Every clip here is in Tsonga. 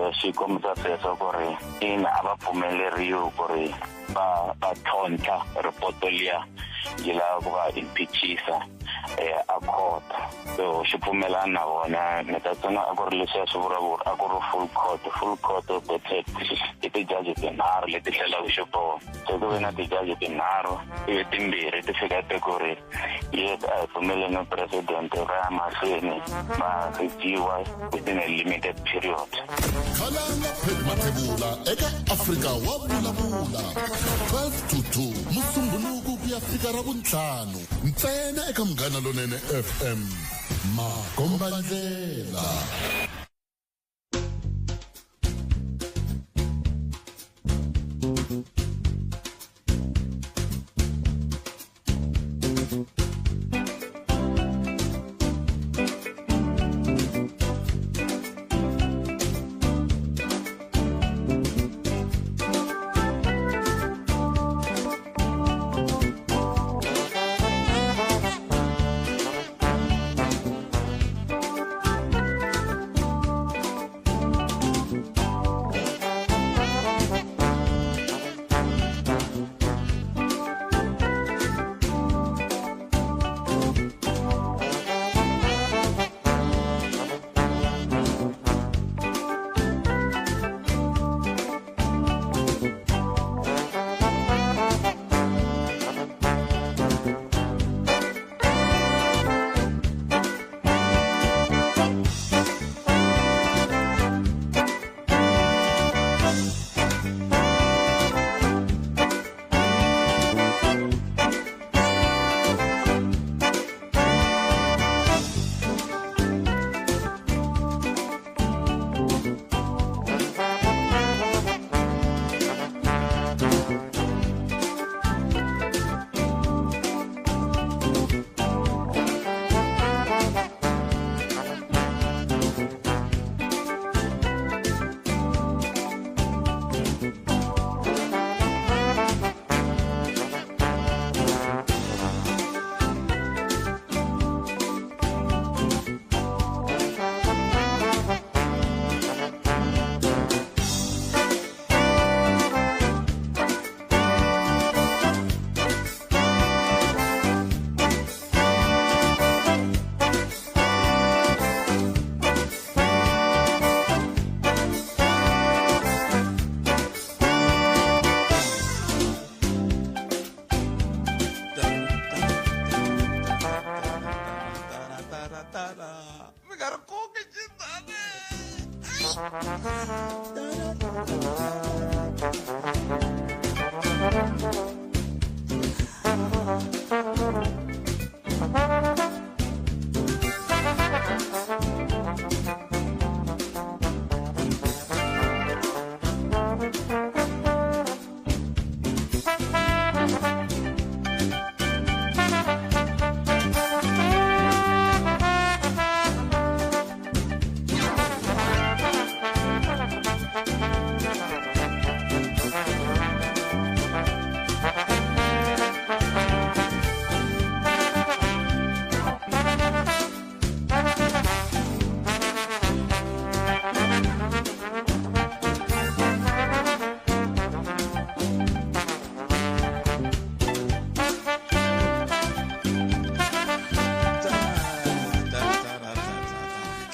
Swi kombisa sweswo ku ri ina a va pfumeleriwi ku ri va va tlhontlha ripoto liya yi lava ku va impeachisa a court. So xi pfumelana na vona. Ni ta tsundzuka a ku ri leswiya swi vuriwa ku a ku ri full court. Full court voted i tijaji tinharhu leti hlelaka xiboho. Se ku ve na tijaji tinharhu, ivi timbirhi ti fika ti ku ri yes, a hi pfumeleni president va ya mahlweni va reviewa within a limited period. Khalanga Pat Mathebula eka Afrika wa vulavula 12 to 2 Musumbhunuku ku ya fika Ravuntlhanu ntsena eka Munghana Lonene FM. Makombandlela. Mi nga ri koki xindzani.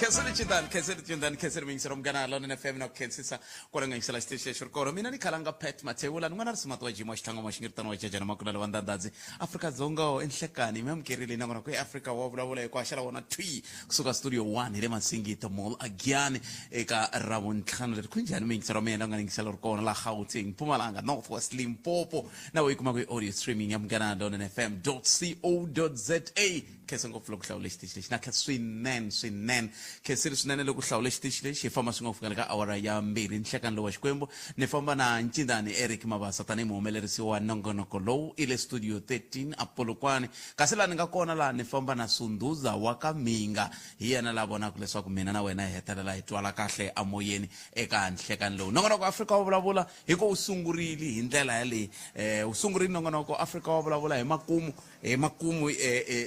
Khensani Chindani, Khensani Chindani, Khensani Mingisero Munghana Lonene FM na ku khensisa kwala nga yingisela xitichi lexi ri kona. Mina ni khalanga Pat Mathebula, ni n'wana Risimati wa Jimo Xitlhango Maxingiritano wa Jajana Makunala wa Ndandadzi. Afrika-Dzonga i nhlekani mi amukerile nakona ku eAfrika wa vulavula hi ku haxela wona thwi kusuka studio 1 hi le Masingita Mall Agiyani eka Ravuntlhanu leri. Kunjhani miyingiselo wa mina nga yingisela ri kona la Gauteng, Mpumalanga, North West, Limpopo na we yi kumaka hi audio streaming ya Munghana Lonene FM .co.za. Khensa ngopfu loko hlawule xitichi lexi na khensa swinene swinene khensile swinene loko hlawule xitichi lexi hi famba swi nga fika le ka awara ya mbirhi nhlekani lowu wa Xikwembu. Ni famba na Ncindani Eric Mabasa tanihi muhumelerisi wa nongonoko lowu i le studio 13 a Polokwane, kasi laha ni nga kona laha ni famba na Sunduza wa ka Minga, hi yena la vonaka leswaku mina na wena hi hetelela hi twala kahle amoyeni eka nhlekani lowu. Nongonoko Afrika wa vulavula hi ku wu sungurile hi ndlela yaleyi, wu sungurile nongonoko Afrika wa vulavula hi makumu. Hi makumu,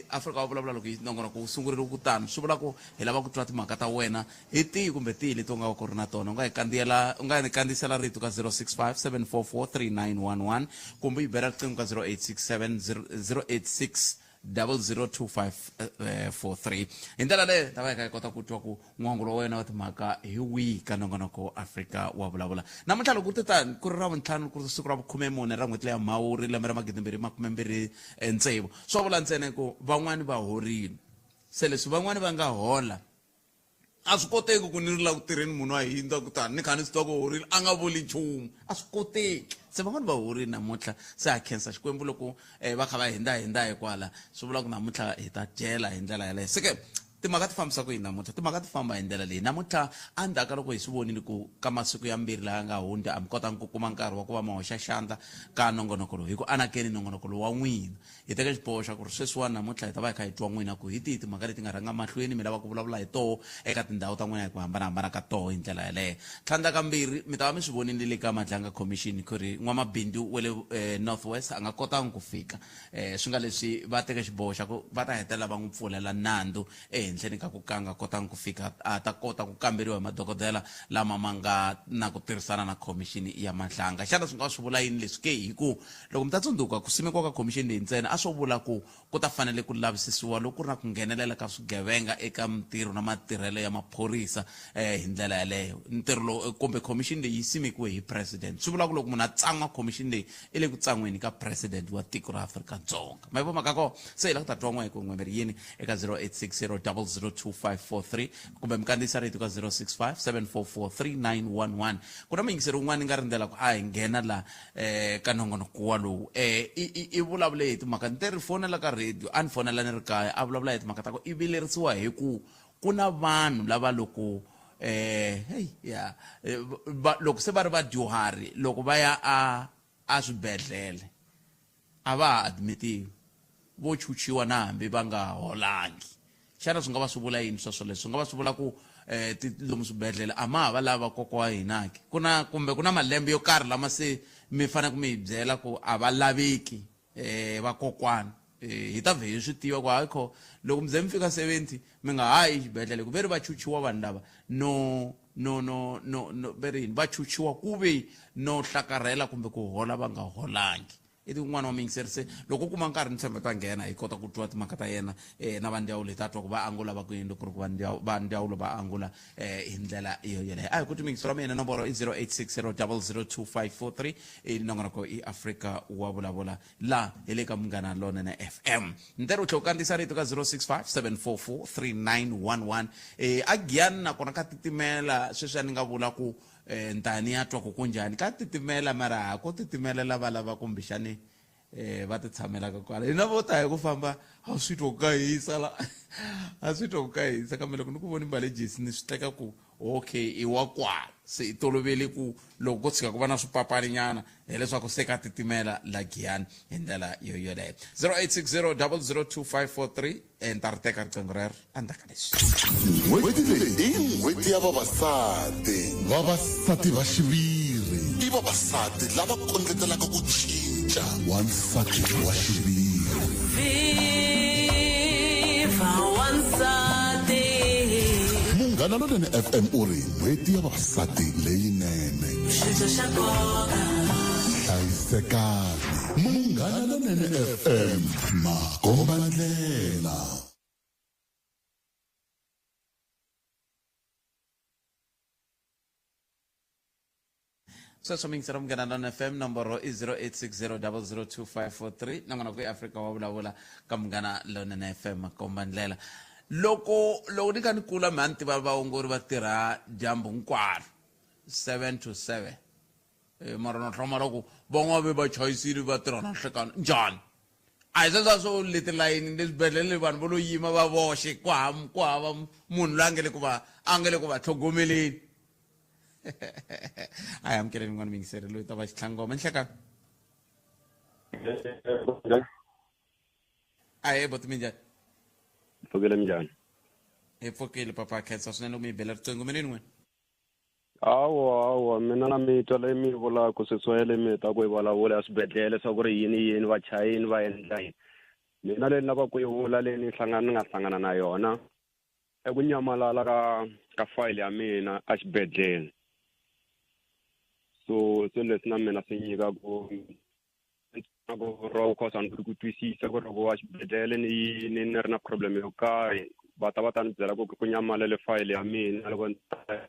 Afrika wa vulavula loko yi nongonoko wu sungurile ku tano, swi vula ku hi lava ku twa timhaka ta wena. wena hi tihi kumbe tihi leti u nga va ku ri na tona. U nga hi kandziyela, u nga hi kandziyisela rito ka 065 744 3911 kumbe yi bela riqingho ka 0867 086 002543. Hi ndlela leyo ta va hi kha hi kota ku twa ku n'wangulo wa wena wa timhaka hi wihi ka nongonoko Afrika wa Vulavula namuntlha. Loko ku te tani ku ri Ravuntlhanu, ku ri siku ra vukhume-mune ra n'hweti leya Mhawuri, lembe ra 2026, swo vula ntsena ku van'wani va horile. Se leswi van'wani va nga hola, a swi koteki ku ni ri la ku tirheni, munhu a hindza kutani ni kha ni swi tiva ku horile, a nga vuli nchumu, a swi koteki. Se van'wani va horile namuntlha, se ha khensa Xikwembu loko va kha va hindza hindza hi kwala, swi vula ku namuntlha hi ta dyela hi ndlela yaleyo. Se ke timhaka ti fambisa ku yini namuntlha? Timhaka ti famba hi ndlela leyi namuntlha. Endzhaku ka loko hi swi vonile ku ka masiku ya mbirhi laha nga hundza a mi kotanga ku kuma nkarhi wa ku va mi hoxa xandla ka nongonoko lowu, hi ku anakeni nongonoko lowu wa n'wina, hi teke xiboho xa ku ri sweswiwani namuntlha hi ta va hi kha hi twa n'wina ku hi tihi timhaka leti nga rhanga mahlweni mi lava ku vulavula hi toho eka tindhawu ta n'wina hi ku hambanahambana ka toho hi ndlela yaleyo. Tlhandlakambirhi, mi ta va mi swi vonile le ka Madlanga Commission ku ri n'wamabindzu wa le North West a nga kotangi ku fika, swi nga leswi va teke xiboho xa ku va ta hetelela va n'wi pfulela nandzu ehenhleni ka ku ka nga kotangi ku fika a ta kota ku kamberiwa hi madokodela lama ma nga na ku tirhisana na khomixini ya Madlanga. Xana swi nga swi vula yini leswi ke? Hi ku loko mi ta tsundzuka, ku simekiwa ka khomixini leyi ntsena a swo vula ku ku ta fanele ku lavisisiwa loko ku ri na ku nghenelela ka swigevenga eka mintirho na matirhelo ya maphorisa hi ndlela yaleyo. Ntirho lowu kumbe khomixini leyi yi simekiwe hi president, swi vula ku loko munhu a tsan'wa khomixini leyi i le ku tsan'weni ka president wa tiko ra Afrika-Dzonga. Ma yi vo mhaka kona? Se hi la ku ta twa n'we ku n'we mi ri yini eka 0860 002543 kumbe mi kandziyisa rito ka 065 744 3911. Ku na muyingiseri wun'wana ni nga rindzela ku a hi nghena la ka nongonoko walowu, i vulavule hi timhaka ni te ri fonela ka radio, a ni fonela ni ri kaya, a vulavula hi timhaka ta ku i vilerisiwa hi ku ku na vanhu lava loko hey ya loko se va ri vadyuhari, loko va ya a swibedhlele a va ha admitiwi, vo chuchiwa na hambi va nga holangi. Xana swi nga va swi vula yini sweswo? Leswi swi nga va swi vula ku lomu swibedhlele a ma ha va lava kokwa wa hina ke? Ku na kumbe ku na malembe yo karhi lama se mi fanele ku mi hi byela ku a va laveki vakokwana? Hi ta vhe hi swi tiva ku hayi kho loko mi ze mi fika 70 mi nga ha yi xibedhlele, ku ve ri va chuchiwa vanhu lava no no no no no ve ri yini, va chuchiwa ku ve no hlakarhela kumbe ku hola va nga holangi. I un'wana wa muyingiseri, se loko u kuma nkarhi ni tshemba ta nghena hi kota ku twa timhaka ta yena na va ndzawulo, hi ta twa ku va angula va ku yini loko ku ri ku va ndzawulo va angula hi ndlela yo yeleyo. A hi ku ti muyingiseri wa mina, nomboro i 0860 002543, i nongonoko i Afrika wa Vulavula la hi le ka Munghana Lonene FM. Ntirho u tlhela u kandziyisa rito ka 065 744 3911. A Giyani nakona ka titimela sweswi, a ni nga vula ku ntani ya twa ku kunjhani, ka titimela, mara ha ko titimelela va lava kumbexani va ti tshamelaka kwala. Hina vo ta hi ku famba a swi twa ku ka hisa la, a swi twa ku ka hisa, kambe loko ni ku voni mbale jesi ni swi teka ku okay, i wa kwala, se i tolovele ku loko ko tshika ku va na swipapani nyana hileswaku se ka titimela la Giyani hi ndlela yo yoleyo. 0860 002543, ni ta ri teka riqingho rero endzhaku ka leswi. N'hweti leyi i n'hweti ya vavasati. Vavasati va xiviri i vavasati lava kondletelaka ku cinca. Wansati wa xiviri. Viva wansati. Munghana Lonene FM u ri n'hweti ya vavasati leyinene. Xibye xa nkoka. Hlayisekani. Munghana Lonene FM, makomba ndlela. Sweswo miyingisela Munghana Lona FM, nomboro i 0860002543, nongonoko i Afrika wa Vulavula ka Munghana Lonene FM, makomba ndlela. Loko loko ni kha ni kula mi a ni tiva vaongori va tirha dyambu hinkwaro 7 to 7, mara na hlamala ku van'wana ve va chayisile va tirha na nhlekani njhani. A hi sweswiya swo le tilayini le swibedhlele vanhu vo lo yima va voxe, ku hava ku hava munhu loyi a nga le ku va a nga le ku va tlhogomeleni. A hi amukeleni n'wana muyingiseri loyi ta va xitlhangoma. Nhlekani. Ahee boti, minjhani? Pfukile, minjhani? Hi pfukile papa, khensa swinene loko mi yi bela riqingho. Minini n'wina? Hawa, hawa, mina na mi twa leyi mi yi vulaka sweswi wa leyi mi hetaka ku yi vulavula ya swibedhlele swa ku ri yini yini vachayini va endla yini. Mina leyi ni lavaka ku yi vula leyi ni ni nga hlangana na yona. I ku nyamalala ka fayili ya mina a xibedhlele. So se leswi na mina swi nyika ku ku ro cause a ni ku twisisa ku ri loko wa xibedhlele ni yini ni ri na problem yo karhi va ta va ta ni byela ku ku nyamalele fayili ya mina loko ni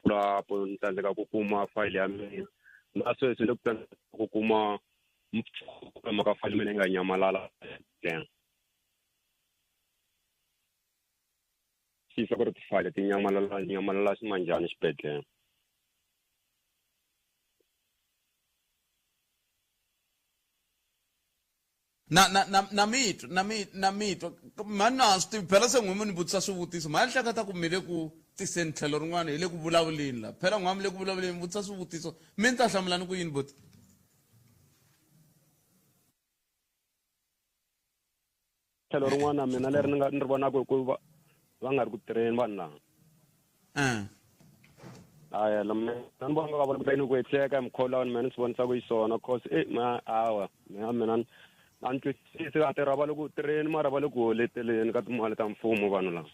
apo ni tsandzeka ku kuma fayili ya mina na sweswi ni ku tsandzeka ku kuma mhaka fayili mina yi nga nyamalala twisisa ku ri tifayili ti nyamalala nyamalala ximanjhani xibedhlele. Na na na na mitwa na mi na mitwa mhani na swi tivi phela se n'we mi ni vutisa swivutiso mhani hleketa ku mi le ku tiseni tlhelo rin'wana hi le ku vulavuleni la phela n'we mi le ku vulavuleni mi vutisa swivutiso mi ni ta hlamula ni ku yini buti. Tlhelo rin'wana mina leri ni nga ni ri vonaka hi ku va va nga ri ku tirheni vanhu lava. Aya mina ni vona nga vona ku hetiseka hi mukhuva lawani mina ni swi vonisa ku yiswona cause e ma awa mina mina a ni twisisi vatirhi va le ku tirheni mara va le ku holeteleni ka timali ta mfumo vanhu lava.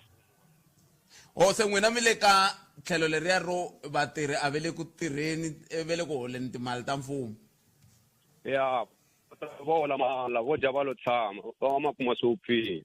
O se n'wina mi le ka tlhelo leriya ro vatirhi a va le ku tirheni va le ku holeni timali ta mfumo. Ya vo hola mahala vo dya va lo tshama va ma kuma swi wupfile.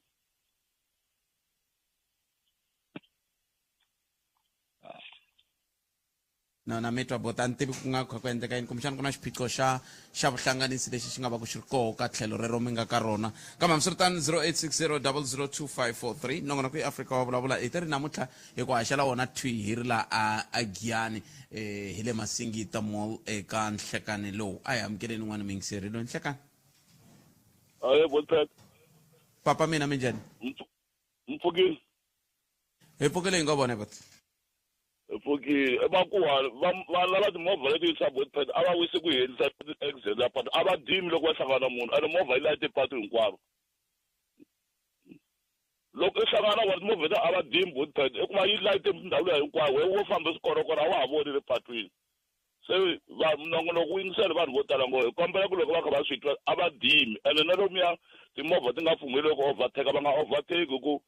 Na na mi twa bota a ni tivi ku nga kha ku endleka yini kumbexana ku na xiphiqo xa xa vuhlanganisi lexi xi nga va ku xi ri koho ka tlhelo rero mi nga ka rona kambe hambiswiritano 0860 002543 nongonoko i Afrika wa vulavula hi ti ri namuntlha hi ku haxela wona thwi hi ri la a a Giyani eh, hi le Masingita Mall eka nhlekani lowu a hi amukeleni n'wana muyingiseri loyi nhlekani. Ahe Botpet. Papa mina minjhani? Mpfukile. Hi pfukile hi ngo vona bot. Hi pfukile. I makuwa va va lava timovha leti yisa Botpet a va wisi ku herisa accident ya patu a va dimi loko va hlangana na munhu ene movha yi layite patu hinkwaro. Loko i hlangana na vona timovha letiya a va dimi Botpet i kuma yi layite ndhawu liya hinkwayo wehe wo famba swikorokoro a wa ha voni le patwini. Se va nongonoko wu yingisela vanhu vo tala ngopfu hi kombela ku loko va kha va swi twa a va dimi ene na lomuya timovha ti nga pfumeli ku overtake va nga overtake hi ku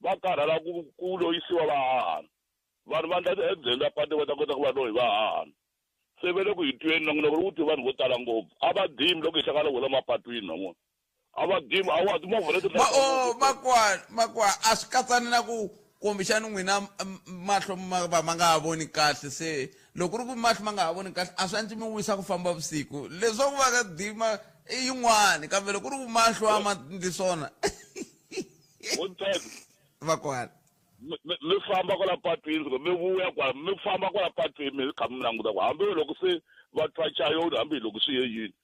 va karhala ku ku loyisiwa va hahana vanhu va ndla ti-accident a patu va ta kota ku va loyi va hahana se ve le ku hi tweni nongonoko wu twi vanhu vo tala ngopfu a va dimi loko hi hlangana vona mapatwini namuntlha a va dimi a wa timovha leti Ma o makwa makwa a swi katsani na ku kumbexani n'wina mahlo ma va ma nga ha voni kahle se loko ku ri ku mahlo ma nga ha voni kahle a swi antswi mi wisa ku famba vusiku leswaku va ka dima i yin'wani kambe loko ku ri ku mahlo a ma ndli swona vakwana mi famba kwala patwini loko mi vuya kwala mi famba kwala patwini mi kha mi languta ku hambi loko se va twa chayoni hambi loko swi ye yini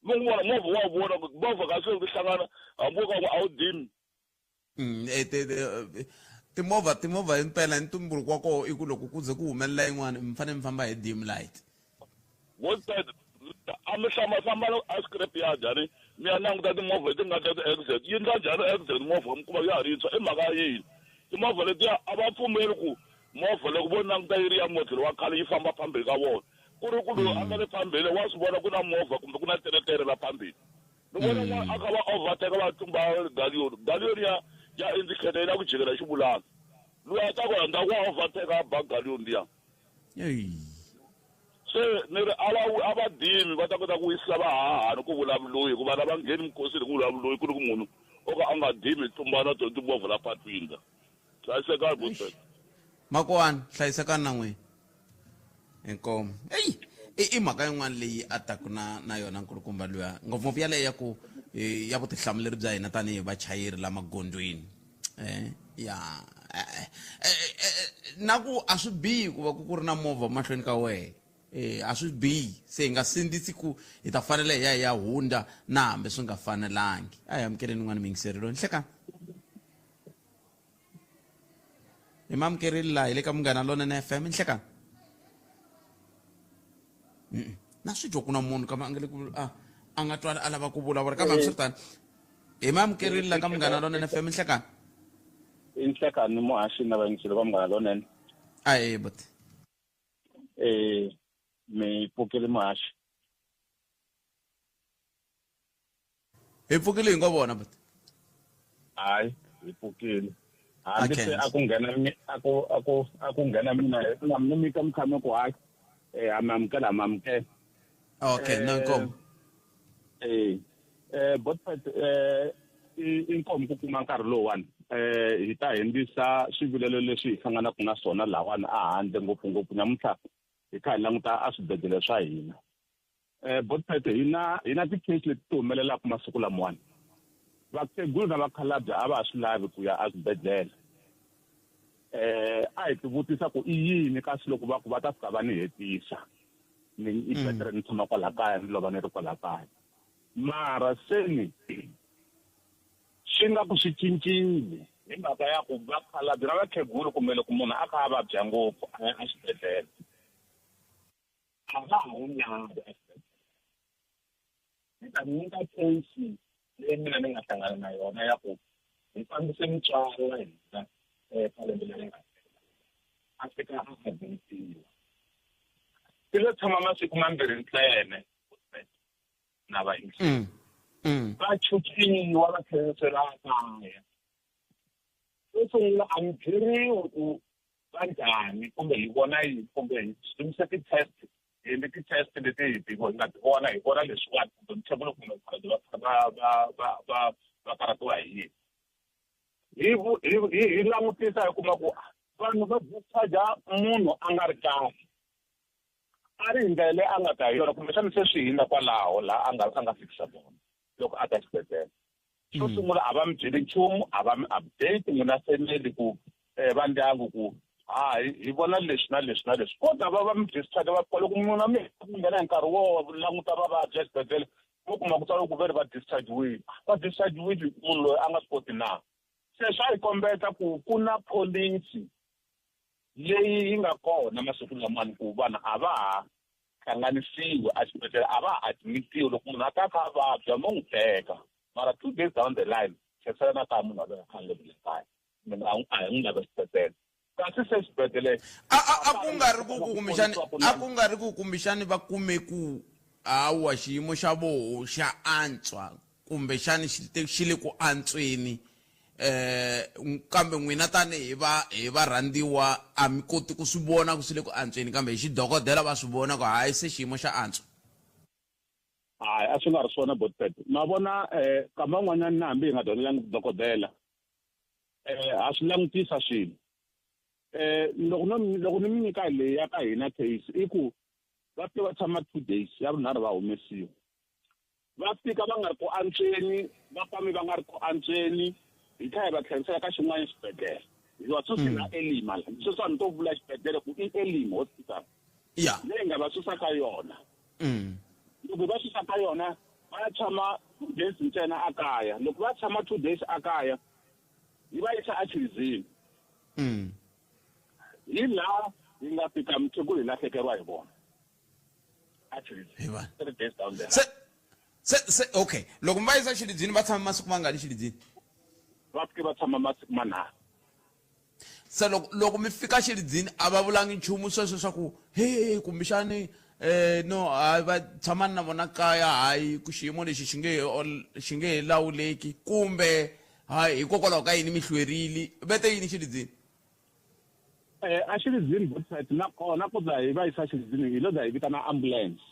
mi n'wi vona movha wa vona ku movha ka se ku hlangana hambi wo ka a wu dimi. Timovha timovha himpela hi ntumbuluko wa koho i ku loko ku ze ku humelela yin'wana mi fanele mi famba hi dim light. Vo a mi hlamba hlamba a scrap yard yani mi ya languta timovha leti nga ta ti-accident yi ndla njhani accident movha mi kuma ya ha ri yintshwa i mhaka ya yini timovha letiya a va pfumeli ku movha loko vo languta yi ri ya model wa khale yi famba phambili ka vona ku ri ku loyi a nga le phambili wa swi vona ku na movha kumbe ku na teretere la phambili ni vona n'wana a kha va overtake va tlumba galiyoni galiyoni ya ya indicator yi la ku jikela xivulana loyi a ta ku ndzhaku wa overtake a ba galiyoni liya se ni ri a va a va dimi va ta kota ku wisisa vahahani ku vulavuloyi hikuva lava ngheni minkosini ku vulavuloyi ku ri ku munhu o ka a nga dimi tlumbana tona timovha la patwini la hlayisekani botpet Makwani hlayisekani na n'wina inkomu eyi i mhaka yin'wana leyi a taku na na yona nkulukumba luya ngopfungopfu yaleyo ya ku ya vutihlamuleri bya hina tanihi vachayeri la magondzweni ya na ku a swi bihi ku va ku ku ri na movha mahlweni ka wehe a swi bihi se hi nga sindzisi ku hi ta fanele hi ya hi ya hundza na hambi swi nga fanelangi a hi amukeleni n'wana muyingiseri loyi nhlekani hi mamukerile laha hi le ka Munghana Lonene FM nhlekani na swi twa ku na munhu kambe a nga le ku a a nga twali a lava ku vulavula kambe hambiswiritano hi mamukerile la ka Munghana Lonene FM nhlekani i nhlekani muhaxi na vayingiseli va Munghana Lonene a buti mi pfukile muhaxi hi pfukile hi ngo vona buti hayi hi pfukile. Hambi se a ku nghena a ku a ku a ku nghena mina na mi mika mi tshame ku hayi a mi amukela a mi amukela. Okay, na nkomo. Botpet i nkomo ku kuma nkarhi lowuwani hi ta hundzisa swivilelo leswi hi hlanganaka na swona lahawani a handle ngopfungopfu namuntlha hi kha hi languta a swibedhlele swa hina. Botpet hi na ti-case leti ti humelelaka masiku lamawani. Vakhegula na vakhalabye a va ha swi lavi ku ya eswibedhlele. A hi ti vutisa ku i yini kasi loko va ku va ta fika va ni hetisa ni i betere ni tshama kwala kaya ni lova ni ri kwala kaya. Mara seni swi nga ku swi cincile hi mhaka ya ku vakhalabye na vakhegula kumbe loko munhu a kha a vabya ngopfu a ya exibedhlele a va ha wu lavi exibedhlele. Ni ta nyika case leyi mina ni nga hlangana na yona ya ku hi fambise mutswari wa hina ka lembe leri nga hela a fika a admitiwa. Ti lo tshama masiku mambirhi ntsena na vayingiseri. Va chuchiwa va tlherisela kaya. Xo sungula a mi byeriwi ku va njhani kumbe hi vona yini kumbe hi yimise ti-test hi endle ti-test leti hi ti nga ti vona hi vona leswiwani kumbe mukhegula kumbe mukhalabye va va karhatiwa hi yini. Hi langutisa hi kuma ku vanhu va discharge munhu a nga ri kahle a ri hi ndlela leyi a nga ta hi yona kumbexana se swi hindza kwalaho laha a nga fikisa kona loko a ta xibedhlele. Xo sungula a va mi byeli nchumu a va mi update n'wina family ku va ndyangu ku ha hi vona leswi na leswi na leswi kodwa va va mi discharge va loko munhu mi nghena hi nkarhi wo languta vavabyi exibedhlele vo kuma ku tsala ku ve ri va discharge-wile va discharge-wile munhu loyi a nga swi koti na. Se swa hi kombeta ku ku na policy leyi yi nga kona masiku lamawani ku vanhu a va ha hlanganisiwi exibedhlele a va ha admitiwi loko munhu a ta kha a vabya mo n'wi teka mara 2 days down the line tlherisela na kaya munhu aloye a lovile kaya mina a hi n'wi lava xibedhlele kasi se xibedhlele a ku nga ri ku kumbexani a ku nga ri ku kumbexani va kume ku hawa xiyimo xa voho xa antswa kumbexani xi le ku antsweni kambe n'wina tanihi va hi varhandziwa a mi koti ku swi vona ku swi le ku antsweni kambe hi xidokodela va swi vona ku hayi se xiyimo xa antswa. Hayi a swi nga ri swona Botpet. Ma vona kama van'wanyana na hambi hi nga dyondzelangi dokodela ha swi langutisa swilo. Loko ni mi nyika leyi ya ka hina case i ku va fike va tshama 2 days ya vunharhu va humesiwa. Va fika va nga ri ku antsweni va fambi va nga ri ku antsweni hi tlhela hi va tlherisela ka xin'wana xibedhlele. Hi va susi na Elima la. Sweswi a ni to vula xibedhlele ku i Elima hospital. Leyi nga va susa ka yona. Loko va susa ka yona va tshama 2 days ntsena a kaya. Loko va tshama 2 days a kaya hi va yisa eXilidzini. Hi laha hi nga fika mukhegula hi lahlekeriwa hi vona. Axilidzini. 3 days down the line. Se okay loko mi va yisa Xilidzini va tshama masiku mangani Xilidzini? Va fike va tshama masiku manharhu. Se loko mi fika Xilidzini a va vulangi nchumu sweswo swa ku he kumbexani no hayi va tshamani na vona kaya hayi ku xiyimo lexi xi nge he lawuleki kumbe hayi hikokwalaho ka yini mi hlwerile vete yini Xilidzini? A Xilidzini Botpet nakona ku za hi va yisa Xilidzini hi lo za hi vitana ambulance.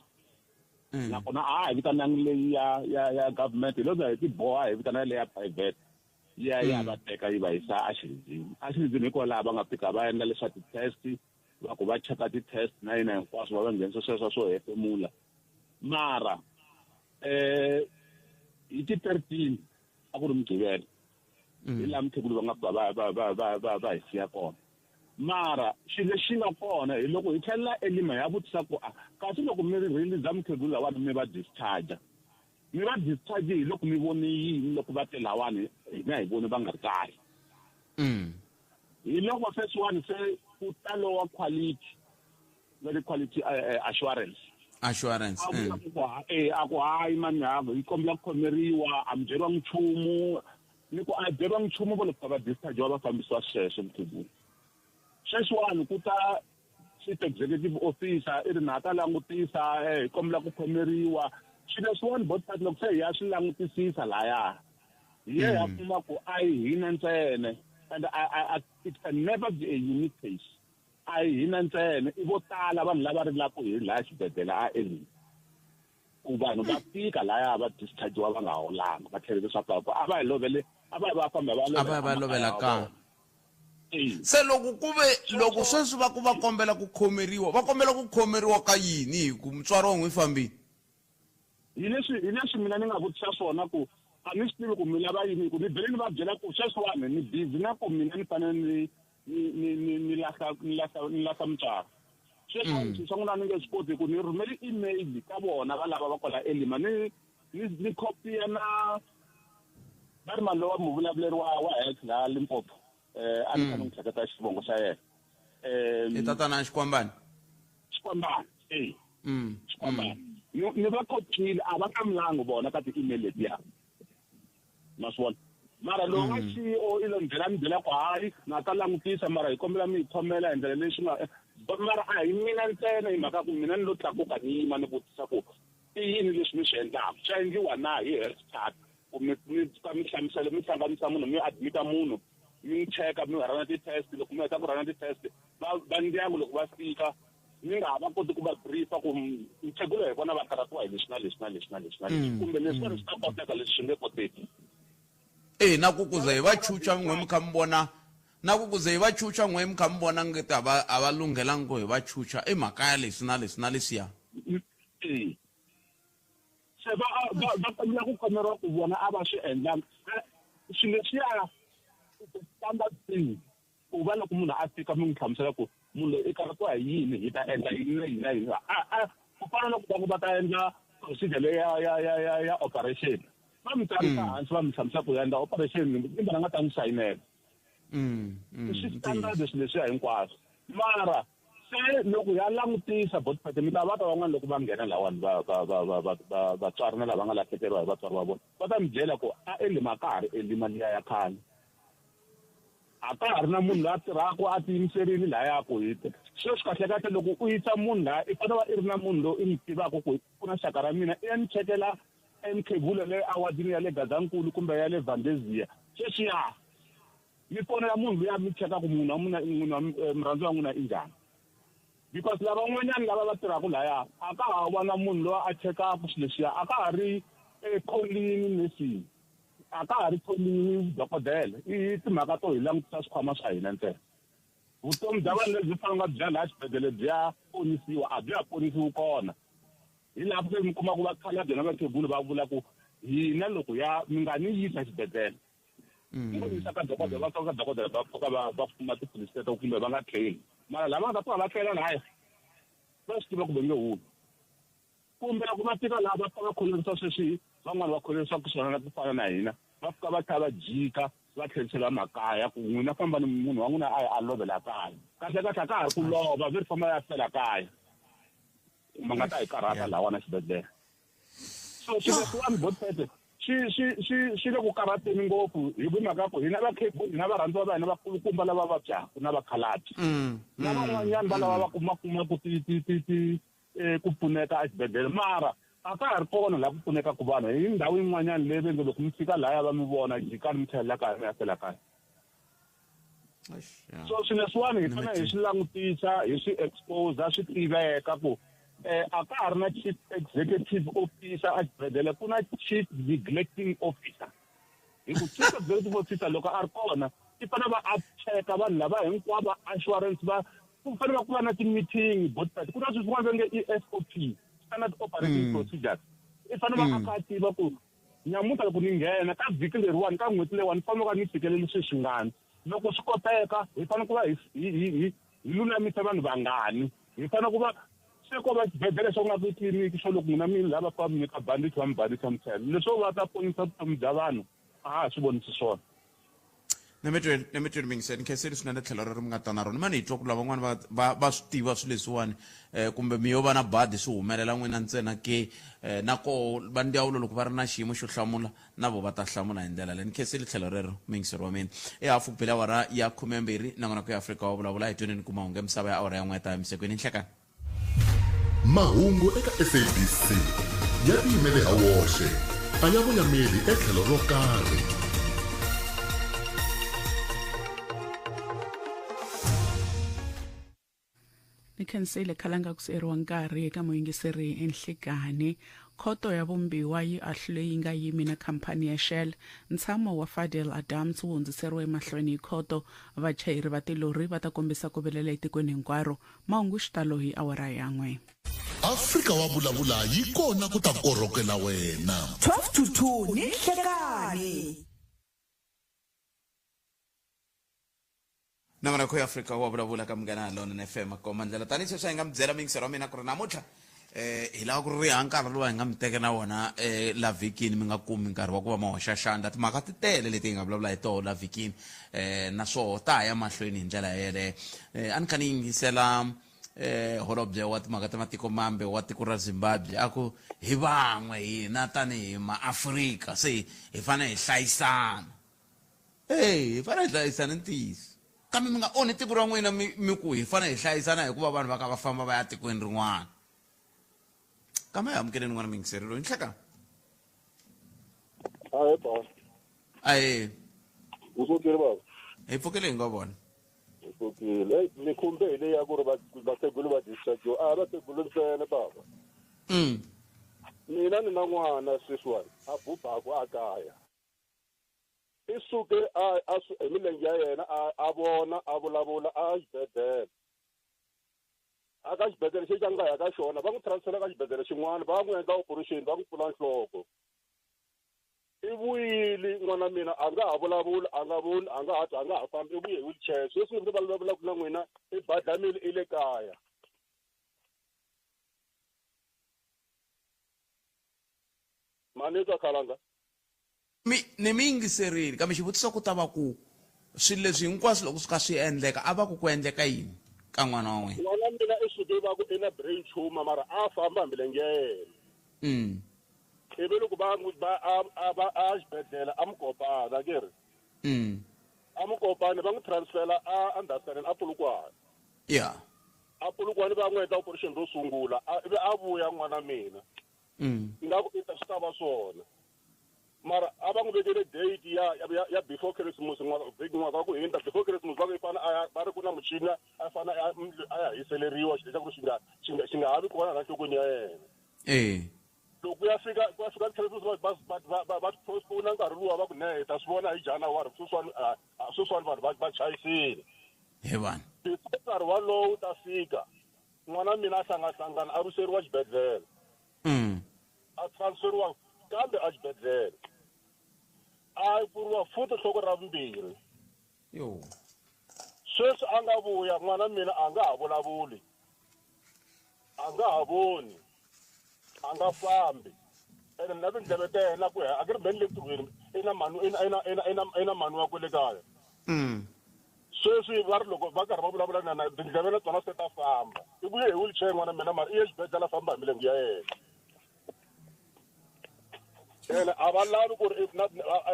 Nakona a hi vitanangi leyi ya government hi lo za hi ti boha hi vitana leyi ya private ya va teka yi va yisa eXilidzini. EXilidzini hikwalaho va nga fika va endla leswa ti-test va ku va cheka ti-test na yina hinkwaswo va va nghenisa sweswo swo hefemula. Mara hi ti 13 a ku ri Mugqivela hi laha mukhegula va nga fika va hi siya kona. Mara xilo lexi nga kona hi loko hi tlhelela Elima ya vutisa ku kasi loko mi release mukhegula lawani mi va discharge mi va discharge hi loko mi vone yini loko va te lawani hina hi vone va nga ri kahle. Hi loko sweswiwani se ku ta lowa quality very quality assurance. Assurance. A ku hayi mani hi kombela ku khomeriwa a mi byeriwa nchumu ni ku a byeriwa nchumu vo loko va discharge va fambisiwa sweswo mukhegula. Sweswiwani ku ta chief executive officer i ri na ta langutisa hi kombela ku khomeriwa swilo leswiwani Botpet loko se hi ya swi langutisisa laya hi ye ya kuma ku a hi hina ntsena. And it can never be a unique case. A hi hina ntsena, i vo tala vanhu lava rilaka hi laya xibedhlele a Elim. Ku vanhu va fika laya va dischargiwa va nga holanga, va tlhelerisiwa kaya ku a va hi lovele, a va va famba va A va va lovela kaya. Se loko ku ve loko sweswi va ku va kombela ku khomeriwa, va kombela ku khomeriwa ka yini hi ku mutswari wa n'wi fambile? Hi leswi hi leswi mina ni nga vutisa swona ku a ni swi tivi ku mi lava yini, ku ni vhele ni va byela ku sweswiwani ni busy na ku mina ni fanele ni ni ni ni ni lahla ni lahla ni lahla mutswari. Sweswiwani swilo swa n'wina a ni nge swi koti ku ni rhumele email ka vona va lava va kwala Elima ni ni ni khopiya na va ri mani lowa muvulavuleri wa wa health laha Limpopo, a ni fanele n'wi hleketa xivongo xa yena. I tatana Xikwambani. Xikwambani, e. Xikwambani. Ni va khopile, a va hlamulanga vona ka ti-email letiya. Ma swi vona? Mara lowu wa CEO i lo ni byela ni byela ku hayi na ta langutisa, mara hi kombela mi hi khomela hi ndlela leyi swi nga, mara a hi mina ntsena, hi mhaka ku mina ni lo tlakuka ni yima ni vutisa ku i yini leswi mi swi endlaka, swa endliwa na hi health card ku mi mi fika mi hlamusela, mi hlanganisa munhu, mi admit-a munhu, mi n'wi cheka, mi rhana ti-test, loko mi heta ku rhana ti-test va va ndyangu loko va fika mi nga ha va koti ku va briefa ku mukhegula hi vona va karhatiwa hi leswi na leswi na leswi na leswi na leswi, kumbe leswiwani swi ta koteka, leswi swi nge koteki. E na ku kuze hi va chucha n'we mi kha mi vona, na ku kuze hi va chucha n'we mi kha mi vona ngeti a va a va lunghelangi ku hi va chucha, i mhaka ya leswi na leswi na leswiya. E se va va va kombela ku khomeriwa ku vona a va swi endlanga swilo leswiya, standard thing ku va loko munhu a fika mi n'wi hlamusela ku munhu loyi i karhatiwa hi yini, hi ta endla yini na yini na yini. A ku fana na ku va ku va ta endla procedure leyi ya ya ya ya ya operation, va mi tsarisa hansi, va mi hlamusela ku endla operation ni vona nga ta n'wi sayinela. Swi standard swilo leswiya hinkwaswo. Mara se loko ya langutisa botpet, mi ta va ta van'wana loko va nghena lawani va va va va va va vatswari na lava nga lahlekeriwa hi vatswari va vona, va ta mi byela ku a Elima ka ha ri Elima liya ya khale, a ka ha ri na munhu loyi a tirhaka a tiyimiserile lahaya ku hi sweswi. Kahle kahle loko u yisa munhu laha, i fanele va i ri na munhu loyi i n'wi tivaka ku ku na xaka ra mina i ya ni chekela mukhegula leyi awadini ya le Gazankulu kumbe ya le Valdezia. Sweswiya mi fonela munhu luya mi cheka ku munhu wa n'wina, munhu wa murhandziwa wa n'wina i njhani, because lavan'wanyani lava va tirhaka lahaya a ka ha va na munhu loyi a chekaka swilo leswiya, a ka ha ri ekholini nursing, a ka ha ri tholiwi dokodela. I timhaka to hi langutisa swikhwama swa hina ntsena. Vutomi bya vanhu lebyi fanele nga bya laha xibedhlele bya ponisiwa, a bya ha ponisiwi kona. Hi laha se mi kuma ku vakhalabye na vakhegula va vula ku hina loko ya mi nga ni yisa xibedhlele, mi ngo yisa ka dokodela, va fika ka dokodela va pfuka va va kuma tiphilisi teto kumbe va nga tlheli, mara lava nga ta pfuka va tlela lahaya va swi tiva ku va nge humi, kumbe loko va fika laha va fika va kholerisa sweswi, van'wani va kholerisa ku swona na ku fana na hina, va fika va tlhela va jika va tlherisela makaya ku n'wina fambani, munhu wa n'wina a ya a lovela kaya. Kahle kahle a ka ha ri ku lova, ve ri famba ya fela kaya, ma nga ta hi karhata laha xibedhlele. So swilo leswiwani botpete swi swi swi swi le ku karhateni ngopfu, hi ku mhaka ku hina vakhegula, hina varhandziwa va hina vakulukumba lava vabyaka na vakhalabye na van'wanyani va lava va kuma kumaku ti ti ti ti ku pfuneka exibedhlele, mara a ka ha ri kona laha ku pfunekaka vanhu. Hi ndhawu yin'wanyana leyi va nge loko mi fika lahaya va mi vona, jikani mi tlhelela kaya mi ya fela kaya. So swilo leswiwani hi fanele hi swi langutisa, hi swi expose, swi tiveka ku a ka ha ri na chief executive officer exibedhlele, ku na chief neglecting officer. Hi ku chief executive officer loko a ri kona i fanele va a cheka vanhu lava hinkwavo va assurance, va ku fanele ku va na ti-meeting botpet, ku na swilo swin'wana va nge i SOP, standard operating procedures. I fanele va a kha a tiva ku nyamuntlha loko ni nghena ka vhiki leriwani, ka n'hweti leyiwani, ni fanele ka ni fikeleli swilo swingani, loko swi koteka hi fanele ku va hi hi hi hi lulamisa vanhu vangani, hi fanele ku va se ko va xibedhlele xo nga ku tliliniki xo loko n'wina mi lava fa mi nyika bandichi va mi bandicha mi tlhela leswo va ta ponisa vutomi bya vanhu, a ha swi vonisi swona. Nemetweni mingiseni khenseni swinene tlhelo rero mi nga ta na rona. Mani hi twa ku lavan'wana va va va swi tiva swilo leswiwani, kumbe mi yo va na badi swi humelela n'wina ntsena ke, na koho va ndzawulo loko va ri na xiyimo xo hlamula na vo va ta hlamula hi ndlela leyi. Ni khensile tlhelo rero muyingiseri wa mina. I hafu ku bile awara ya 12 nongonoko ya Afrika wa vulavula hi tweneni ku mahungu ya misava ya awara ya 1 ta emisekweni nhlekani. Mahungu eka SABC ya tiyimele ha woxe, a ya voyameli etlhelo ro karhi. Khensile khalanga ku siyeriwa nkarhi eka muyingiseri enhlikani. Khoto ya vumbiwa yi ahlule yi nga yimi na khampani ya Shell. Ntshamo wa Fadel Adams wu hundziseriwe emahlweni hi khoto. Vachayeri va tilori va ta kombisa ku vilela etikweni hinkwaro. Mahungu xitalo hi awara ya n'we. Afrika wa vulavula yi kona ku ta korhokela wena. 12 to 2 ni nhlekani. Nongonoko ya Afrika wa vulavula ka Munghana Lonene FM komba ndlela tanihi sweswi a hi nga mi byela miyingiselo wa mina ku ri namuntlha eh hi lava ku riha nkarhi lowu hi nga mi teke na wona eh la vhikini mi nga kumi nkarhi wa ku va ma hoxa xandla. Timhaka ti tele leti hi nga vulavula hi toho la vhikini eh naswoho ta ha ya mahlweni hi ndlela yeleyo. Eh a ni kha ni yingisela eh holobye wa timhaka ta matiko mambe wa tiko ra Zimbabwe a ku hi van'we hina tanihi maAfrika se hi fanele hi hlayisana. Eyi hi fanele hi hlayisana i ntiyiso kambe mi nga onhi tiko ra n'wina mi mi ku hi fanele hi hlayisana hikuva vanhu va ka va famba va ya tikweni rin'wana. Kambe hi amukeleni n'wana muyingiseri loyi nhleka. Ahee baba. Ahee. U pfukile baba? Hi pfukile hi ngo vona. Hi pfukile. Ey ni khumbe hi leyi ya ku ri vakhegulu va discharge a vakhegulu ntsena baba. Mina ni na n'wana sweswiwani a bubaku a kaya. I suke a a hi milenge ya yena a a vona a vulavula a xibedhlele. A ka xibedhlele xexi a nga ya ka xona va n'wi transfer ka xibedhlele xin'wana va n'wi endla operation va n'wi pfula nhloko. I vuyile n'wana mina a nga ha vulavuli a nga voni a nga ha twi a nga ha fambi i vuye hi wheelchair sweswi ni vulavulaka na n'wina i badlamile i le kaya. Mani twa khalanga? Mi ni mi yingiserile, kambe xivutiso ku ta va ku, swilo leswi hinkwaswo loko swi kha swi endleka, a va ku ku endleka yini ka n'wana wa wena? N'wana wa mina i suke va ku i na brain tumor mara a famba hi milenge ya yena. Ivi loko va n'wi va a a va a xibedhlele a Mokopane akere. A Mokopane va n'wi transfer-la a a Ndhasaneni a Polokwane. A Polokwane va n'wi endla operation ro sungula a ivi a vuya n'wana mina. Ingaku i ta swi ta va swona. Mara a va n'wi vekele date ya ya ya before Christmas n'wana vhiki n'wana wa ku hundza before Christmas va ku i fane a ya va ri ku na muchini a fane a a ya hiseleriwa xilo xa ku ri xi nga xi nga xi nga ha vi kona la nhlokweni ya yena. Loko ku ya fika ku ya fika Christmas va va va va va postpone nkarhi luwa va ku ne hi ta swi vona hi January sweswiwani sweswiwani vanhu va va chayisile. He vanhu. Before nkarhi walowo wu ta fika n'wana mina a hlangahlangana a ruseriwa xibedhlele. A transferiwa kambe a xibedhlele. A pfuriwa futhi nhloko ra vumbirhi. Sweswi a nga vuya n'wana mina a nga ha vulavuli. A nga ha voni. A nga fambi. Ene na tindleve ta yena ku a ke ri mheni le ntirhweni i na mhani i na i na i na i na i na mhani wa kwele kaya. Sweswi va ri loko va karhi va vulavula na yena tindleve na tona se ta famba. I vuye hi wheelchair n'wana mina mara i ye xibedhlele a famba hi milenge ya yena. Ene a va lavi ku ri na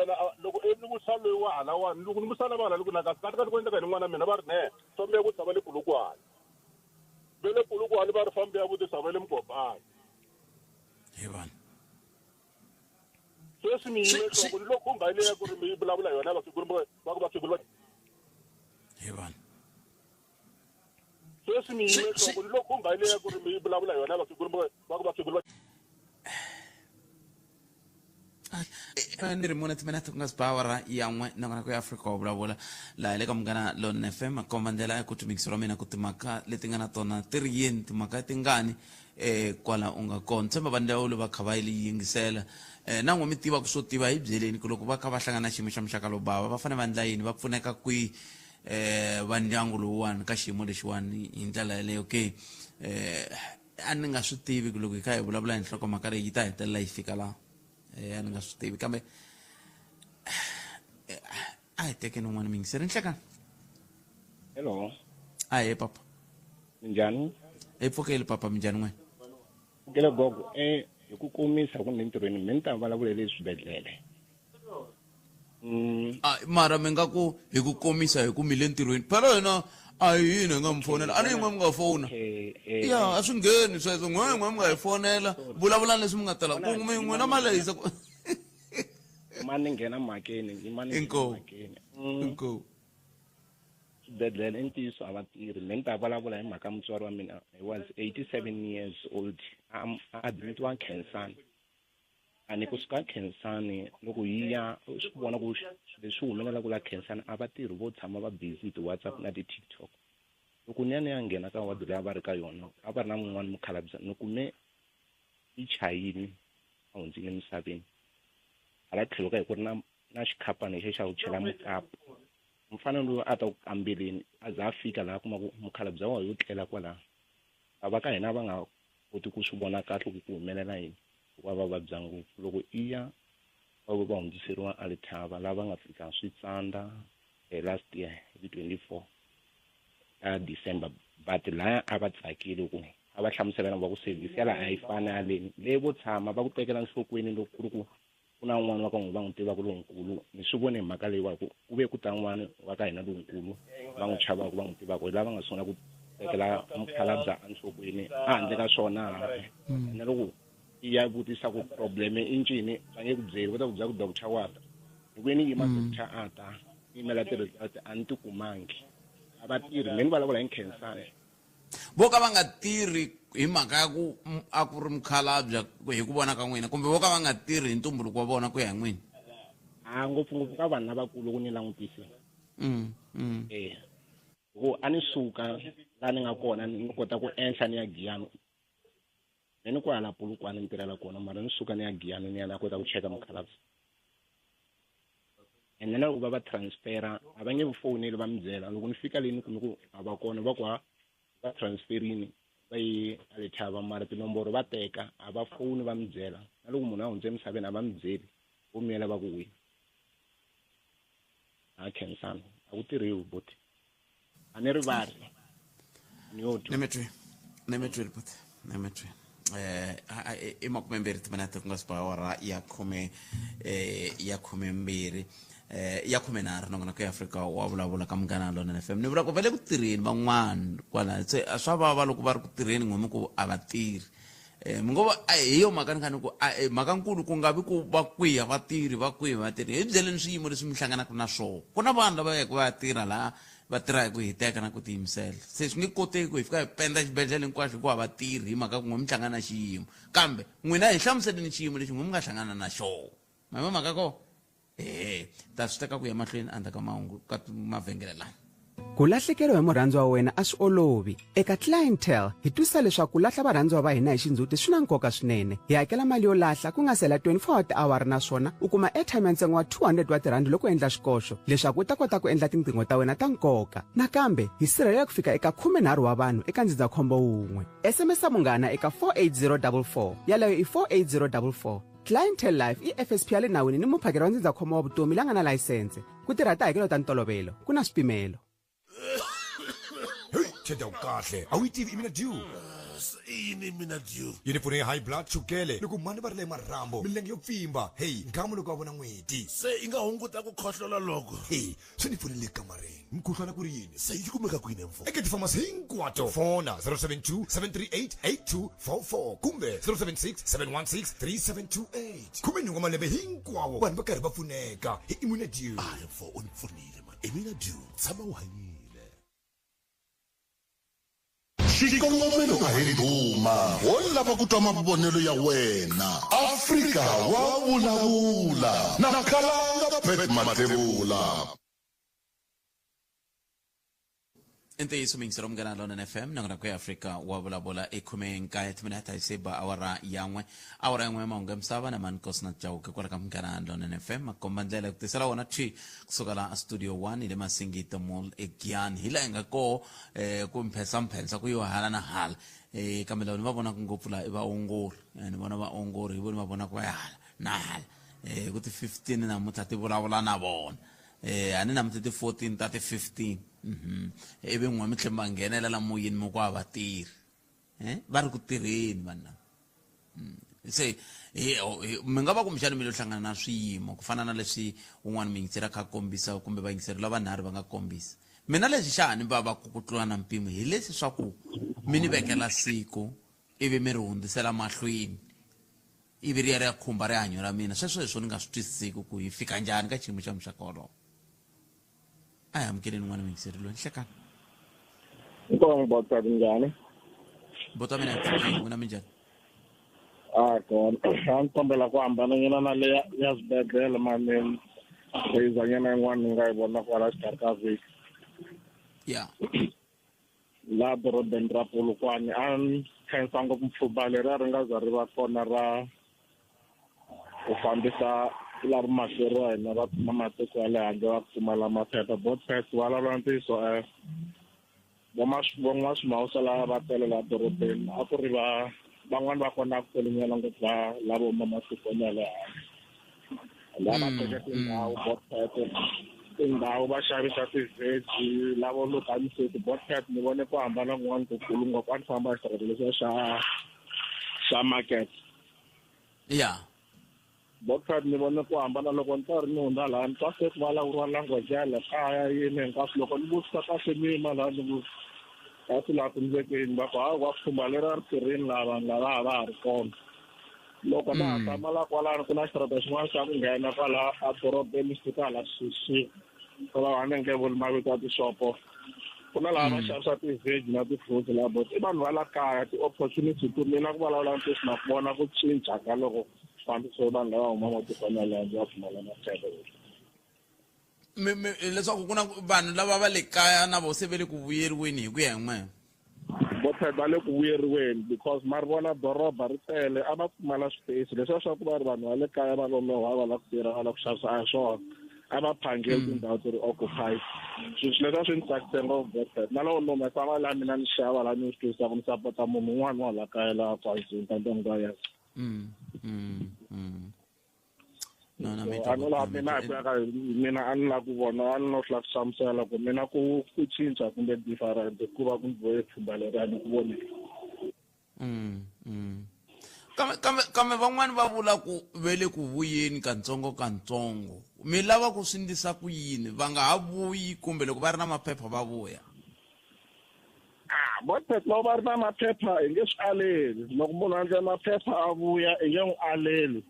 ene loko i ni vutisa loyi wa halawani loko ni vutisa lava hala ku na kasi kahle kahle ku endleka yini n'wana mina va ri ne fambi ya vutisa va le Polokwane. Va le Polokwane va ri fambi ya vutisa va le Mokopane. He vanhu. Sweswi mi yime nhloko ni lo khumba leya ku ri mi vulavula yona vakhegula va ku vakhegula va. He vanhu. Sweswi mi yime nhloko ni lo khumba leya ku ri mi vulavula yona vakhegula va ku vakhegula va. Ni ri mune timinete ku nga si ba awara ya n'we nakona ku ya Afrika wa vulavula laha hi le ka Munghana Lonene FM komba ndlela ya ku tumikisa ra mina ku timhaka leti nga na tona ti ri yini timhaka tingani eh kwala u nga kona tshemba va ndzawulo va kha va yi yingisela eh na n'we mi tiva ku swo tiva hi byeleni ku loko va kha va hlangana na xiyimo xa muxaka lowu bava va fanele va endla yini va pfuneka kwihi eh va ndyangu lowuwani ka xiyimo lexiwani hi ndlela yeleyo ke eh a ni nga swi tivi ku loko hi kha hi vulavula hi nhlokomhaka leyi yi ta hetelela yi fika laha eh a ni nga swi tivi kambe a hi tekeni un'wana miyingiseri nhlekani. Hello. Ahee papa. Minjhani? Hi pfukile papa, minjhani n'wina? Pfukile gogo. Eh hi ku komisa ku ni ntirhweni mi ni ta vulavula le swibedhlele. Ah, mara mi nga ku hi ku komisa hi ku mi le ntirhweni. Phela hina a hi hina hi nga mi fonela. A ni yin'we mi nga fona. Ya, a swi ngheni sweswo. N'we n'we mi nga hi fonela. Vulavulani leswi mi nga tala. Ku mi n'wina ma lehisa ku. Mani nghena mhakeni, mani nghena Inkomu. mhakeni. Inkomu. Swibedhlele i ntiyiso a va tirhi. Me ni ta vulavula hi mhaka mutswari wa mina. He was 87 years old. A admitiwa Khensani. A ni kusuka Khensani loko hi ya swi vona ku leswi humelelaka la Khensani a va tirhi, vo tshama va busy hi ti-WhatsApp na ti-TikTok. Loko ni ya ni ya nghena ka ward leyi a va ri ka yona, a va ri na mun'wani mukhalabye, ni kume yi chayini a hundzile emisaveni. Hala tlhelo ka hi ku ri na xikhapana lexi xa ku chela mukapu. Mufana loyi a ta ku kambeleni a za a fika laha kuma ku mukhalabye wa yo tlela kwalaho. A va ka hina va nga koti ku swi vona kahle ku ku humelela yini, hikuva va vabya ngopfu. Loko i ya va va hundziseriwa a Lethaba laha va nga fika swi tsandza last year hi 24 ta December. But laya a va tsakile ku a va hlamusela na va ku service ya laha a yi fani na le leyi vo tshama va ku tekela enhlokweni loko ku ri ku ku na un'wana wa ka n'wi va n'wi tivaka lonkulu. Ni swi vone hi mhaka leyiwa ku ku ve ku ta n'wana wa ka hina lonkulu va n'wi chavaka, va n'wi tivaka, hi lava nga sungula ku tekela mukhalabye enhlokweni. A handle ka swona na loko i ya vutisa ku problem i ncini, va nge ku byeli, va ta ku byela ku doctor wa ta. Hi ku yini yima doctor a ta yimela ti-result a ni ti kumangi. A va tirhi. Me ni vulavula hi Nkhensani. Vo ka va nga tirhi hi mhaka ya ku a ku ri mukhalabye hi ku vona ka n'wina, kumbe vo ka va nga tirhi hi ntumbuluko wa vona ku ya hi n'wina? A ngopfungopfu ka vanhu lavakulu ku ni langutise. Ku a ni suka laha ni nga kona ni kota ku enhla ni ya Giyani. Me ni kwala Polokwane ni tirhela kona, mara ni suka ni ya Giyani ni ya na kota ku cheka mukhalabye. And then loko va va transfera a va nge ku foneli va mi byela. Loko ni fika le ni kume ku a va kona, va ku ha va transferini va ye a Lethaba, mara tinomboro va teka a va foni va mi byela. Na loko munhu a hundze emisaveni a va mi byeli, vo miyela va ku wini. A Khensani a ku tirhiwi buti, a ni rivali ni yo twa. Nemetwe buti, nemetwe. I 20 timinete ku nga si ba awara ya khume, ya 12, ya 13. Nongonoko ya Afrika wa vulavula ka Munghana Lonene FM. Ni vula ku va le ku tirheni van'wana kwala, se a swa vava loko va ri ku tirheni n'we mi ku a va tirhi. Mi ngo va hi yo mhaka ni kha ni ku mhaka nkulu ku nga vi ku va kwihi a va tirhi, va kwihi va tirhi. Hi byeleni swiyimo leswi mi hlanganaka na swona. Ku na vanhu lava yaka va ya tirha laha va tirha hi ku hiteka na ku tiyimisela, se swi nge koteki ku hi fika hi penda xibedhlele hinkwaxo hikuva va tirhi hi mhaka ku n'we mi hlangana na xiyimo. Kambe n'wina hi hlamuseleni xiyimo lexi n'we mi nga hlangana na xona. Ma yiva mhaka kona? Ehe, ta swi teka ku ya mahlweni endzhaku ka mahungu ka mavhengele lama. Ku lahlekeriwa hi murhandziwa wa wena a swi olovi. Eka Clientele, hi twisisa leswaku ku lahla varhandziwa va hina hi xindzhuti swi na nkoka swinene. Hi hakela mali yo lahla ku nga si hela 24 wa tiawara naswona u kuma airtime ya ntsengo wa 200 wa tirhandi loko u endla xikoxo leswaku u ta kota ku endla tinqingho ta wena ta nkoka. Nakambe, hi sirhelela ku fika eka 13 wa vanhu eka ndzindzakhombo wun'we. SMS munghana eka 48044. Yaleyo i 48044. Clientele Life i FSP ya le nawini ni muphakeri wa ndzindzakhombo wa vutomi la nga na layisense. Ku tirha tihakelo ta ntolovelo, ku na swipimelo. Hey, cheda kahle. A wu yi tivi i mina dew. I yini mina dew? Yi ni pfune hi high blood, chukele, loko mhani va ri le marhambu, milenge yo pfimba. Hey, nghamu loko a vona n'weti. Se yi nga hunguta ku khohlola loko. Hey, swi ni pfunile ekamareni. Mukhuhlwana ku ri yini? Se yi kumeka kwini mfo? Eka tifamasi hinkwato. Fona 072 738 8244 kumbe 076 716 3728. 18 malembe hinkwawo vanhu va karhi va pfuneka hi Immunadew. Hayi mfo, u ni pfunile man. Immunadew, tshama u hanyile. Xikongomelo a hi ndhuma, ho lava ku twa mavonelo ya wena. Afrika wa vulavula na Khalanga Pat Mathebula. I ntiyiso miyingiselo Munghana Lonene FM nongonoko ya Afrika wa vulavula i 19 timinete hi siba awara ya n'we, awara ya n'we ya mahungu ya misava na Mankos na Chauke kwala ka Munghana Lonene FM makomba ndlela ku tisela wona thwi kusuka la studio 1 hi le Masingita Mall eGiyani. Hi laha hi nga koho ku mphensamphensa ku yiwa hala na hala, kambe lava ni va vonaka ngopfu laha i vaongori. Ni vona vaongori hi vona va vonaka va ya hala na hala, ku ti 15 namuntlha ti vulavula na vona. A ni namuntlha ti 14 ta ti 15. Ivi n'we mi tlhela va nghenela la moyeni mi ku a va tirhi. Va ri ku tirheni vanhu lava. Se mi nga va kumbexana mi lo hlangana na swiyimo ku fana na leswi un'wana muyingiseri a kha a kombisa kumbe vayingiseri lavanharhu va nga kombisa. Mina leswi xa ha ni vavaku ku tlula na mpimo hi leswi swa ku mi ni vekela siku ivi mi ri hundzisela mahlweni ivi ri ya ri ya khumba rihanyo ra mina. Sweswo hi swona ni nga swi twisiseki ku hi fika njhani ka xiyimo xa muxaka wolowo. A hi amukeleni n'wana muyingiseri loyi. Nhlekani. Inkomo bota kunjani? Bota mina hi pfukile, n'wina minjhani? A kona. A ni kombela ku hambananyana na leya ya swibedhlele mani rayizanyana yin'wana ni nga yi vona kwala xikarhi ka vhiki. Ya. Laha dorobeni ra Polokwane a ni khensa ngopfu pfhumba leriya ri nga za ri va kona ra ku fambisa lava makwerhu wa hina va kuma matiko ya le handle va pfumala maphepha. Botpet vulavula ntiyiso van'waswimawusa lava va tele laha dorobeni a ku ri va van'wani va kona ku telenyana ngopfu va lava huma matikweni ya le handle lava teke tindhawu botpet tindhawu va xavisa ti-veg lavo luka miseti. Botpet ni vone ku hambana kun'wana kukulu ngopfu a ni famba xitereko lexiya xa market. Ya. Botpet ni vone ku hambana loko ni karhi ni hundza laha ni twa se ku vulavuriwa language ya le kaya yini hinkwaswo loko ni vutisa kahle ni yima laha ni ku kasi laha ku ndlekeni va ku hayi wa pfhumba leri a ri tirhini laha vanhu lava a va ha ri kona. Loko na ha tshama la kwalano ku na xitarata xin'wana xa ku nghena kwala a dorobeni xi fika hala xixi kwalaho a ni nge vuli mavito ya tixopo ku na laha va xavisa ti-veg na ti-fruits laha bot i vanhu va la kaya ti-opportunity to mina ku vulavula ntiyiso na ku vona ku cinca ka loko fambisiwe vanhu lava huma matikweni ya le handle va pfumala maphepha. Leswaku ku na vanhu lava va le kaya na vo se va le ku vuyeriweni hi ku ya hi n'we. Botpet va le ku vuyeriweni because ma ri vona doroba ri tele a va pfumala swipesi leswiya swa ku va ri vanhu va le kaya va loloha va lava ku tirha va lava ku xavisa a hi swona a va phangeli tindhawu ti ri occupied. Swilo leswiya swi ni tsakise ngopfu Botpet na loko ni humesa mali ya mina ni xava laha ni swi twisaka ni sapota munhu un'wana wa la kaya laha kwazulu ta ndyangu wa yena. No, no, a ni la mina hi ku ya ka mina a ni la ku vona a ni no swi la ku hlamusela ku mina ku cinca kumbe different ku va ku bohe pfhumba leriya ni ku vonile. Kambe van'wani va vula ku ve le ku vuyeni katsongo katsongo. Mi lava ku swi ndlisa ku yini? Va nga ha vuyi kumbe loko va ri na maphepha va vuya? Botpet loko va ri na maphepha hi nge swi aleli. Loko munhu a endle maphepha a vuya hi nge n'wi aleli.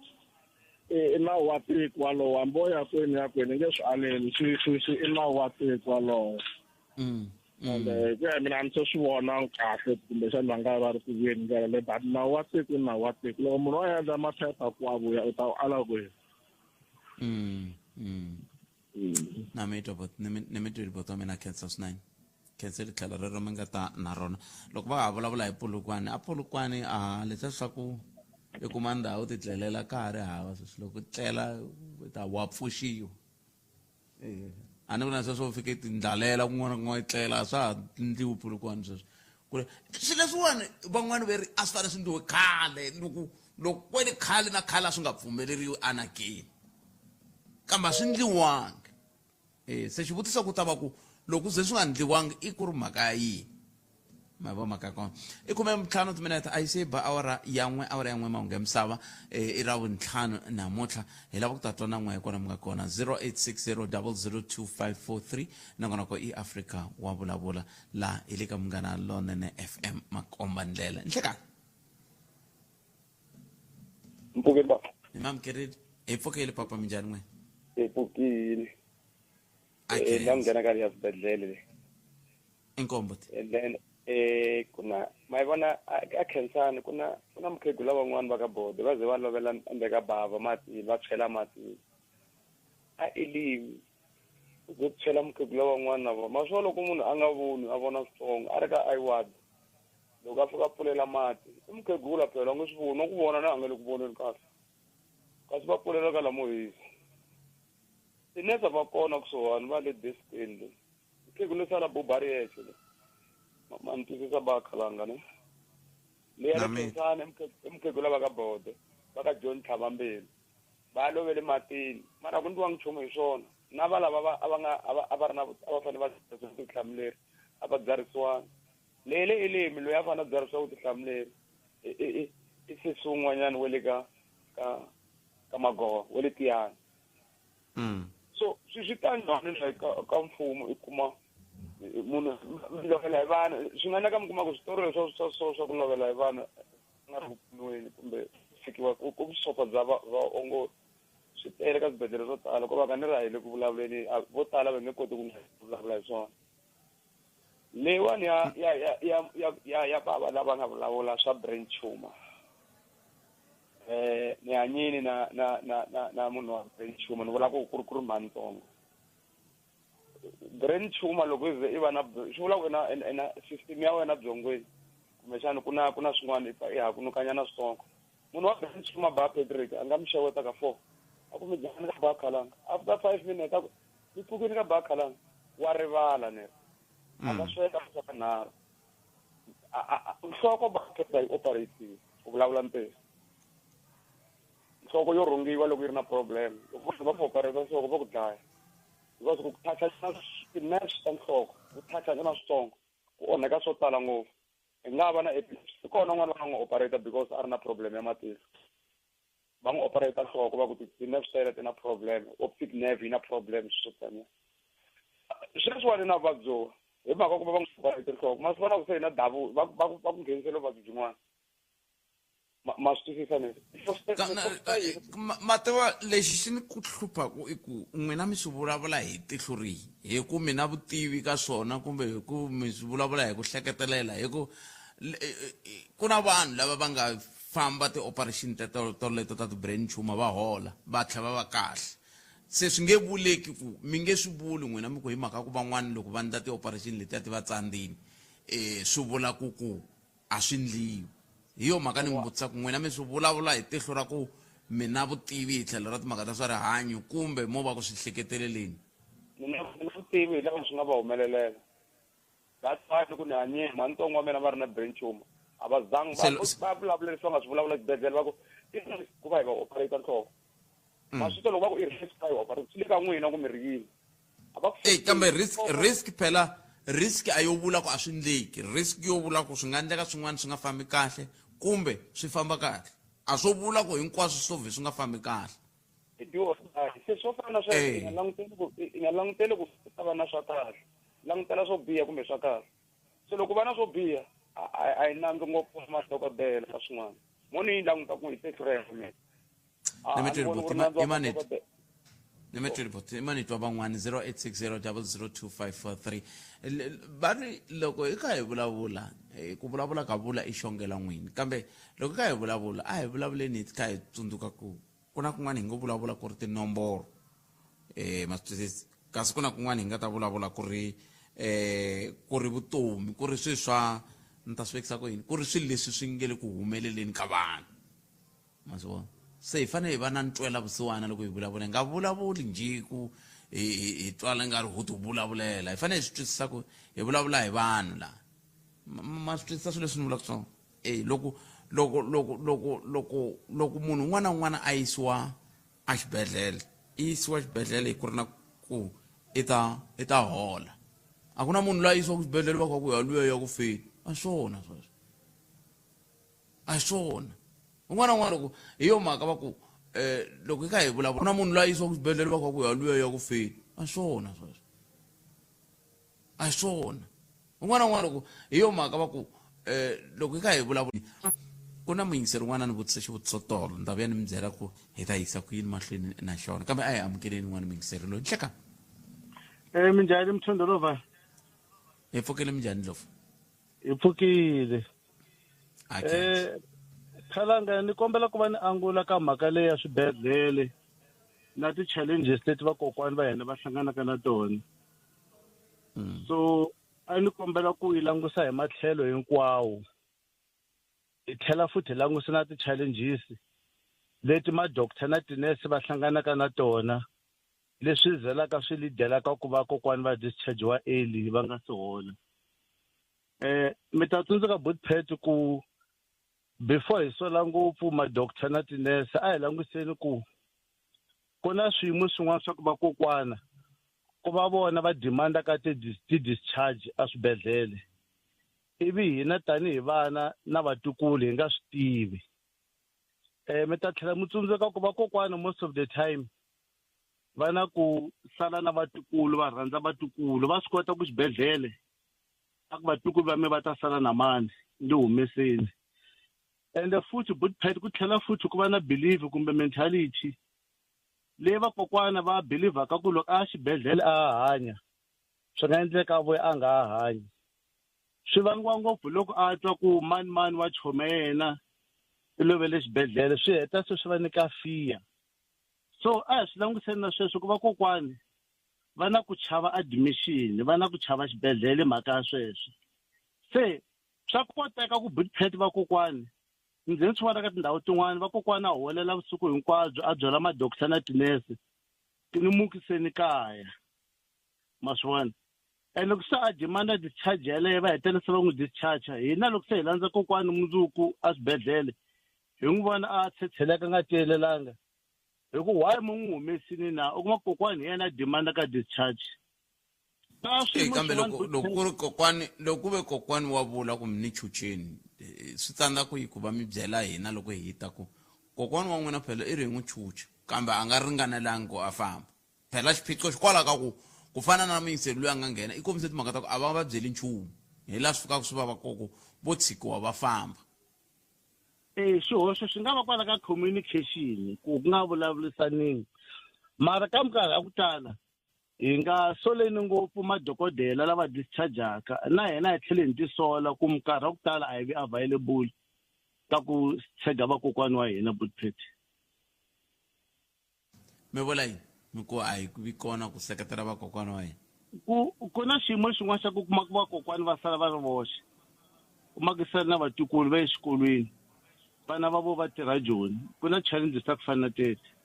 I nawu wa tiko walowo hambi wo ya kwini ya kwini i nge swi aleli swi i nawu wa tiko walowo. And ku ya mina a ni se swi vona kahle kumbexana va nga va ri ku vuyeni ndlela leyi but nawu wa tiko i nawu wa tiko loko munhu wa endla maphepha ku a vuya u ta wu ala kwihi. Na mi twa ni mi twile bot wa mina khensa swinene. Khensa tlhelo rero mi nga ta na rona. Loko va ha vulavula hi Polokwane, a Polokwane a leswiya swa ku i kuma ndhawu ti tlelela ka ha ri hava sweswi loko tlela u ta wa pfuxiwa. A ni ku na sweswo u fike tindlalela kun'wana na kun'wana i tlela a swa ha ndliwi Polokwane sweswi. Ku ri swilo leswiwani van'wani va ri a swi fanele swi ndliwe khale loko loko kwele khale na khale a swi nga pfumeleriwi anakeni kambe a swi ndliwangi. Se xivutiso ku ta va ku loko ze swi nga ndliwangi i ku ri mhaka ya yini? Ma vo mhaka ya kona i 15 timinete a yi se ba awara ya 1 awara ya 1 mahungu ya misava i ra vuntlhanu namuntlha hi lava ku ta twa na n'we kona mi nga kona 0860002543 nongonoko i Afrika wa vulavula laha hi le ka Munghana Lonene FM makomba ndlela. Nhlekani. Mpfukeni baba. Hi mamukerile. Hi pfukile papa minjhani n'we? Hi pfukile. La nghena ka ya swibedhlele le. Inkombo ti. And then kuna ma yi vona a Khensani ku na mukhegula van'wani va ka bode va ze va lovela endzeni ka bava matini va tshwela matini. A eliwi u ze tshwela mukhegula van'wana na vona. Ma swi vona loko munhu a nga voni a vona switsongo a ri ka eye ward loko a fika a pfulela mati i mukhegula phela a nge swi voni na ku vona na a nga le ku voneni kahle kasi va pfulela ka lamo hisa. Tinese va kona kusuhani va le deskeni le. Mukhegula sala buba ri yexe le. Ma ni twisisa ba khalanga ne. Le ya le Khensani i mukhegula va ka Bode va ka John Tlhavambeni. Va lovele matini mara ku ndliwangi nchumu hi swona. Na va lava a va nga a va ri na a va fanele va byarisiwa vutihlamuleri a va byarisiwanga. Leyi le elemi loyi a fanele a byarisiwa vutihlamuleri i sesi wun'wanyana wa le ka ka ka Magoha wa le Tiyani. So swi ta njhani la ka mfumo i kuma munhu mi lovela hi vanhu swi nga endleka mi kuma ku switori leswa swa so swa ku lovela hi vanhu nga ri ku pfuniweni kumbe fikiwa ku vusofa bya vaongori swi Swi tele ka swibedhlele swo tala ko va ka ni ri a hi le ku vulavuleni vo tala va nge koti ku vulavula hi swona. Leyiwani ya ya ya ya ya ya ya bava lava nga vulavula swa brain tumor. Ni hanyini na na na na na munhu wa brain tumor, ni vula ku ku ri ku ri mhani ntsongo. Brain tumor loko i ze i va na swi vula ku na na system ya wena byongweni kumbexana ku na ku na swin'wana i ha ku nukanyana switsongo. Munhu wa brain tumor ba Patrick a nga mi xeweta ka 4 a ku mi njhani ka ba Khalanga, after 5 minutes a ku mi pfukini ka ba Khalanga, wa rivala ne a nga sweka ka nharhu. Nhloko ba Patrick yi operate ku vulavula ntiyiso. Nhloko yo rhungiwa loko yi ri na problem, loko va ku operate nhloko va ku dlaya. Because ku thatha ti-nerves ta nhloko, ku thatha na switsongo, ku onheka swo tala ngopfu. I nga va na epilepsy. Kona un'wana va nga n'wi operate because a ri na problem ya matihlo. Va n'wi operate nhloko va ku ti-nerves ta yena ti na problem, optic nerve yi na problem, swo taniya. Sweswiwani na vuvabyi byo hi mhaka ku va va n'wi operate nhloko, ma swi vona ku se na davu va va va ku nghenisele vuvabyi byin'wana. Ma swi twisisa ni? Ma tiva lexi xi ni ku hluphaku i ku n'wina mi swi vulavula hi tihlo rihi, hi ku mi na vutivi ka swona kumbe hi ku mi swi vulavula hi ku hleketelela, hi ku ku na vanhu lava va nga famba ti-operation teto toleto ta ti-brain tumor va hola va tlhela va va kahle. Se swi nge vuleki ku mi nge swi vuli n'wina mi ku hi mhaka ku van'wani loko va endla ti-operation letiya ti va tsandzini, swi vula ku ku a swi ndliwi. Hi yo mhaka ni mi vutisa ku n'wina mi swi vulavula hi tihlo ra ku mi na vutivi hi tlhelo ra timhaka ta swa rihanyo kumbe mo va ku swi hleketeleleni? Ni na vutivi hi lava swi nga va humelelela. That's why ni ku ni hanyeni, mhani ntsongo wa mina va ri na brain tumor. A va zangi va vulavula leswi va nga swi vulavula xibedhlele, va ku i risk ku va hi va operate nhloko. Ma swi twa loko va ku i risk va hi operate, swi le ka n'wina ku mi ri yini. A va ku Kambe risk phela risk a yo vula ku a swi ndleki, risk yo vula ku swi nga endleka swin'wana swi nga fambi kahle kumbe swi famba kahle. A swo vula ku hinkwaswo swi vhe swi nga fambi kahle. I do or die. Se swo fana na sweswo, i nga languteli ku ta va na swa kahle. Langutela swo biha kumbe swa kahle. Se loko va na swo biha, a yi nandzi ngopfu madokodela ka swin'wana. Mo ni yi languta ku hi tihlo ra mina. Ni mi twa van'wani 0860 002 543. Va ri loko hi kha hi vulavula, ku vulavula ka vula i xongela n'wini, kambe loko hi kha hi vulavula a hi vulavuleni hi kha hi tsundzuka ku ku na kun'wana hi ngo vulavula ku ri tinomboro, ma swi twisisa, kasi ku na kun'wana hi nga ta vulavula ku ri ku ri vutomi, ku ri swilo swa ni ta swi vekisa ku yini, ku ri swilo leswi swi nge le ku humeleleni ka vanhu. Ma swi vona? Se hi fanele hi va na ntwela vusiwana loko hi vulavula, hi nga vulavuli njhe ku hi twala nga ri ho ti vulavulela. Hi fanele hi swi twisisa ku hi vulavula hi vanhu laha. Ma swi twisisa swilo leswi ni vulaka swona? Loko loko loko loko loko loko munhu un'wana na un'wana a yisiwa exibedhlele, i yisiwa exibedhlele hi ku ri na ku i ta hola. A ku na munhu loyi a yisiwaka exibedhlele va ku ya luya ya ku feni. A swona sweswo. A swona. Un'wana na un'wana loko hi yo mhaka va ku loko hi kha hi vulavula, ku na munhu loyi a yisiwaka exibedhlele va ku ya luya ya ku feni. A swona sweswo. A swona. Un'wana na un'wana loko hi yo mhaka va ku loko hi kha hi vulavula, ku na muyingiseri un'wana a ni vutisa xivutiso tolo, ni ta vuya ni mi byela ku hi ta yisa ku yini mahlweni na xona, kambe a hi amukeleni un'wana muyingiseri loyi. Nhleka. Minjhani Mthondolova? Hi pfukile minjhani Ndlovu? Hi pfukile. Khalanga, ni kombela ku va ni angula ka mhaka leyi ya swibedhlele na ti-challenges leti vakokwani va hina va hlanganaka na tona. So a ni kombela ku yi langusa hi matlhelo hinkwawo, hi tlhela futhi hi langusa na ti-challenges leti ma-doctor na tinurse va hlanganaka na tona, leswi zelaka swi lidelaka ku va kokwani va discharge-wa early va nga si hola. Mi ta tsundzuka Bootpet ku before hi sola ngopfu ma-doctor na tinurse, a hi languseni ku ku na swiyimo swin'wana swa ku vakokwana ku va vona va demanda ka ti-discharge eswibedhlele, ivi hina tanihi vana na vatukulu hi nga swi tivi. Mi ta tlhela mi tsundzuka ku vakokwana most of the time va na ku sala na vatukulu, va rhandza vatukulu, va swi kota ku xibedhlele a ku vatukulu va me va ta sala na mani ndi humeseni. Ende futhi Bootpet ku tlhela futhi ku va na belief kumbe mentality Leyi vakokwana va believer-ka ku loko a ya xibedhlele a ha hanya, swi nga endleka a vuya a nga ha hanyi. Swi vangiwa ngopfu loko a twa ku mani mani wa chomi ya yena i lovele xibedhlele, swi heta se swi va nyika fear. So a hi swi langutiseni na sweswo ku vakokwani va na ku chava admission, va na ku chava xibedhlele mhaka ya sweswo. Se swa koteka ku Boetpet vakokwani ndzi ni swi vona ka tindhawu tin'wani vakokwana a huwelela vusiku hinkwabyo a byela madokta na tinese ti ni mukiseni kaya ma swi vona and loko se a demanda discharge yaleyo va hetelela se va n'wi discharge hina loko se hi landza kokwani mundzuku eswibedhlele hi n'wi vona a tshetheleka nga tiyelelanga hi ku why mi n'wi humesini na u kuma kokwani hi yena a demanda ka discharge Eh, kambe loko loko ku ri kokwani loko ku ve kokwani wa vula ku mi ni chucheni eh, swi tsandza ku yi ku va mi byela hina loko hi ta ku kokwani wa n'wina phela i ri hi n'wi chucha kambe a nga ringanelangi ku a famba phela xiphiqo xi kwala ka ku ku fana na muyingiseri loyi a nga nghena i kombise timhaka ta ku a va va byeli nchumu hi laha swi fikaka swi vava koko vo tshikiwa va famba E xihoxo xi nga va kwala ka communication ku ku nga vulavurisaniwi mara ka minkarhi ya ku tala hi nga soleni ngopfu madokodela lava discharge-aka na hina hi tlhele hi tisola ku minkarhi ya ku tala a hi vi available ka ku tshega vakokwani wa hina Boetpet. Mi vula yini mi ku a hi vi kona ku seketela vakokwani wa hina? Ku ku na xiyimo xin'wana xa ku kuma ku vakokwani va sala va ri voxe kuma ku sala na vatukulu va exikolweni vana va vo va tirha joni ku na challenges ta ku fana na tete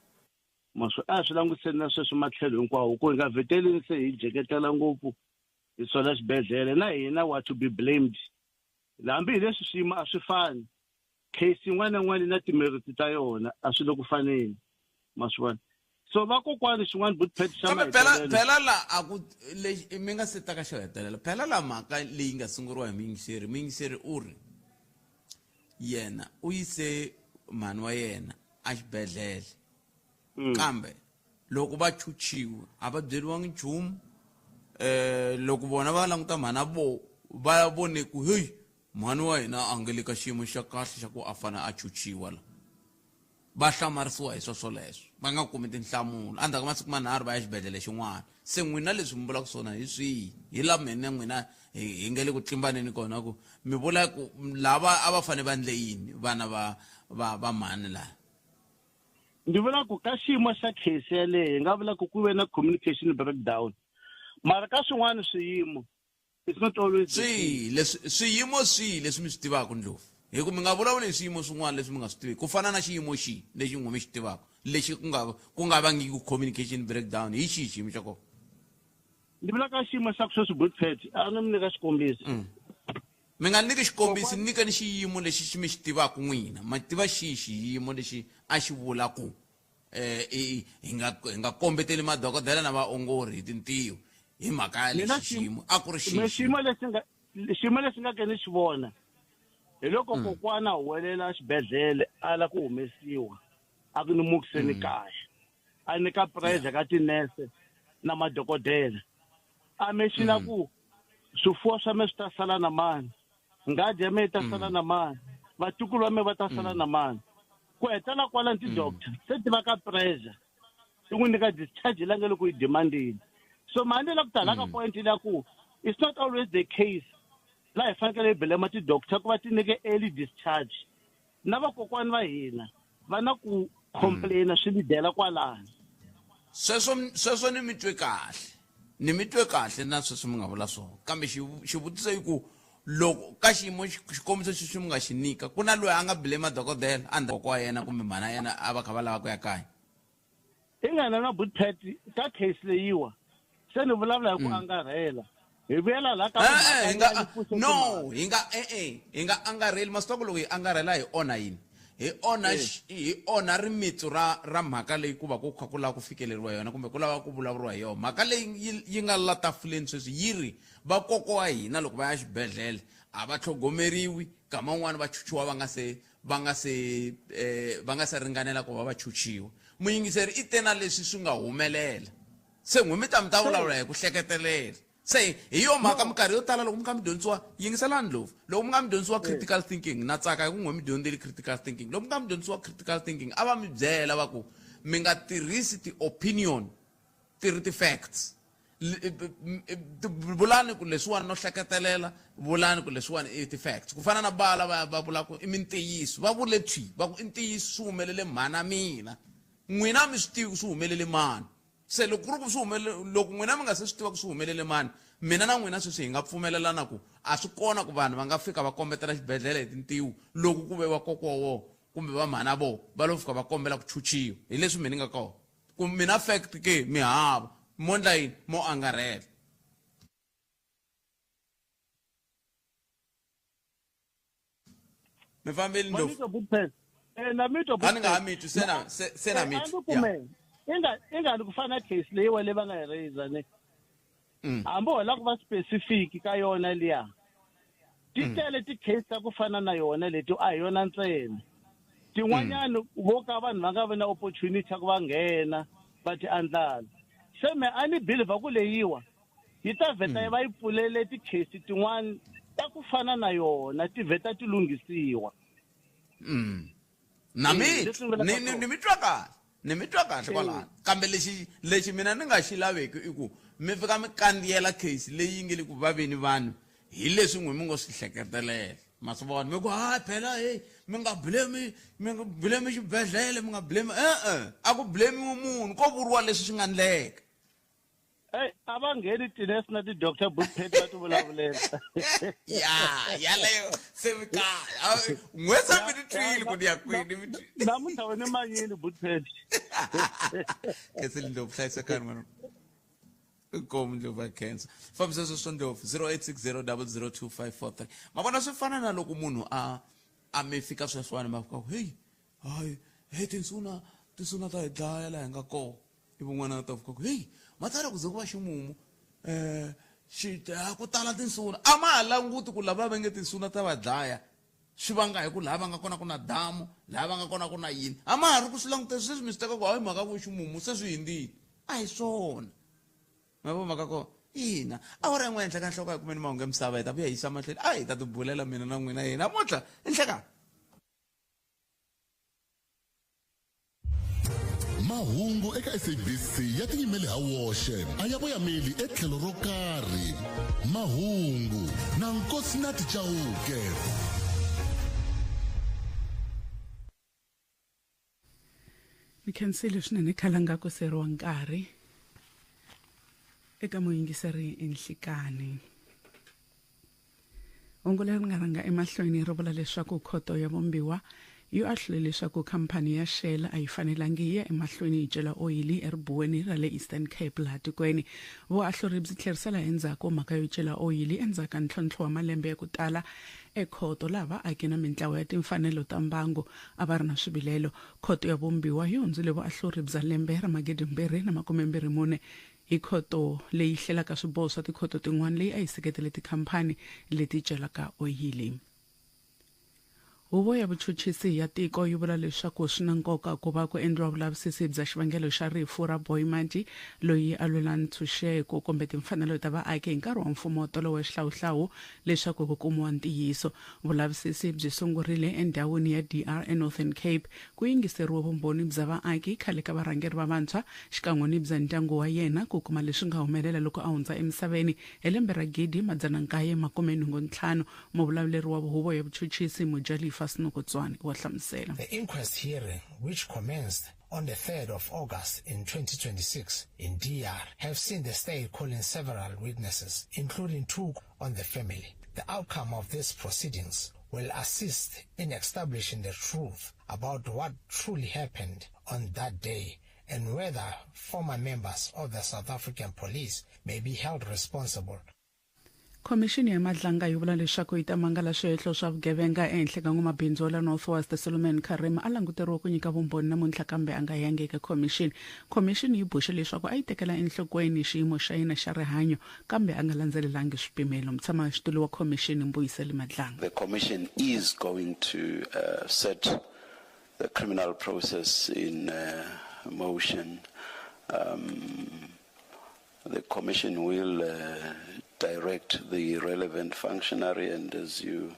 ma swi a hi swi langutiseni na sweswo matlhelo hinkwawo ku hi nga vheteleni se hi jeketela ngopfu hi sola xibedhlele na hina wa to be blamed hambi hi leswi swiyimo a swi fani case yin'wana na yin'wana yi na timeriti ta yona a swi le ku faneni ma swi vona so vakokwani xin'wana bootpet xa kambe phela phela la a ku lexi mi nga se ta ka xo hetelela phela la mhaka leyi nga sunguriwa hi muyingiseri muyingiseri u ri yena u yise mhani wa yena exibedhlele mm. kambe loko va chuchiwa a va byeriwangi nchumu eh loko vona va languta mhana vo va vone ku heyi mhani wa hina a nge le ka xiyimo xa kahle xa ku a fane a chuchiwa la va hlamarisiwa hi swo swoleswo va nga kumi tinhlamulo endzhaku ka masiku manharhu va ya xibedhlele xin'wana se n'wina leswi mi vulaka swona hi swihi hi la mina n'wina hi nge le ku tlimbaneni kona ku mi vula ku lava a va fanele va endle yini vana va va va mhani laha ndzi vula ku ka xiyimo xa case yaleyo hi nga vula ku ku ve na communication breakdown mara ka swin'wana swiyimo it's not always swihi leswi swiyimo swihi leswi mi swi tivaka ndlovu hi ku mi nga vulavuli hi swiyimo swin'wana leswi mi nga swi tiviki ku fana na xiyimo xihi lexi n'we mi xi tivaka lexi ku nga ku nga vangiki communication breakdown hi xihi xiyimo xa kona ndzi vula ka xiyimo xa ku sweswi bootpet a ni mi nyika xikombiso mm. Mi nga ni nyiki xikombiso, ni nyikeni xiyimo lexi xi mi xi tivaka n'wina. Ma tiva xihi xiyimo lexi a xi vula ku eh, i, hi nga hi nga kombeteli madokodela na vaongori hi tintiho hi mhaka ya Mina lexi xiyimo a ku ri xihi mina xiyimo lexi nga xiyimo lexi nga ke ni xi vona hi loko mm. kokwana a huwelela xibedhlele a la ku humesiwa a ku ni mukiseni mm. kaya a nyika pressure ka tinese na madokodela a mexina mm. ku swifuwo swa me swi ta sala na mani ngadi ya me yi ta sala mm. na mani vatukulu va me va ta sala mm. na mani ku hetela kwala ti-doctor mm. se ti va ka pressure ti n'wi nyika discharge la nga le ku yi demandeni so mhani la ku tala ka point la ku it's not always the case la hi fanekele hi blame ti-doctor ku va ti nyike early discharge na vakokwani va hina va na ku complaina swi lidela kwalano sweswo sweswo ni mi twe kahle ni mi twe kahle na sweswo mi nga vula swona kambe xivutiso i ku loko ka xiyimo xikombiso xexi mi nga xi nyika ku na loyi a nga blame dokodela a ndzhaku wa yena kumbe mhana yena a va kha va lava ku ya kaya i nga na bootpet ka case leyiwa se ni vulavula hi ku mm. angarhela hi vuyela la ka eh, eh, nga no hi nga e-e hi nga angarheli masiku loko hi angarhela hi onha yini hi onha eh. hi onha rimitsu ra ra mhaka leyi ku va ku kha ku lava ku fikeleriwa yona kumbe ku lava ku vulavuriwa hi yona mhaka leyi yi nga la tafuleni sweswi yi ri vakokwa wa hina loko va ya xibedhlele a va tlhogomeriwi kama un'wana va chuchiwa va nga se va nga se eh, va nga se ringanela ku va va chuchiwa muyingiseri i te na leswi swi nga humelela se n'wi mi ta mi ta vulavula hi ku hleketelela se hi yo mhaka minkarhi yo tala loko mi kha mi dyondzisiwa yingiselani ndlovu loko mi nga mi dyondzisiwa critical thinking na tsaka hi ku n'we mi dyondzile critical thinking loko mi nga mi dyondzisiwa critical thinking a va mi byela va ku Mi nga tirhisi ti-opinion ti ri ti-facts. Vulani ku leswiwani no hleketelela, vulani ku leswiwani i ti-facts. Ku fana na bala va vula ku i mintiyiso, va vule thwi va ku i ntiyiso, swi humelele mhana mina. N'wina mi swi tivi ku swi humelele mani. Se loko ku ri ku swi humelele, loko n'wina mi nga se swi tiva ku swi humelele mani, mina na n'wina sweswi hi nga pfumelelana ku a swi kona ku vanhu va nga fika va kombetela xibedhlele hi tintiho loko ku ve va kokwa wa vona kumbe va mhana vona va lo fika va kombela ku chuchiwa. Hi leswi mina ni nga kona ku mina fact ke mi hava mo ndla yini mo angarhela. Mi fambile Ndlovu? Na mi twa A ni nga ha mi twi, se na se na mi twi. Kume i nga ni ku fana case leyiwa leyi va nga yi raise ne. Hambi ho lava ku va specific ka yona liya, ti tele ti-case ta ku fana na yona leti, a hi yona ntsena. Tin'wanyani vo ka vanhu va nga vi na opportunity ya ku va nghena va ti andlala. Se me a ni believe ku leyiwa yi ta vheta va yi pfulele ti-case tin'wani ta ku fana na yona, ti vheta ti lunghisiwa. Na mi ni ni mi twa kahle, ni mi twa kahle kwalano. Kambe lexi mina ni nga xi laveki i ku mi fika mi kandziyela case leyi nge le ku vaveni vanhu hi leswi n'wi mi ngo swi hleketelela. Ma swi vona mi ku hayi phela, hey, mi nga blame, mi nga blame xibedhlele, mi nga blame e-e, a ku blame munhu, ko vuriwa leswi swi nga ndleka. Ey, a va ngheni tinese na ti-doctor Bookpet va ti vulavulela. Ya, yaleyo se mi kahle. N'hweti mi ni twile ku ni ya kwini, mi twile. Namuntlha wena manyini Bookpet. Khensile Ndlovu, hlayisekani n'wana. Inkomu Ndlovu ya khensa. Fambisa sweswo Ndlovu, 0860002543. Ma vona swi fana na loko munhu a mi fika sweswiwani ma fika ku, hey, hayi, hey, tinsuna ta hi dlaya laha hi nga kona. Ivi un'wana a ta fika ku, hey, matsala ku ze ku va ximumu, ku tala tinsuna. A ma ha languti ku lava va nge tinsuna ta va dlaya, swi vanga hi ku laha va nga kona ku na damu, laha va nga kona ku na yini. A ma ha ri ku swi langutela sweswi, mi swi teka ku hayi mhaka ku ximumu se swi hundzile. A hi swona. Ma vo mhaka ko ina, awara yin'we ehenhla ka nhloko a hi kumeni mahungu ya misava, hi ta vuya hi yisa mahlweni. A hi ta tibulela mina na n'wina hi namuntlha i nhlekani. Mahungu eka SABC ya tiyimele ha woxe, a ya voyameli etlhelo ro karhi. Mahungu na Nkosinathi Chauke. Ni khensile swinene khalanga ku seriwa nkarhi eka muyingiseri Nhlikani. Hungu leri nga rhanga emahlweni ri vula leswaku khoto ya vumbiwa yi ahlule leswaku khamphani ya Shell a yi fanelangi yi ya emahlweni yi cela oyili eribuweni ra le Eastern Cape laha tikweni. Vuahluri byi tlherisela endzhaku mhaka yo cela oyili endzhaku ka ntlhontlho wa malembe ya ku tala ekhoto laha vaaki na mintlawa ya timfanelo ta mbangu a va ri na swivilelo. Khoto ya vumbiwa yi hundzule vuahluri bya lembe ra 2024 hi khoto leyi hlelaka swiboho swa tikhoto tin'wana leyi a yi seketele tikhamphani leti celaka oyili. Huvo ya vuchuchisi ya tiko yi vula leswaku swi na nkoka ku va ku endliwa vulavisisi bya xivangelo xa rifu ra Boy Madi loyi a lwela ntshunxeko kumbe timfanelo ta vaaki hi nkarhi wa mfumo wa tolo wa xihlawuhlawu leswaku ku kumiwa ntiyiso. Vulavisisi byi sungurile endhawini ya DR eNorthern Cape. Ku yingiseriwe vumbhoni bya vaaki, khale ka varhangeri va vantshwa xikan'we ni bya ndyangu wa yena ku kuma leswi nga humelela loko a hundza emisaveni hi lembe ra 1985. Muvulavuleri wa huvo ya vuchuchisi Mojalefa Senokotswane wa hlamusela. The inquest hearing, which commenced on the 3rd of August in 2026 in DR, have seen the state calling several witnesses, including two on the family. The outcome of these proceedings will assist in establishing the truth about what truly happened on that day and whether former members of the South African police may be held responsible. Khomixini ya Madlanga yi vula leswaku yi ta mangala swihehlo swa vugevenga ehenhla ka n'wamabindzu wa la North West Solomon Karim a languteriwe ku nyika vumbhoni namuntlha kambe a nga yangi eka khomixini. Khomixini yi boxe leswaku a yi tekela enhlokweni xiyimo xa yena xa rihanyo kambe a nga landzelelangi swipimelo. Mutshamaxitulu wa khomixini Mbuyiseli Madlanga. The commission is going to set the criminal process in motion. The commission will direct the relevant functionary, and as you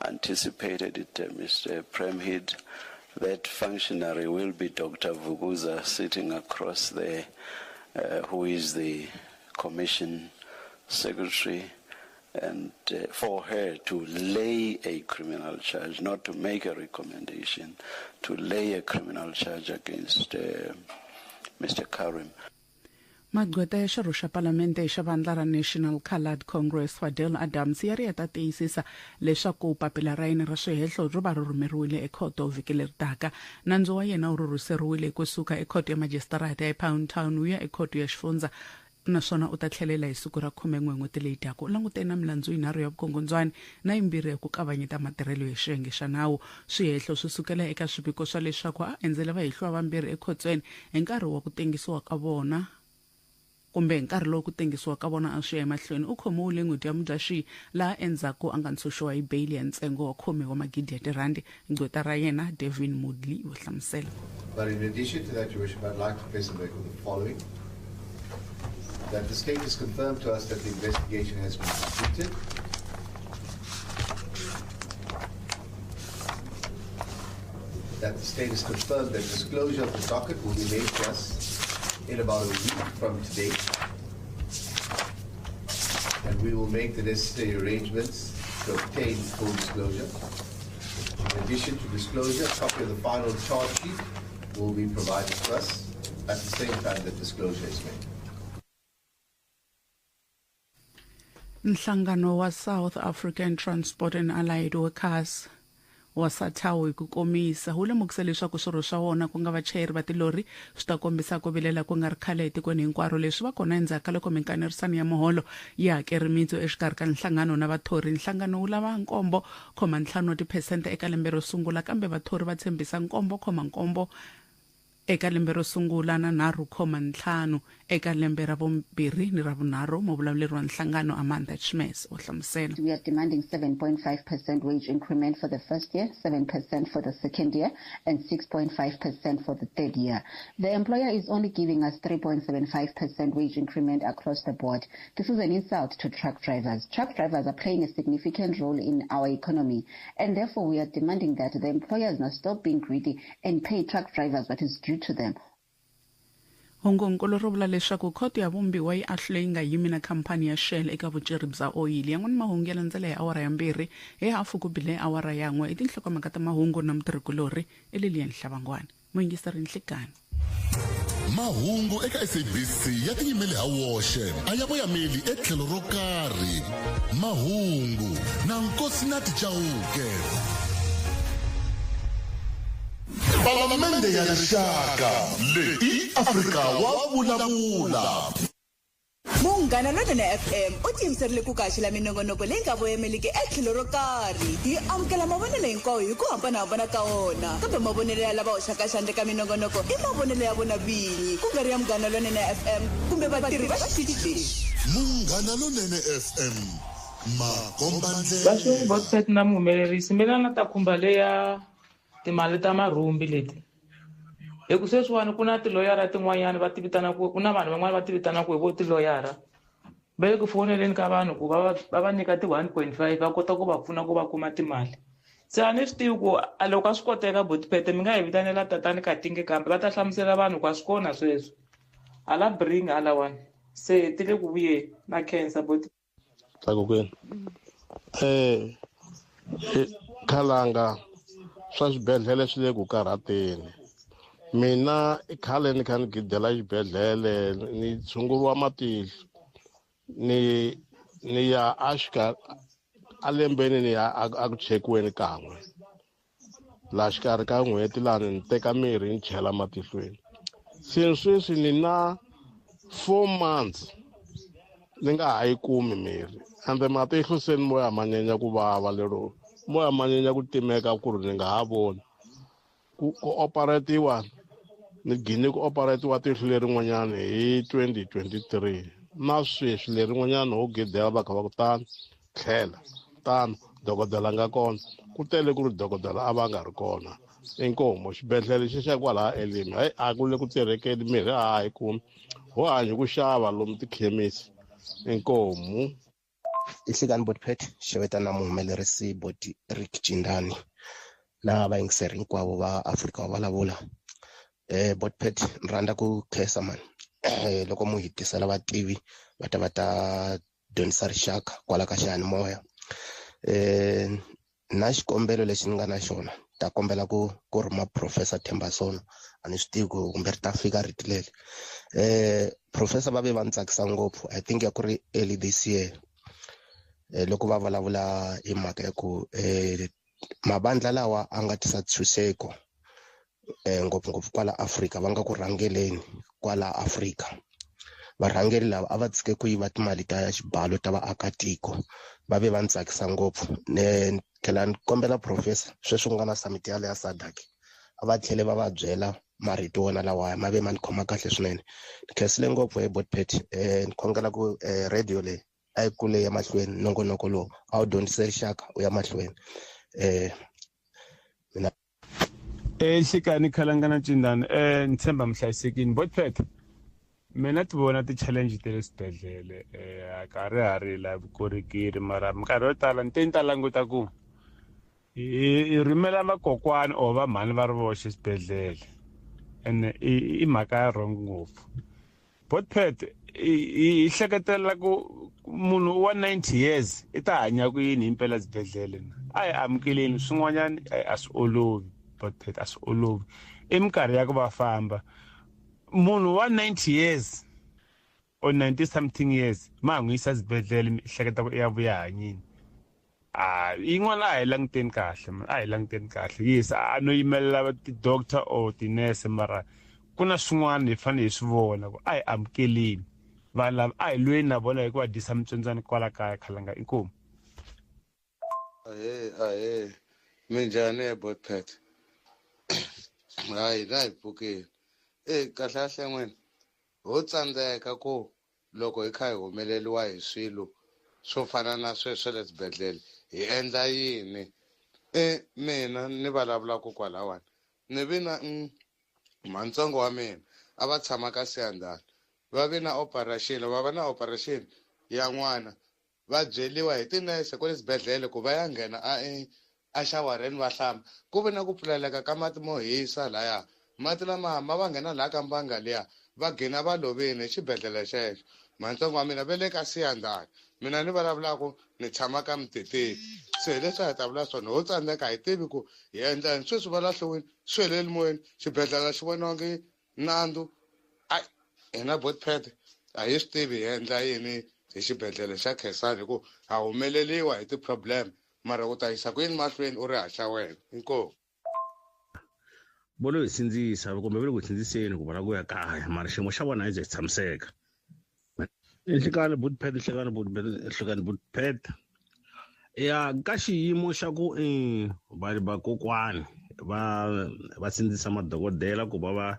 anticipated it, Mr. Premhid, That functionary will be Dr. Vuguza sitting across there, who is the commission secretary, and for her to lay a criminal charge, not to make a recommendation, to lay a criminal charge against Mr. Karim. Magqweta ya xirho xa palamende xa vandla ra National Coloured Congress Fadel Adams ya ri ya ta tiyisisa leswaku papila ra yena ra swihehlo ro va ri rhumeriwile ekhoto vhiki leri taka. Nandzu wa yena wu rhurhiseriwile kusuka ekhoto ya majisitarata ya Pound Town wu ya ekhoto ya xifundza naswona u ta tlhelela hi siku ra 11 n'hweti leyi taka. U langutene na milandzu yinharhu ya vukungundzwani na yimbirhi ya ku kavanyeta matirhelo ya xiyenge xa nawu. Swihehlo swi sukela eka swiviko swa leswaku a endzele vahehliwa vambirhi ekhotsweni hi nkarhi wa ku tengisiwa ka vona kumbe hi nkarhi lowu ku tengisiwa ka vona a swi ya emahlweni. U khomiwile n'hweti ya Mudyaxihi laha endzhaku a nga ntshunxiwa hi beyili ya ntsengo wa khume wa magidi ya tirhandi. Gqweta ra yena Devin Moodley wa hlamusela. But in addition to that, Your Worship, I'd like to place on record the following. That the state has confirmed to us that the investigation has been completed. That the state has confirmed that disclosure of the docket will be made to us in about a week from today. And we will make the necessary arrangements to obtain full disclosure. In addition to disclosure, a copy of the final charge sheet will be provided to us at the same time that disclosure is made. Nhlangano wa South African Transport and Allied Workers wa SATAWU hi ku komisa wu lemukise leswaku swirho swa wona ku nga vachayeri va tilori swi ta kombisa ku vilela ku nga ri khale etikweni hinkwaro. Leswi va kona endzhaku ka loko minkanerisano ya muholo yi hakeri mitsu exikarhi ka nhlangano na vathori. Nhlangano wu lava 7.5 wa tiphesente eka lembe ro sungula, kambe vathori va tshembisa 7.7 eka lembe ro sungula na 3.5 eka lembe ra vumbirhi ni ra vunharhu. Muvulavuleri wa nhlangano Amanda Chmes wa hlamusela. We are demanding 7.5% wage increment for the first year, 7% for the second year, and 6.5% for the third year. The employer is only giving us 3.75% wage increment across the board. This is an insult to truck drivers. Truck drivers are playing a significant role in our economy, and therefore we are demanding that the employers must stop being greedy and pay truck drivers what is due to them. Hungunkulu ri vula leswaku khoto ya vumbiwa yi ahlule yi nga yimi na khamphani ya Shell eka vuceri bya oyili. Yan'wana mahungu ya landzela hi awara ya 2 hi hafu ku bile awara ya 1. I tinhlokomhaka ta mahungu na mutirhikulorhi i Lilian Hlavangwana. Muyingiseri nhlikani. Mahungu eka SABC ya tiyimele ha woxe, a ya voyameli etlhelo ro karhi. Mahungu na Nkosinathi Chauke. Palamende ya Rixaka leyi i Afrika wa vulavula. Munghana Lonene FM u tiyimiserile ku kaxela minongonoko leyi nga voyameliki etlhelo ro karhi. Yi amukela mavonelo hinkwawo hi ku hambanahambana ka wona, kambe mavonelo ya lava hoxaka xandla eka minongonoko i mavonelo ya vona vinyi, ku nga ri ya Munghana Lonene FM kumbe vatirhi va xitichi lexi. Munghana Lonene FM, makombandlela. Va swi Botpet na muhumelerisi, mina na ta khumba leya timali ta marhumbi leti. Hi ku sweswiwani ku na tiloyara tin'wanyani va ti vitanaka, ku na vanhu van'wani va ti vitanaka hi vo tiloyara. Va le ku foneleni ka vanhu ku va va nyika ti 1.5 va kota ku va pfuna ku va kuma timali. Se a ni swi tivi ku a loko a swi koteka Botpet mi nga hi vitanela tatani Katingi kambe va ta hlamusela vanhu ku a swi kona sweswo. Hala bring hala wani. Se ti le ku vuyeni na khensa Bot. Tlakukeni. Khalanga swa xibedhlele swi le ku karhateni. Mina i khale ni kha ni gidela xibedhlele ni tshunguriwa matihlo. Ni ya a a lembeni ni ya a ku chekiweni kan'we. Laha xikarhi ka n'hweti laha ni teka mirhi ni chela matihlweni. Se sweswi ni na 4 months ni nga ha yi kumi mirhi. Ende matihlo se ni moya ma nyanya ku vava lero moya ma nyanya ku timeka ku ri ni nga ha voni. Ku operatiwa ni gine ku operatiwa tihlo lerin'wanyana hi 2023. Na sweswi lerin'wanyana ho gidela va kha va ku tano tlhela tano dokodela nga kona. Ku tele ku ri dokodela a va nga ri kona. Inkomu xibedhlele xi xa kwalaha Elim, hayi a ku le ku tirhekeni mirhi a ha yi kumi. Ho hanya ku xava lomu tikhemisi. Inkomu. Nhlikani Botpet, xeweta na muhumelerisi Boti Rick Jindani. Na vayingiseri hinkwavo va Afrika va vulavula. Botpet ni rhandza ku khensa mani loko mu hi tisela vativi va ta va ta dyondzisa rixaka kwala ka xiyanimoya. Na xikombelo lexi ni nga na xona ta kombela ku rhuma Professor Themba Sono, a ni swi tivi ku kumbe ri ta fika rito leri. Professor va ve va ni tsakisa ngopfu, I think ya ku ri early this year, loko va vulavula hi mhaka ya ku mavandla lawa a nga tisa ntshunxeko ngopfungopfu kwala Afrika, va nga ku rhangeleni kwala Afrika. Varhangeri lava a va tshike ku yiva timali ta xibalo ta vaakatiko, va ve va ni tsakisa ngopfu. Ni tlhela ni kombela professor, sweswi ku nga na summit ya le ya SADC, a va tlhele va va byela marito wona lawaya, ma ve ma ni khoma kahle swinene. Ni khensile ngopfu hi Botpet, ni khongela ku radio leyi a yi kule ya mahlweni, nongonoko lowu a wu dyondzise rixaka u ya mahlweni. Mina Xikani Khalangana Cindani, ni tshemba mi hlayisekile. Botpet, mina ti vona ti-challenge ta le swibedhlele, a ka ri ha ri la vukorhokeri, mara minkarhi yo tala ni te ni ta languta ku hi rhumela vakokwani or va mhani va ri voxe xibedhlele, ene i mhaka ya wrong ngopfu. Botpet, hi hleketelela ku munhu wa 90 years i ta hanya ku yini hi mpela xibedhlele na? A hi amukeleni swin'wanyana, a swi olovi. Botpet, a swi olovi. I minkarhi ya ku va famba. Munhu wa 90 years or 90 something years ma ha n'wi yisa xibedhlele, mi hleketa ku i ya vuya hanyini. Yin'wana a hi languteni kahle, man, a hi languteni kahle. Yes, a no yimelela ti-doctor or ti-nurse, mara ku na swin'wana hi fanele hi swi vona ku a hi amukeleni vanhu lava, a hi lweni na vona hi ku va dyisa mitsondzwana kwala kaya. Khalanga, inkomu. Ahee, ahee, minjhani Botpet? Hayi, na hi pfukile. Kahle kahle n'wina ho tsandzeka ku loko hi kha hi humeleriwa hi swilo swo fana na sweswo le swibedhlele hi endla yini? Mina ni vulavulaka kwalawani ni vi na mantsongo wa mina a va tshama ka Siyandhani, va vi na operation, va va na operation ya n'wana, va byeriwa hi tinese kwale swibedhlele ku va ya nghena a xawareni va hlamba, ku vi na ku pfuleleka ka mati mo hisa laya, mati lama ma va nghena laha ka mbanga liya, va gina va lovile hi xibedhlele xexo. Mantsongo wa mina ve le ka Siyandhani, mina ni vulavulaka ni tshama ka Mteteni. Se hi leswi a hi ta vula swona, ho tsandzeka, hi tivi ku hi endla yini. Sweswi va lahliwile, swi heleli moyeni, xibedhlele xi voniwangi nandzu. Ai, hina Botpet a hi swi tivi hi endla yini hi xibedhlele xa Khensani, hi ku ha humeleriwa hi ti-problem, mara u ta yisa ku yini mahlweni u ri haxa wena? Inkomu. Vo lo hi sindzisa kumbe va le ku hi sindziseni ku va lava ku ya kaya, mara xiyimo xa vona a xi tshamiseka. Nhlekani Botpet, nhlekani Botpet, nhlekani Botpet. Ya ka xiyimo xa ku va vakokwani va sindzisa madokodela ku va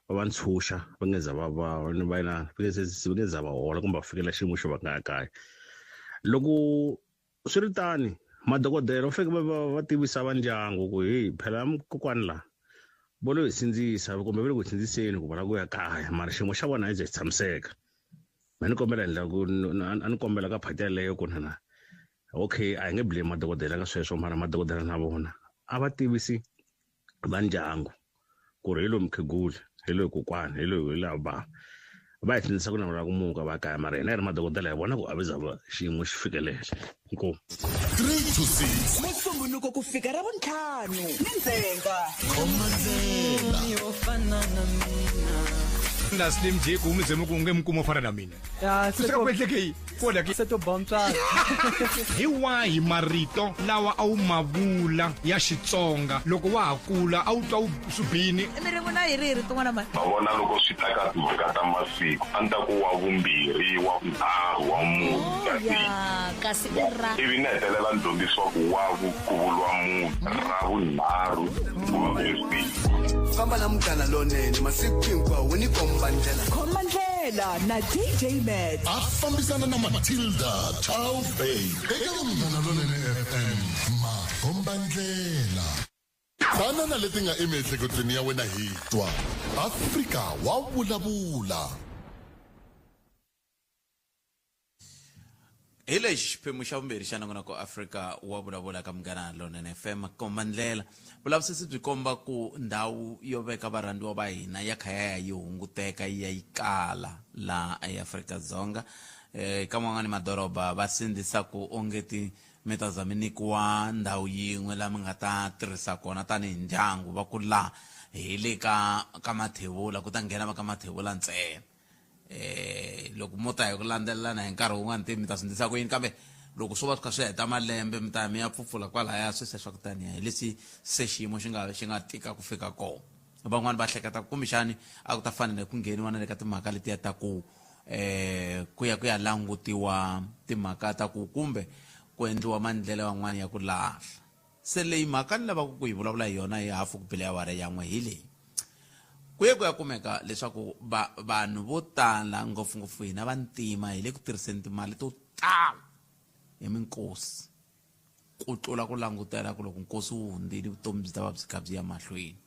va ntshunxa, va nge za va va va na va nge se va nge za va hola kumbe va fikela xiyimo xo va nga ya kaya. Loko swi ri tani, madokodela va fanekele va tivisa va ndyangu ku hey, phela kokwani la vo lo hi sindzisa kumbe va le ku hi sindziseni ku va lava ku ya kaya, mara xiyimo xa vona a xi tshamiseka. Mina ni kombela hi ndlela ku a ni kombela ka phati yaleyo ku na okay, a hi nge blame madokodela ka sweswo, mara madokodela na vona a va tivisi va ndyangu ku ri hi loyi mukhegula, hi loyi kokwana, hi loyi hi lava va hi sindzisa ku navela ku muka va kaya, mara hina hi ri madokodela hi vona ku a vi za va xiyimo xi fikelela. Inkomu. 3 to 6. Musumbhunuko ku fika ra vuntlhanu ni ndzhenga. Khoma ndlela. Yo fana na mina. Na Slim J ku mi zema ku nge mi kuma fana na mina. Ya, se ku endleke yi kona ke se to ba mutswari. Hi wahi marito lawa a wu ma vula ya Xitsonga loko wa ha kula a wu twa wu swi bini? Mi ri n'wina hi rihi rito n'wana mhani? Ma vona loko swi ta ka timhaka ta masiku a ni ta ku wa vumbirhi, wa vunharhu, wa mune, Oh, ya, kasi i ra. Ivi ni hetelela ni dyondzisiwa ku wa ku vuriwa munhu, ra vunharhu ku va ku ri siku. Famba na munghana lonene masiku hinkwawo wu ni komba ndlela. Khoma ndlela na DJ Matt. A fambisana na Matilda Chow Bay eka Munghana Lonene FM. Makomba ndlela. Fana na leti nga emiehleketweni ya wena hi twa. Afrika wa vulavula. Hi lexi xiphemu xa vumbirhi xa nongonoko Afrika wa vulavula ka Munghana Lonene FM komba ndlela. Vulavisisi byi komba ku ndhawu yo veka varhandziwa va hina ya kha ya ya yi hunguteka yi ya yi kala laha eAfrika-Dzonga. Ka man'wani madoroba va sindzisa ku onge ti mi ta za mi nyikiwa ndhawu yin'we laha mi nga ta tirhisa kona tanihi ndyangu va ku laha hi le ka ka Mathebula ku ta nghena va ka Mathebula ntsena. Eh loko mo ta hi ku landzelelana hi nkarhi wun'wana te mi ta swi ndlisa ku yini kambe loko swo va swi kha swi heta malembe mi ta ya mi ya pfupfula kwalaya swi se swa ku taniya hi leswi se xiyimo xi nga xi nga tika ku fika kona van'wani va hleketa kumbexani a ku ta fanele ku ngheniwa na le ka timhaka letiya ta ku eh ku ya ku ya langutiwa timhaka ta ku kumbe ku endliwa maendlelo yan'wana ya ku lahla se leyi mhaka ni lavaka ku yi vulavula hi yona hi hafu ku bile awara yan'we hi leyi ku ye ku ya kumeka leswaku va vanhu vo tala ngopfungopfu hina vantima hi le ku tirhiseni timali to tala hi minkosi ku tlula ku langutela ku loko nkosi wu hundzile vutomi byi ta va byi kha byi ya mahlweni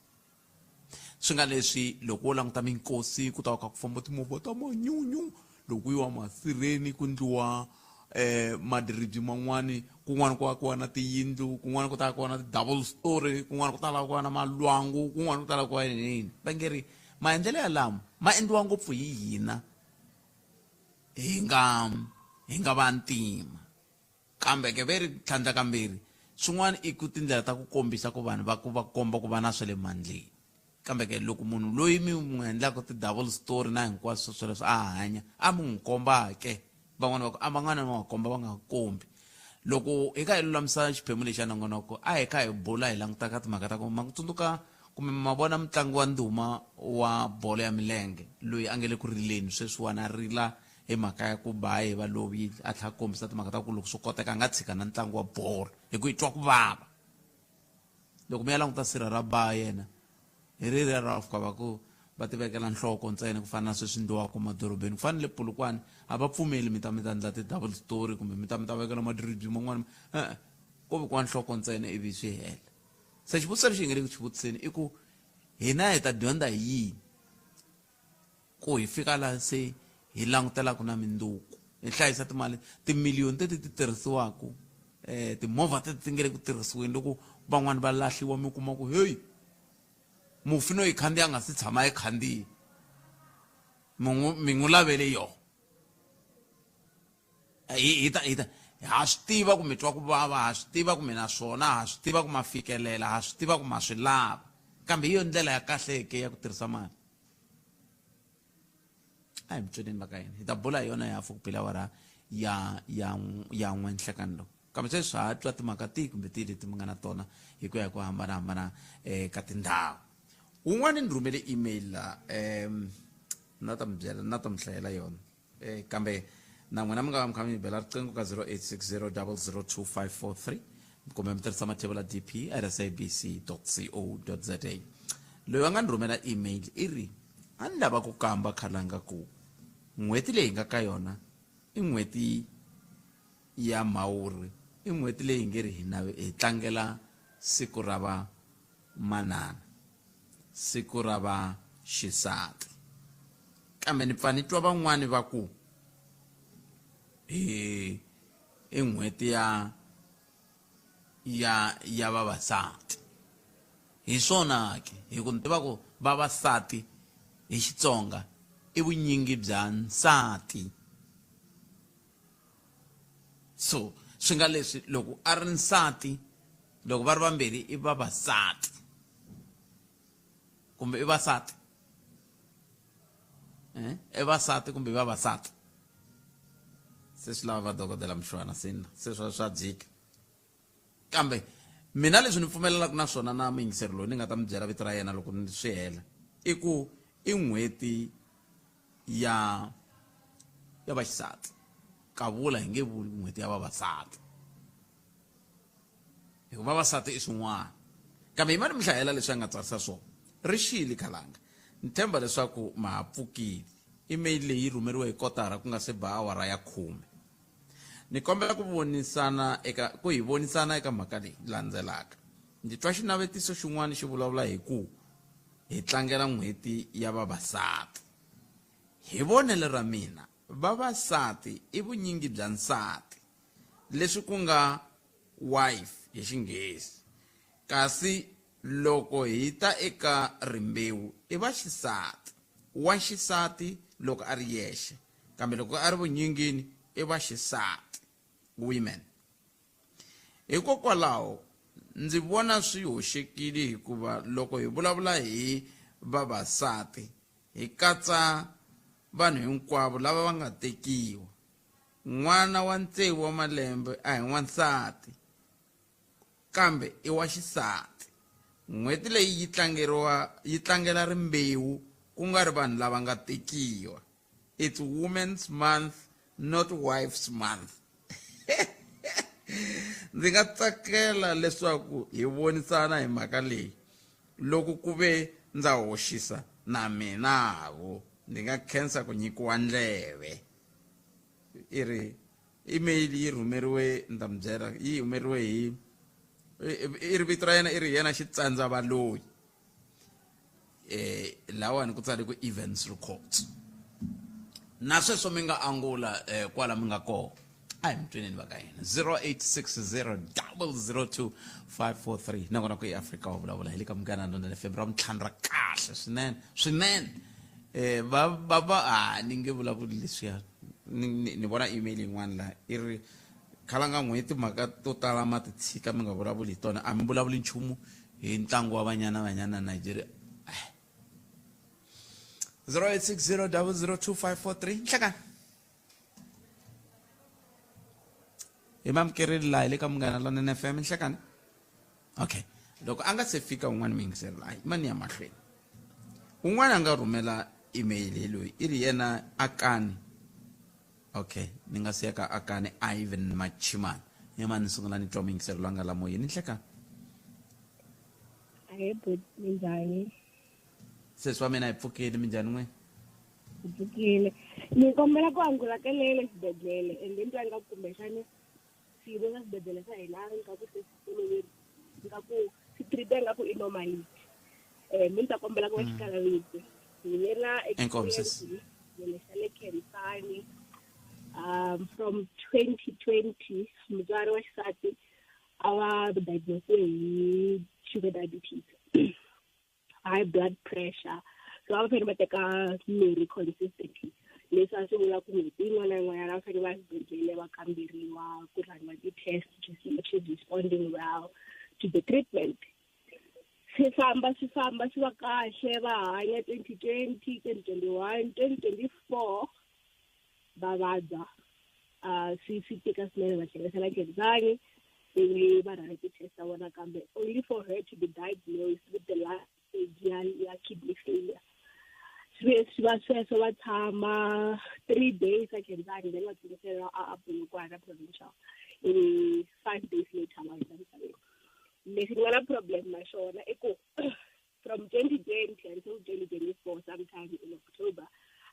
swi nga leswi loko wo languta minkosi ku ta va kha ku famba timovha ta manyunyu loko ku yiwa masirheni ku ndliwa eh madiribyi man'wani kun'wana ku akiwa na tiyindlu kun'wana ku ta akiwa na ti-double story kun'wana ku ta akiwa na malwangu kun'wana ku ta akiwa yini yini va nge ri maendlelo yalamo ma endliwa ngopfu hi hina hi nga hi nga vantima kambe ke ve ri tlhandlakambirhi swin'wana i ku tindlela ta ku kombisa ku vanhu va ku va komba ku va na swa le mandleni kambe ke loko munhu loyi mi n'wi endlaka ti-double story na hinkwaswo swoleswo a hanya a mi n'wi komba ke van'wana va ku a van'wana va nga komba va nga kombi loko hi kha hi lulamisa xiphemu lexi xa nongonoko a hi kha hi bula hi languta ka timhaka ta ku ma ku tsundzuka kumbe ma vona mutlangi wa ndhuma wa bolo ya milenge loyi a nge le ku rileni sweswiwani a rila hi mhaka ya ku ba hi va lovile a tlhela a kombisa timhaka ta ku loko swi koteka a nga tshika na ntlangu wa bolo hi ku yi twa ku vava loko mi ya languta sirha ra ba yena hi ri ri ra fika va ku va tivekela nhloko ntsena ku fana na sweswi ndliwaka madorobeni ku fana na le Polokwane a va pfumeli mi ta mi ta endla ti-double story kumbe mi ta mi ta vekela madiribyi man'wana e-e ko vekiwa nhloko ntsena ivi swi hela se xivutiso lexi hi nge le ku xi vutiseni i ku hina hi ta dyondza hi yini ku hi fika laha se hi langutelaka na minduku hi hlayisa timali timiliyoni teti ti tirhisiwaka um timovha teti ti nge le ku tirhisiweni loko van'wani va lahliwa mi kuma ku heyi mufi no yi khandziya a nga si tshama yi khandziya mi n'wi mi n'wi lavele yona hi hi ta hi ta ha swi tiva ku mi twa ku vava ha swi tiva ku mi na swona ha swi tiva ku ma fikelela ha swi tiva ku ma swi lava kambe hi yona ndlela ya kahle ke ya ku tirhisa mali a hi mitsweleni va ka hina hi ta bula hi yona ya hafu ku bile awara ya ya ya n'we nhlekani lowu kambe sweswi ha twa timhaka tihi kumbe tihi leti mi nga na tona hi ku ya hi ku hambanahambana um ka tindhawu wun'wana ni rhumele email la um na ta mi byela na ta mi hlayela yona eh, kambe na n'wina mi nga va mi kha mi bela riqingho ka 0860 002543 kumbe mi tirhisa mathebula dp at sabc co za loyi a nga ni rhumela email i ri a ni lava ku kamba khalanga ku n'hweti leyi nga ka yona i n'hweti ya mhawuri i n'hweti leyi nge ri hi hi tlangela siku ra va manana siku ra va xisati kambe ni pfa ni twa van'wani va ku hi i n'hweti ya ya ya vavasati hi swona ke hi ku ni tiva ku vavasati hi Xitsonga i vunyingi bya nsati so swi nga leswi loko a ri nsati loko va ri vambirhi i vavasati kumbe i vasati eh i vasati kumbe i vavasati se swi lava va dokodela mshwana sina se swa swa jika kambe mina leswi ni pfumelelaka na swona na muyingiseri loyi ni nga ta mi byela vito ra yena loko ni swi hela i ku i n'hweti ya ya vaxisati kavula hi nge vuli n'hweti ya vavasati hikuva vavasati i swin'wana kambe yimani mi hlayela leswi a nga tsarisa swona ri xile khalanga ni tshemba leswaku ma ha pfukile email leyi yi rhumeriwe hi kotara ku nga se ba awara ya khume ni kombela ku vonisana eka ku hi vonisana eka mhaka leyi landzelaka ndzi twa xinavetiso xin'wana xi vulavula hi ku hi tlangela n'hweti ya vavasati hi vonelo ra mina vavasati i vunyingi bya nsati. Leswi ku nga wife hi Xinghezi. Kasi loko hi ta eka rimbewu i vaxisati. Wa xisati loko a ri yexe, kambe loko a ri vunyingini i vaxisati, women. Hikokwalaho ndzi vona swi hoxekile hikuva loko hi vulavula hi vavasati hi katsa vanhu hinkwavo lava va nga tekiwa. N'wana wa tsevu wa malembe a hi n'wansati kambe i wa xisati. N'hweti leyi yi tlangeriwa yi tlangela rimbewu ku nga ri vanhu lava nga tekiwa. It's Women's Month not Wives Month. Ndzi nga tsakela leswaku hi vonisana hi mhaka leyi. Loko ku ve ndza hoxisa na mina-vo, ndzi nga khensa ku nyikiwa ndleve. I ri email yi rhumeriwe ni ta mi byela yi rhumeriwe hi i ri vito ra yena i ri yena Xitsandza Valoyi. Lawani ku tsale ku Events Records. Na sweswo mi nga angula kwala mi nga kona. A hi mi tweneni va ka hina 0860 002 543 nakona ku eAfrika wa vulavula hi le ka Munghana Lonene FM ra vuntlhanu ra kahle swinene swinene. Va va va a ni nge vulavuli leswiya. Ni vona email yin'wana laha i ri khalanga n'hweti mhaka to tala ma ti tshika mi nga vulavuli hi tona, a mi vulavuli nchumu hi ntlangu wa Banyana Banyana Nigeria. 0860 002 543 nhlekani hi mamukerile laha hi le ka Munghana Lonene FM nhlekani. Okay, loko a nga se fika un'wana muyingiseri laha mani ya mahlweni un'wana a nga rhumela email hi loyi i ri yena Akani. Okay, ni nga siya ka Akani Ivan Machimana yema ni sungula ni twa muyingiseri loyi a nga la moyeni. Nhlekani. Ahee buti, minjhani? Sesi wa mina hi pfukile, minjhani n'we? Hi pfukile. Ni kombela ku angula ka leyi le xibedhlele and then twa ingaku kumbexani swiyimo swa xibedhlele swa hina ingaku se swi toloveri ingaku swi treat-a ingaku i normality. Mi ni ta kombela ku va xikalavitsi. Hi ve na Inkomu, experience sis. hi xibedhlele xa le Khensani. From 2020 mutswari wa xisati a va diagnose hi sugar diabetes, high blood pressure. So a va fanele va teka mirhi consistently. Leswi a swi vula ku n'hweti yin'wana na yin'wanyana va fanele va ya xibedhlele va kamberiwa ku rhaniwa ti-test to see if she's responding well to the treatment. Swi famba swi famba swi va kahle va hanya 2020, 2021, 2024 va vabya. Swi swi tika swinene va tlherisela Khensani ivi va rhanga ti-test ta vona kambe only for her to be diagnosed with the last stage ya kidney failure. Swi swi va sweswo va tshama 3 days a Khensani then va tlherisela a Polokwane provincial ivi 5 days later va hundza misaveni. Lexi ni nga na problem na xona i ku from 2020 until 2024 sometime in October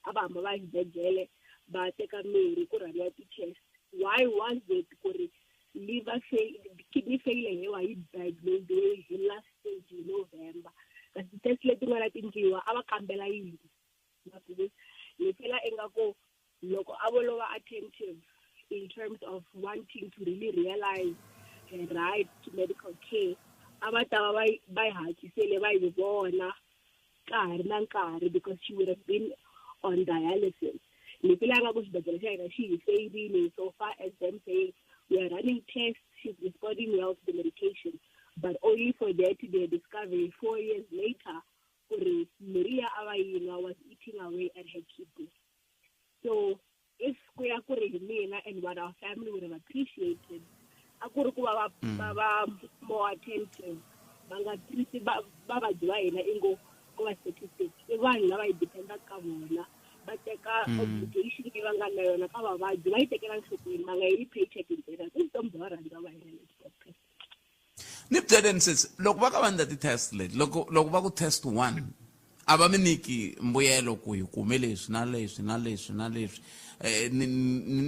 a va hamba va ya xibedhlele va teka mirhi ku rhaniwa ti-test. Why was it ku ri liver fail, kidney failure leyiwa yi diagnosed hi last stage hi November, kasi ti-test letin'wana ti endliwa a va kambela yini? Ni feel ingaku loko a vo lova attentive in terms of wanting to really realize her right to medical care, a va ta va va yi hatlisele va yi vona ka ha ri na nkarhi because she would have been on dialysis. Ni feel ingaku xibedhlele xa hina xi hi failile so far as them saying we are running tests, she's responding well to the medication, but only for there to be a discovery 4 years later kuri mirhi ya a va yi nwa was eating away at her kidney. So if ku ya ku ri hi mina and what our family would have appreciated, a ku ri ku va va va more attentive, va nga treat vavabyi va hina ingo ko va statistics. I vanhu lava hi dependaka ka vona, va teka obligation leyi va nga na yona ka vavabyi, va yi tekela enhlokweni, va nga yi paycheck ntsena, i vutomi bya varhandziwa va hina lebyi. Ni byeleni sesi, loko va ka va endla ti-test leti, loko va ku test 1, a va mi nyiki mbuyelo ku hi kume leswi na leswi na leswi na leswi. Ni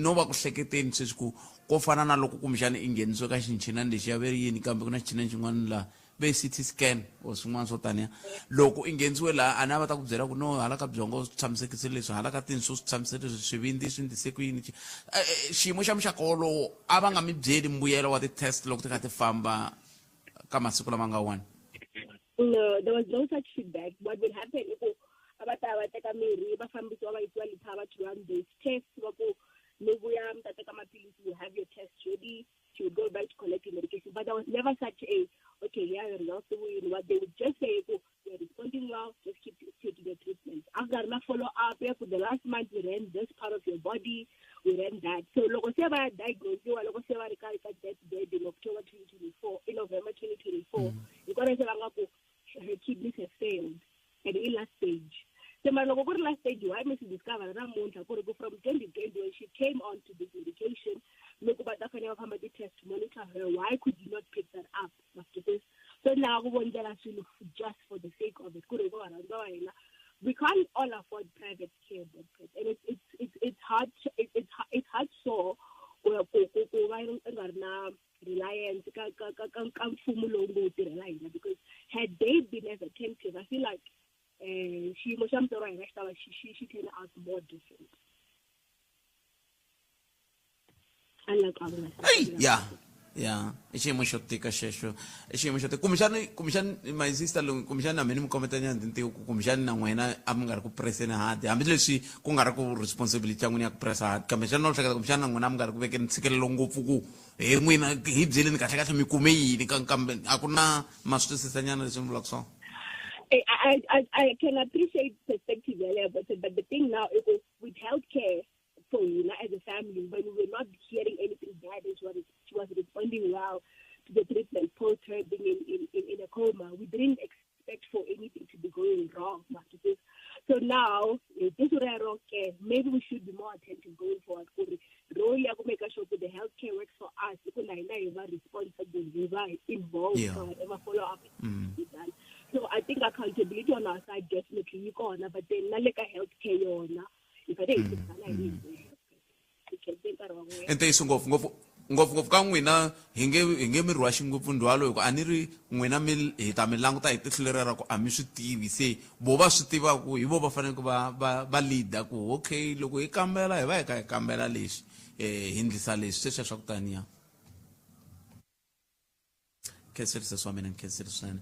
no va ku hleketeni sweswi ku ko fana na loko kumbexana i nghenisiwe ka xinchinani lexi ya ve ri yini, kambe ku na xichinani xin'wana laha Ve CT scan or swin'wana swo taniya loko i nghenisiwe laha a na va ta ku byela ku no hala ka byongo swi tshamisekise leswi hala ka tinso swi tshamiseke leswi swivindzi swi ndlise ku yini xiyimo xa muxaka wolowo a va nga mi byeli mbuyelo wa ti-test loko ti kha ti famba ka masiku lama nga wona. No, there was no such feedback. What would happen i ku a va ta va teka mirhi va fambisiwa va yisiwa litha va to run those tests va ku mi vuya mi ta teka maphilisi, you have your test ready. She would go back to collect your medication, but there was never such a okay, here are your results. What they would just say, oh, you're responding well, just keep taking your treatment. A nga ri na follow up ya ku the last month we ran this part of your body, we ran that. So loko se va diagnosiwa, loko se va ri ka death bed in October 2024, in November 2024, hi kona se va nga ku her kidneys have failed and i last stage. Se mara loko ku ri last stage, why mi swi discover namuntlha ku ri ku from 2020 when she came on to this medication, loko va ta fanele va famba ti-test to monitor her, why could you not pick that up after this? So ni lava ku vondzela swilo just for the sake of it ku ri hikuva varhandziwa va hina, we can't all afford private care, but and it's hard, it's hard so ku va i nga ri na reliance ka mfumo lowu ngo wu tirhela hina, because had they been as attentive, I feel like xiyimo xa mutswari wa hina xi ta va xi turn out more different. Ya i xiyimo xo tika xexo, i xiyimo xo tika. Kumbexani my sister loyi, kumbexani na mina mi kombetanyana tintiho ku kumbexani na n'wina a mi nga ri ku presseni hard, hambileswi ku nga ri ku responsibility ya n'wina ya ku pressa hard, kambe xana no hleketa kumbexani na n'wina a mi nga ri ku vekeni ntshikelelo ngopfu ku he n'wina hi byeleni kahle kahle mi kume yini, kambe a ku na ma swi twisisanyana leswi mi vulaka swona. I can appreciate perspective yaleyo, but the thing now is with healthcare for you as a family, when we were not hearing anything bad, and she was responding well to the treatment post her being in a coma, we didn't expect for anything to be going wrong. So now, this okay, maybe we should be more attentive going forward. Role ya ku make sure that the healthcare works for us, responsible, we are involved, whatever follow up is done. So I think accountability on our side definitely you gonna, but then naleka healthcare yona. I ntiyiso ngopfu ngopfu ngopfu ngopfu ka n'wina hi nge mi rhwaxi ngopfu ndzhwalo hi ku a ni ri n'wina mi hi ta mi languta hi tihlo leri ra ku a mi swi tivi, se vo va swi tivaku hi vo va faneleke va leader ku okay loko hi kambela hi va hi kha hi kambela leswi hi ndlisa leswi sweswiya swa ku taniya. Khensile swa mina, khensile swinene.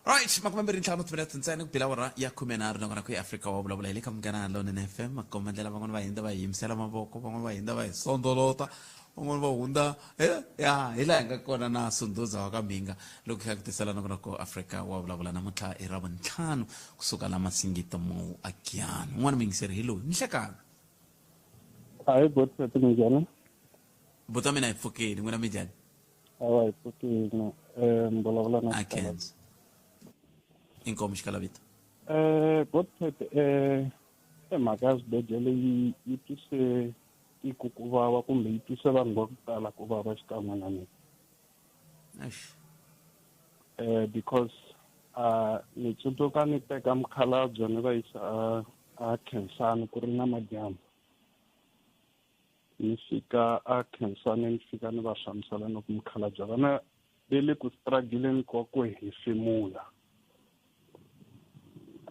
Right, 25 timinete ntsena ku bila awara ya 13 nakona ku Afrika wa vulavula hi le ka Munghana Lonene FM. Makombandlela van'wana va hindza va hi yimisela mavoko, van'wana va hindza va hi sondolota, van'wana va hundza ya hi laha hi nga kona na Sunduza wa ka Mhinga loko hi kha ku tisela nakona ku Afrika wa vulavula namuntlha i Ravuntlhanu kusuka la Masingita Mall a Giyani. Un'wana muyingiseri hi loyi nihlekani. Hayi botpet minjhani? Buti wa mina hi pfukile, n'wina minjhani? Hawa hi pfukile. Ni vulavula na A khensa. Inkomu xikalavito. Godfred, mhaka ya swibedhlele yi twise tiko ku vava kumbe yi twise vanhu va ku tala ku vava xikan'we na mina. Eish. Because ni tsundzuka ni teka mukhalabye ni va yisa a Khensani ku ri na madyambu. Ni fika a Khensani ni fika ni va hlamusela ni ku mukhalabye vana ve le ku struggleni ka ku hefemula.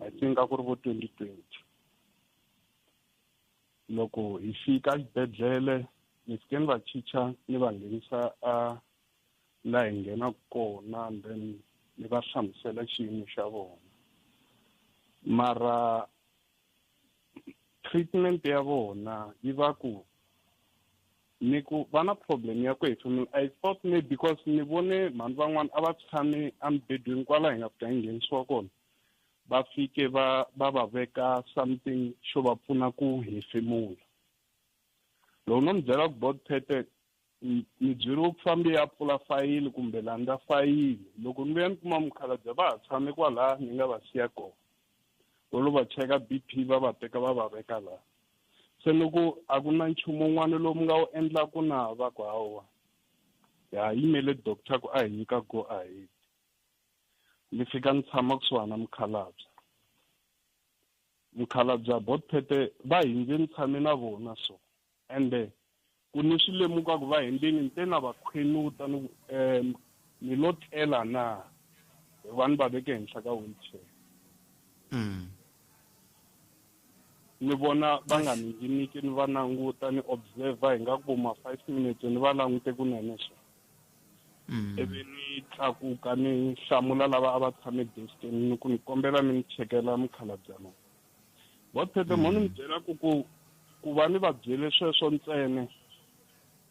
I think a ku ri vo 2020. Loko hi fika exibedhlele ni fike ni va chicha ni va nghenisa a laha hi nghenaka kona, and then ni va hlamusela xiyimo xa vona. Mara treatment ya vona yi va ku ni ku va na problem ya ku hefemula. I thought maybe because ni vone mhani van'wana a va tshame emubedweni kwala hi nga fika hi nghenisiwa kona, va fike va va veka something xo va pfuna ku hefemula. Loko no mi byela ku Godfred ni byeriwe ku fambi ya pfula fayili kumbe landza fayili, loko ni vuya ni kuma mukhalabye va ha tshame kwalaya ni nga va siya kona, va lo va cheka BP va va teka va va veka laha. Se loko a ku na nchumu wun'wana lowu mi nga wu endlaku na va ku hawa, ya yimele doctor ku a hi nyika go ahead. Ni fika ni tshama kusuhana na mukhalabye. Mukhalabye Godfred va hindze ni tshame na vona so, ende ku ni swi lemuka ku va hindzeni ni te na va khwenuta ni ni lo tlela na. Va ni va veke henhla ka wheelchair. Ni vona va nga ni nyiki, ni va languta, ni observer hi nga ku ma 5 minutes ni va langute kunene swo. Ivi ni tlakuka ni hlamula lava a va tshame deskeni ni ku ni kombela mi ni chekela mukhalabye lowu. Bophete mo ni mi byela ku va ni va byele sweswo ntsena,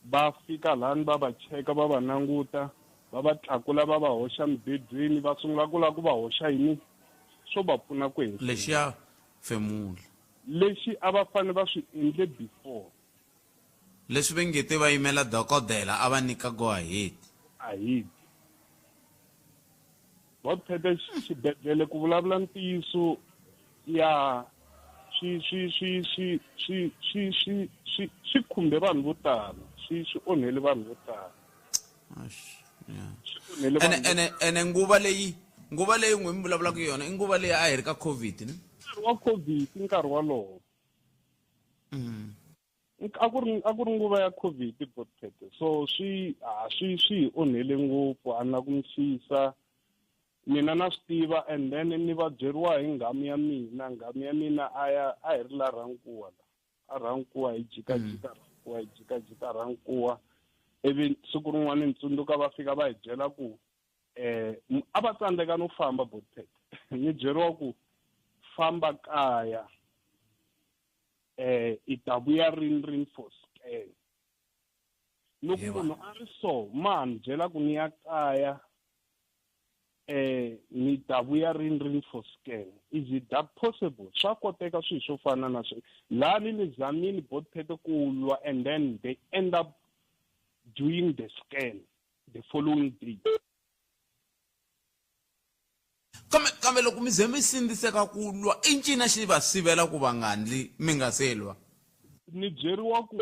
va fika lani va va cheka, va va languta, va va tlakula, va va hoxa mibedweni, va sungula ku lava ku va hoxa yini swo va pfuna ku hefemula. Lexiya femula. Lexi a va fanele va swi endle before. Leswi va nge te va yimela dokodela a va nyika go ahead. Ahead. Bophete xibedhlele ku vulavula ntiyiso ya swi khumbe vanhu vo tala, swi onhele vanhu vo tala. Swi onhele vanhu vo Ene nguva leyi n'wi mi vulavulaka yona i nguva leyi a hi ri ka COVID ni? Nkarhi wa COVID, nkarhi wolowo. A ku ri nguva ya COVID, Bophete. So swi hi onhele ngopfu, a na ku mi xisa. Mina na swi tiva, and then ni va byeriwa hi nghamu ya mina. Nghamu ya mina a hi ri la Rankuwa la. A Rankuwa hi jikajika Rankuwa, hi jikajika Rankuwa. Ivi siku rin'wana ni tsundzuka va fika va hi byela ku a va tsandzeka no famba, Bophete. Ni byeriwa ku famba kaya, i ta vuya rini for scan. Loko munhu a ri so, ma ni byela ku ni ya kaya, ni ta vuya rini for scan. Is it that possible? Swa koteka swilo swo fana na sweswo. Laha ni zamile Bophete ku lwa, and then they end up doing the scan the following day. Kambe loko mi ze mi sindziseka ku lwa, i ncini xi va sivela ku va nga ndli mi nga se lwa? Ni byeriwa ku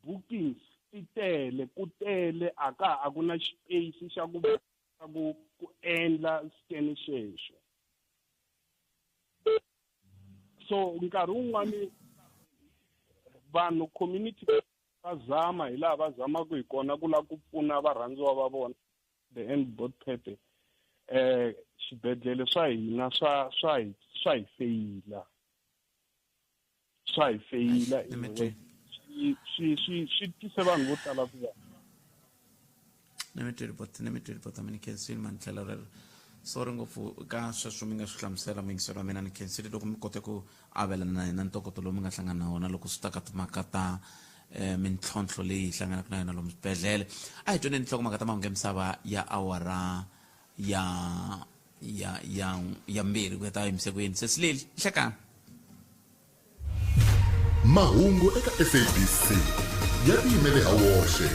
bookings ti tele, ku tele, a ka a ku na space xa ku endla scan xexo. So nkarhi wun'wani vanhu community va zama hi laha va zamaka hi kona ku lava ku pfuna varhandziwa va vona. The end, Bophete. Xibedhlele swa hina swa hi feyila. Swa hi feyila. Swi tise vanhu vo tala ku va. Ni mi tweli bota, mi ni khensile mani tlhelo rero. Sorry ngopfu ka sweswo mi nga swi hlamusela muyingiseri wa mina, ni khensile loko mi kote ku avelana na hina ntokoto lowu mi nga hlangana na wona loko swi ta ka timhaka ta mintlhontlho leyi hi hlanganaka na yona lomu swibedhlele. A hi twaneni nhlokomhaka ta mahungu ya misava ya awara ya 2 ku ya ta yimisekweni. Sesileli, nhlekani. Mahungu eka SABC ya tiyimele ha woxe,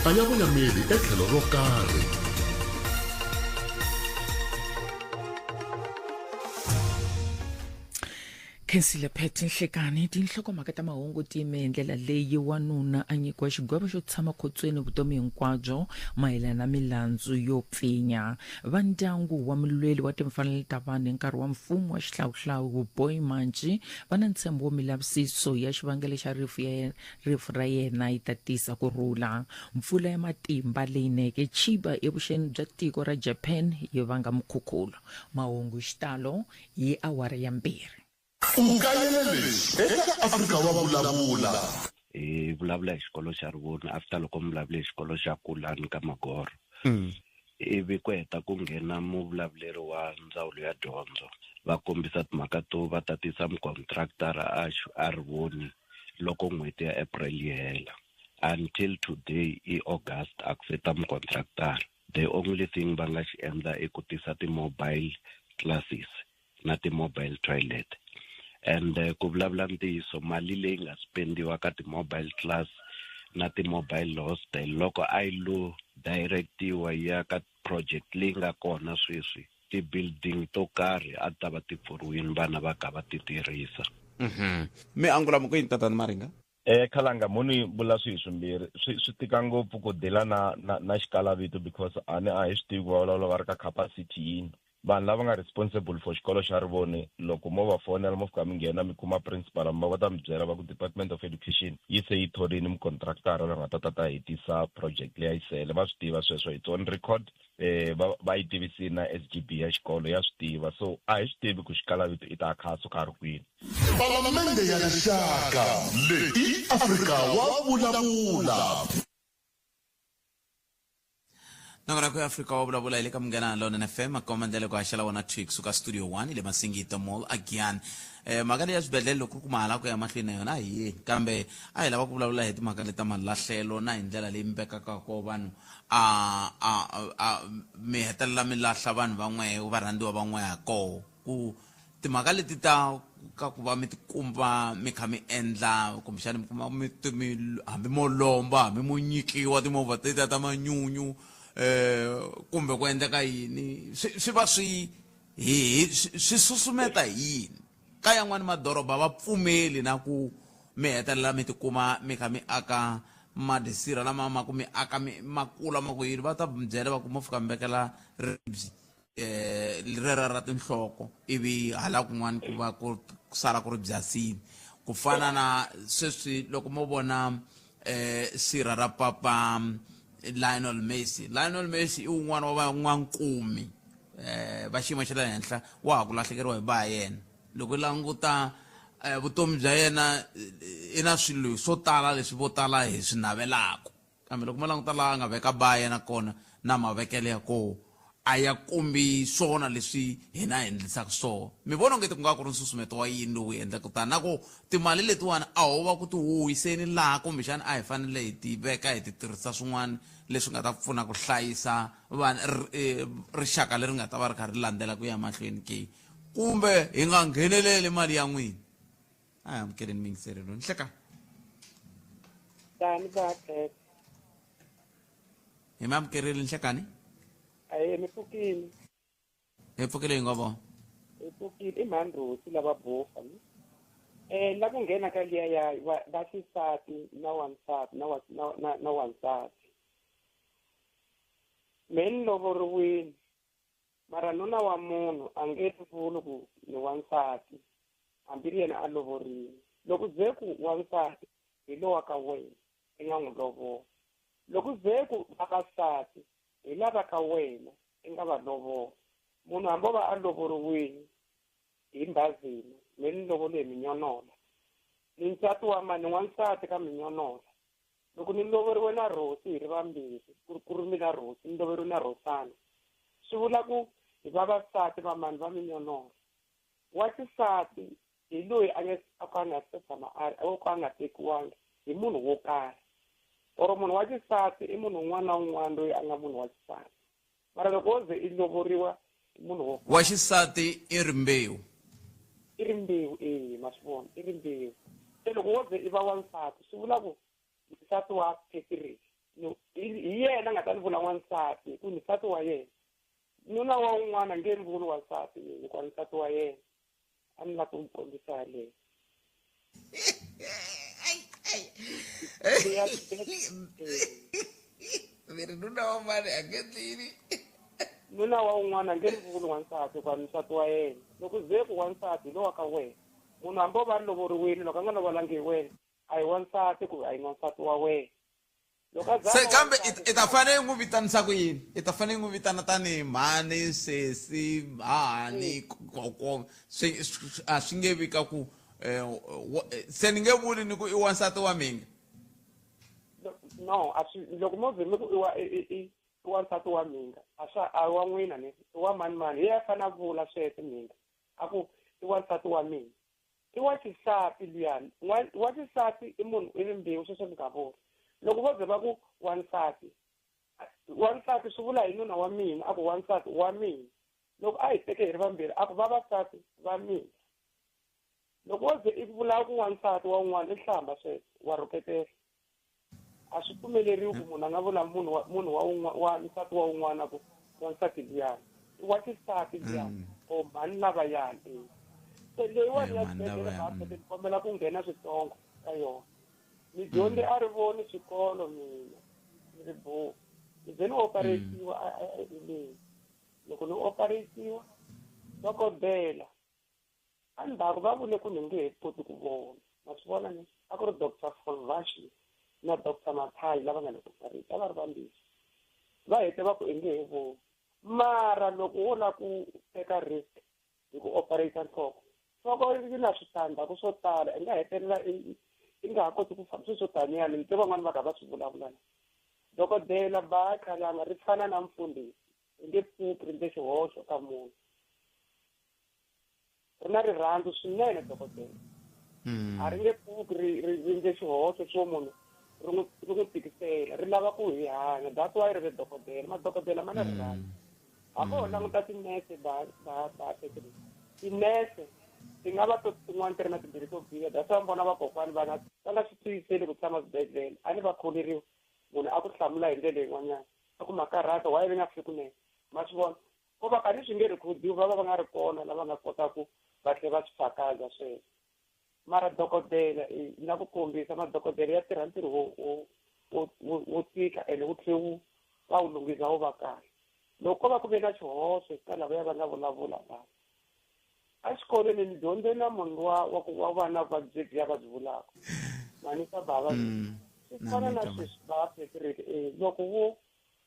a ya voyameli etlhelo ro karhi. Khensile Phet Nhlekani, tinhlokomhaka ta mahungu ti yime hi ndlela leyi wanuna a nyikiwa xigwevo xo tshama khotsweni vutomi hinkwabyo mayelana na milandzu yo pfinya. Va ndyangu wa mulweli wa timfanelo ta vanhu hi nkarhi wa mfumo wa xihlawuhlawu Boy Mantji va na ntshembo wo milavisiso ya xivangelo xa rifu ra yena yi ta tisa ku rhula. Mpfula ya matimba leyi neke Chiba evuxeni bya tiko ra Japan yi vanga mukhukhulo. Mahungu hi xitalo hi awara ya 2. U kayele leswi eka Afrika wa vulavula. Hi vulavula hi xikolo xa Rivoni after loko mi vulavule hi xikolo xa Kulani ka Magoro. Ivi ku heta ku nghena muvulavuleri wa ndzawulo ya dyondzo va kombisa timhaka to va tatisa mucontractor a Rivoni loko n'hweti ya April yi hela. Until today i August a ku feta mucontractor. The only thing va nga xi endla i ku tisa ti-mobile classes na ti-mobile toilet. And ku vulavula ntiyiso, mali leyi nga spendiwa ka ti-mobile class na ti-mobile hostel loko a yi lo directiwa ya ka project leyi nga kona sweswi, ti-building to karhi a ta va ti pfuriwile vana va ka va ti tirhisa. Mi angula ku yini tatana Maringa? Khalanga muni vula swilo swimbirhi swi tika ngopfu ku dila na xikalavito because a ni a hi swi tivi ku va vulavula va ri ka capacity yini. Vanhu lava nga responsible for xikolo xa Rivoni, loko mo va fonela mo fika mi nghena mi kuma principal, va ta mi byela va ku Department of Education yi se yi thorile mucontractor loyi nga ta ta ta hetisa project leyi a yi sele. Va swi tiva sweswo, it's on record. Va yi tivisile na SGB ya xikolo ya swi tiva, so a hi swi tivi ku xikalavito i ta kha a suka a ri kwini. Palamende ya Rixaka leyi i Afrika wa vulavula. Nongonoko ya Afrika wa vulavula hi le ka Munghana Lonene FM makomba ndlela ku haxela wona thwi kusuka studio 1 le Masingita Mall again. Mhaka leyi ya swibedhlele loko ku ri ku mahala ku ya mahlweni na yona a hi yeni, kambe a hi lava ku vulavula hi timhaka leta malahlelo na hi ndlela leyi mi vekaka koho vanhu a a a mi hetelela mi lahla vanhu va n'wehe varhandziwa va n'wehe ha koho ku timhaka leti ta ka ku va mi tikumba mi kha mi endla kumbexana mi kuma mi mi hambi mo lomba hambi mo nyikiwa timovha tetiya ta manyunyu kumbe ku endleka yini swi swi va swi hi swi susumeta hi yini ka yan'wani madoroba va pfumeli na ku mi hetelela mi tikuma mi kha mi aka madisira lama ma ku mi aka mi ma kula ma ku yini va ta mi byela va ku mo fika mi vekela ribyi rera ra tinhloko ivi hala kun'wana ku va ku sala ku ri byasini ku fana na sweswi loko mo vona sirha ra papa Lionel Messi. Lionel Messi i wun'wana wa van'wankumi va xiyimo xa le henhla wa ha ku lahlekeriwa hi ba yena. Loko i languta vutomi bya yena i na swilo swo tala leswi vo tala hi swi navelaka. Kambe loko mo languta laha a nga veka ba yena kona na mavekelo ya koho a ya kombi swona leswi hina hi endlisaka swona. Mi vona ongeti ku nga ku ri nsusumeto wa yini lowu endlaka tani na ku timali letiwani a ho va ku ti huhiseni laha kumbexana a hi fanele hi ti veka hi ti tirhisa swin'wana leswi nga ta pfuna ku hlayisa vanhu rixaka leri nga ta va ri kha ri landzela ku ya mahlweni ke, kumbe hi nga ngheneleli mali ya n'wina. A hi amukeleni miyingiseri loyi. Nhlekani. Tani va Pet. Hi mi amukerile nhlekani. Ahee, mi pfukile. Hi pfukile hi nga vona. Hi pfukile i mhani Rosi lava bofa. La ku nghena ka liya ya va xisati na wansati na wa na na na wansati. Me ni lovoriwile mara nuna wa munhu a nge vuli ku ni wansati hambi ri yena a lovorile. Loko ze ku wansati hi lowa ka wena i nga n'wi lovola. Loko ze ku vavasati hi lava ka wena i nga va lovola. Munhu hambi o va a lovoriwile hi mbhazini, me ni lovole hi minyonola. Ni nsati wa mani, ni wansati ka minyonola. Loko ni lovoriwe na Rosi hi ri vambirhi, ku ri mina Rosi, ni lovoriwe na Rosana, swi vula ku hi vavasati va mani va minyonola. Wa xisati hi loyi a nga a ka a nga se tshama a o ka a nga tekiwangi hi munhu wo karhi. Or munhu wa xisati i munhu un'wana na un'wana loyi a nga munhu wa xisati. Mara loko wo ze i lovoriwa hi munhu wo Wa xisati i rimbewu. I rimbewu, e, ma swi vona, i rimbewu. Se loko wo ze i va wansati swi vula ku nsati wa Patrick hi yena a nga ta ni vula wansati hi ku ni nsati wa yena. Nuna wa un'wana nge ni vuli wansati mina hikuva ni nsati wa yena. A ni lava ku mi kombisa yaleyo. Mi ri nuna wa mani a nge ndlini. Nuna wa un'wana nge ni vuli wansati hikuva ni nsati wa yena. Loko ze ku wansati hi lowa ka wena. Munhu hambi o va a lovoriwile loko a nga lovolangi hi wena a hi wansati kumbe a hi n'wansati wa wena. Loko a za Se kambe i ta fanele i n'wi vitanisa ku yini? I ta fanele i n'wi vitana tanihi mhani, sesi, hahani, koko, swi a swi nge vi ka ku se ni nge vuli ni ku i wansati wa mina. No, a swi loko mo ze mi ku i wa i i wansati wa mina a swa a wa n'wina ni i wa mani mani hi yena a fanele a vula sweswo mina a ku i wansati wa mina. I wa xisati luyani. Wa xisati i munhu i rimbewu sweswo ni nga vula. Loko vo ze va ku wansati, wansati swi vula hi nuna wa mina a ku wansati wa mina. Loko a hi teke hi ri vambirhi a ku vavasati va mina. Loko wo ze i vula ku wansati wa un'wana i hlamba sweswo wa rhuketela. A swi pfumeleriwi ku munhu a nga vula munhu wa munhu wa un'wa wa nsati wa un'wana ku wansati luyani. I wa xisati luyani or mhani lavayani e. Se leyiwani ya xibedhlele va ni kombela ku nghena switsongo ka yona. Ni dyondze a ri voni xikolo mina ni ri bo. Ni ze ni operatiwa a Elim. Loko ni operatiwa Dokodela endzhaku va vule ku ni nge he koti ku vona. Ma swi vona ni a ku ri Dr. Folvashi na Dr. Mathai lava nga le ku tsarisa, a va ri vambirhi. Va hete va ku i nge he voni. Mara loko wo lava ku teka risk hi ku operate nhloko, nhloko yi na switandzhaku swo tala, i nga hetelela i nga ha koti ku famba swilo swo taniya ni twe van'wani va kha va swi vulavula la. Dokodela ba khalanga ri fana na mfundhisi, ri nge pfuki ri ndle xihoxo ka munhu. Ri na rirhandzu swinene dokodela. A ri nge pfuki ri ri ri ndle xihoxo xo munhu ri n'wi ri n'wi tikisela, ri lava ku hi hanya. That's why ri ri dokodela. Madokodela ma na rirhandzu. Hambi ho languta tinese ba ba ba tinese ti nga va to tin'wana ti ri na timbilu to biha. That's why mi vona vakokwani va nga va nga swi tiyiseli ku tshama swibedhlele. A ni va kholeriwa munhu a ku hlamula hi ndlela yin'wanyana a ku makarhata why vi nga fiki kunene. Ma swi vona ko va ka ni swi nge rhekhodiwi, va va va nga ri kona lava nga kotaka va tlhela va swi fakaza sweswo. Mara dokodela na ku kombisa madokodela ya tirha ntirho wo wo wo wo wo tika ene wu tlhe wu va wu lunghisa wu va kahle. Loko ko va ku ve na xihoxo ka lavaya va nga vulavula la exikolweni ni dyondze na munhu wa wa ku wa va na vuvabyi lebyiya va byi vulaka manisa bava swi fana na sweswi va Patrick loko wo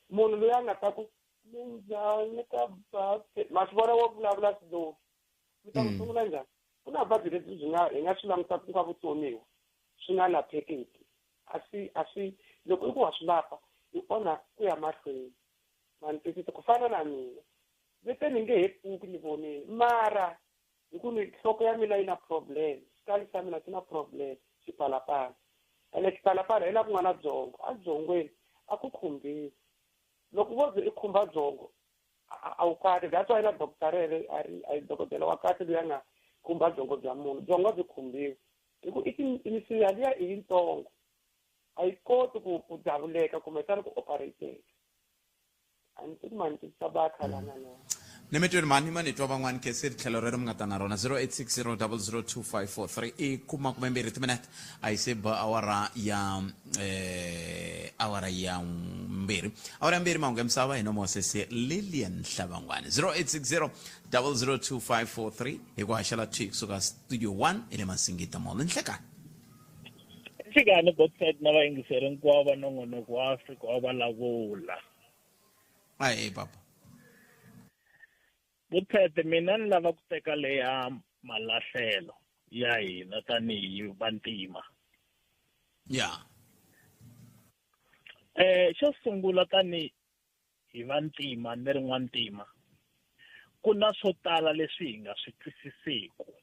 munhu loyi a nga ta ku minjhani ka ba ma swi vona wo vulavula swilo mi ta ku sungula njhani. Ku na vuvabyi lebyi byi nga hi nga swi langutaka ku nga vutsoniwa swi nga laphekeki, a swi a swi loko i ku wa swi lapa i onha ku ya mahlweni. Ma ni twisisa? Ku fana na mina ni te ni nge he pfuki ni vonile, mara hi ku ni nhloko ya mina yi na problem, xikali xa mina xi na problem, xipalapala. Ene xipalapala hi la ku nga na byongo, a byongweni a ku khumbiwi. Loko vo ze i khumba byongo a wu kahle. That's why na doctor rere a ri a dokodela wa kahle loyi a nga khumba byongo bya munhu, byongo byi khumbiwi hi ku i misinya liya i yitsongo, a yi koti ku davuleka kumbexana ku operateka. A ni tivi mani twisisa ba khalanga na. Ni mi twini mhani ma ni twa van'wani khe se tlhelo rero mi nga ta na rona 0860 002543 i kuma kume mbirhi timinete a yi se ba awara ya awara ya mbirhi, awara ya mbirhi mahungu ya misava hi nomo wa sesi Lilian Hlavangwani. 0860 002543 hi ku haxela thwi kusuka studio 1 hi le Masingita Mall. Nhlekani. Nhlekani Botset na vayingiseri hinkwavo va nongonoko wa Afrika wa vulavula. Ahe papa. Botset, mina ni lava ku teka leya malahlelo ya hina tanihi vantima. Xo sungula tanihi hi vantima ni ri n'wantima, ku na swo tala leswi hi nga swi twisisiku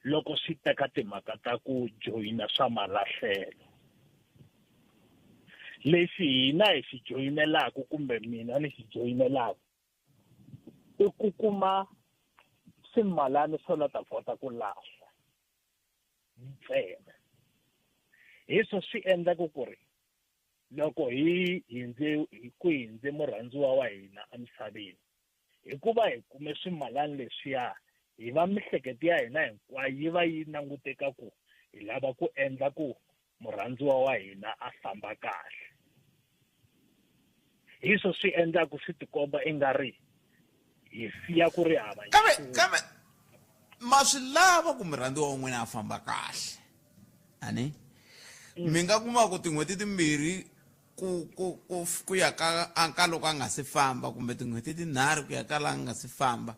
loko swi teka timhaka ta ku joyina swa malahlelo. Lexi hina hi xi joyinelaka kumbe mina ni xi joyinelaka i ku kuma swimalani swo la ta kota ku lahla ntsena. Hi swo swi endlaka ku ri loko hi hindze hi ku hindze murhandziwa wa hina emisaveni, hikuva hi kume swimalani leswiya, hi va mihleketo ya hina hinkwayo yi va yi languteka ku hi lava ku endla ku murhandziwa wa hina a famba kahle. Hi swo swi endlaka swi tikomba i nga ri hi siya ku ri hava Kambe kambe ma swi lava ku murhandziwa wa n'wina a famba kahle ani mi nga kuma ku tin'hweti timbirhi ku ku ku ku ya ka ka loko a nga se famba, kumbe tin'hweti tinharhu ku ya ka la nga se famba,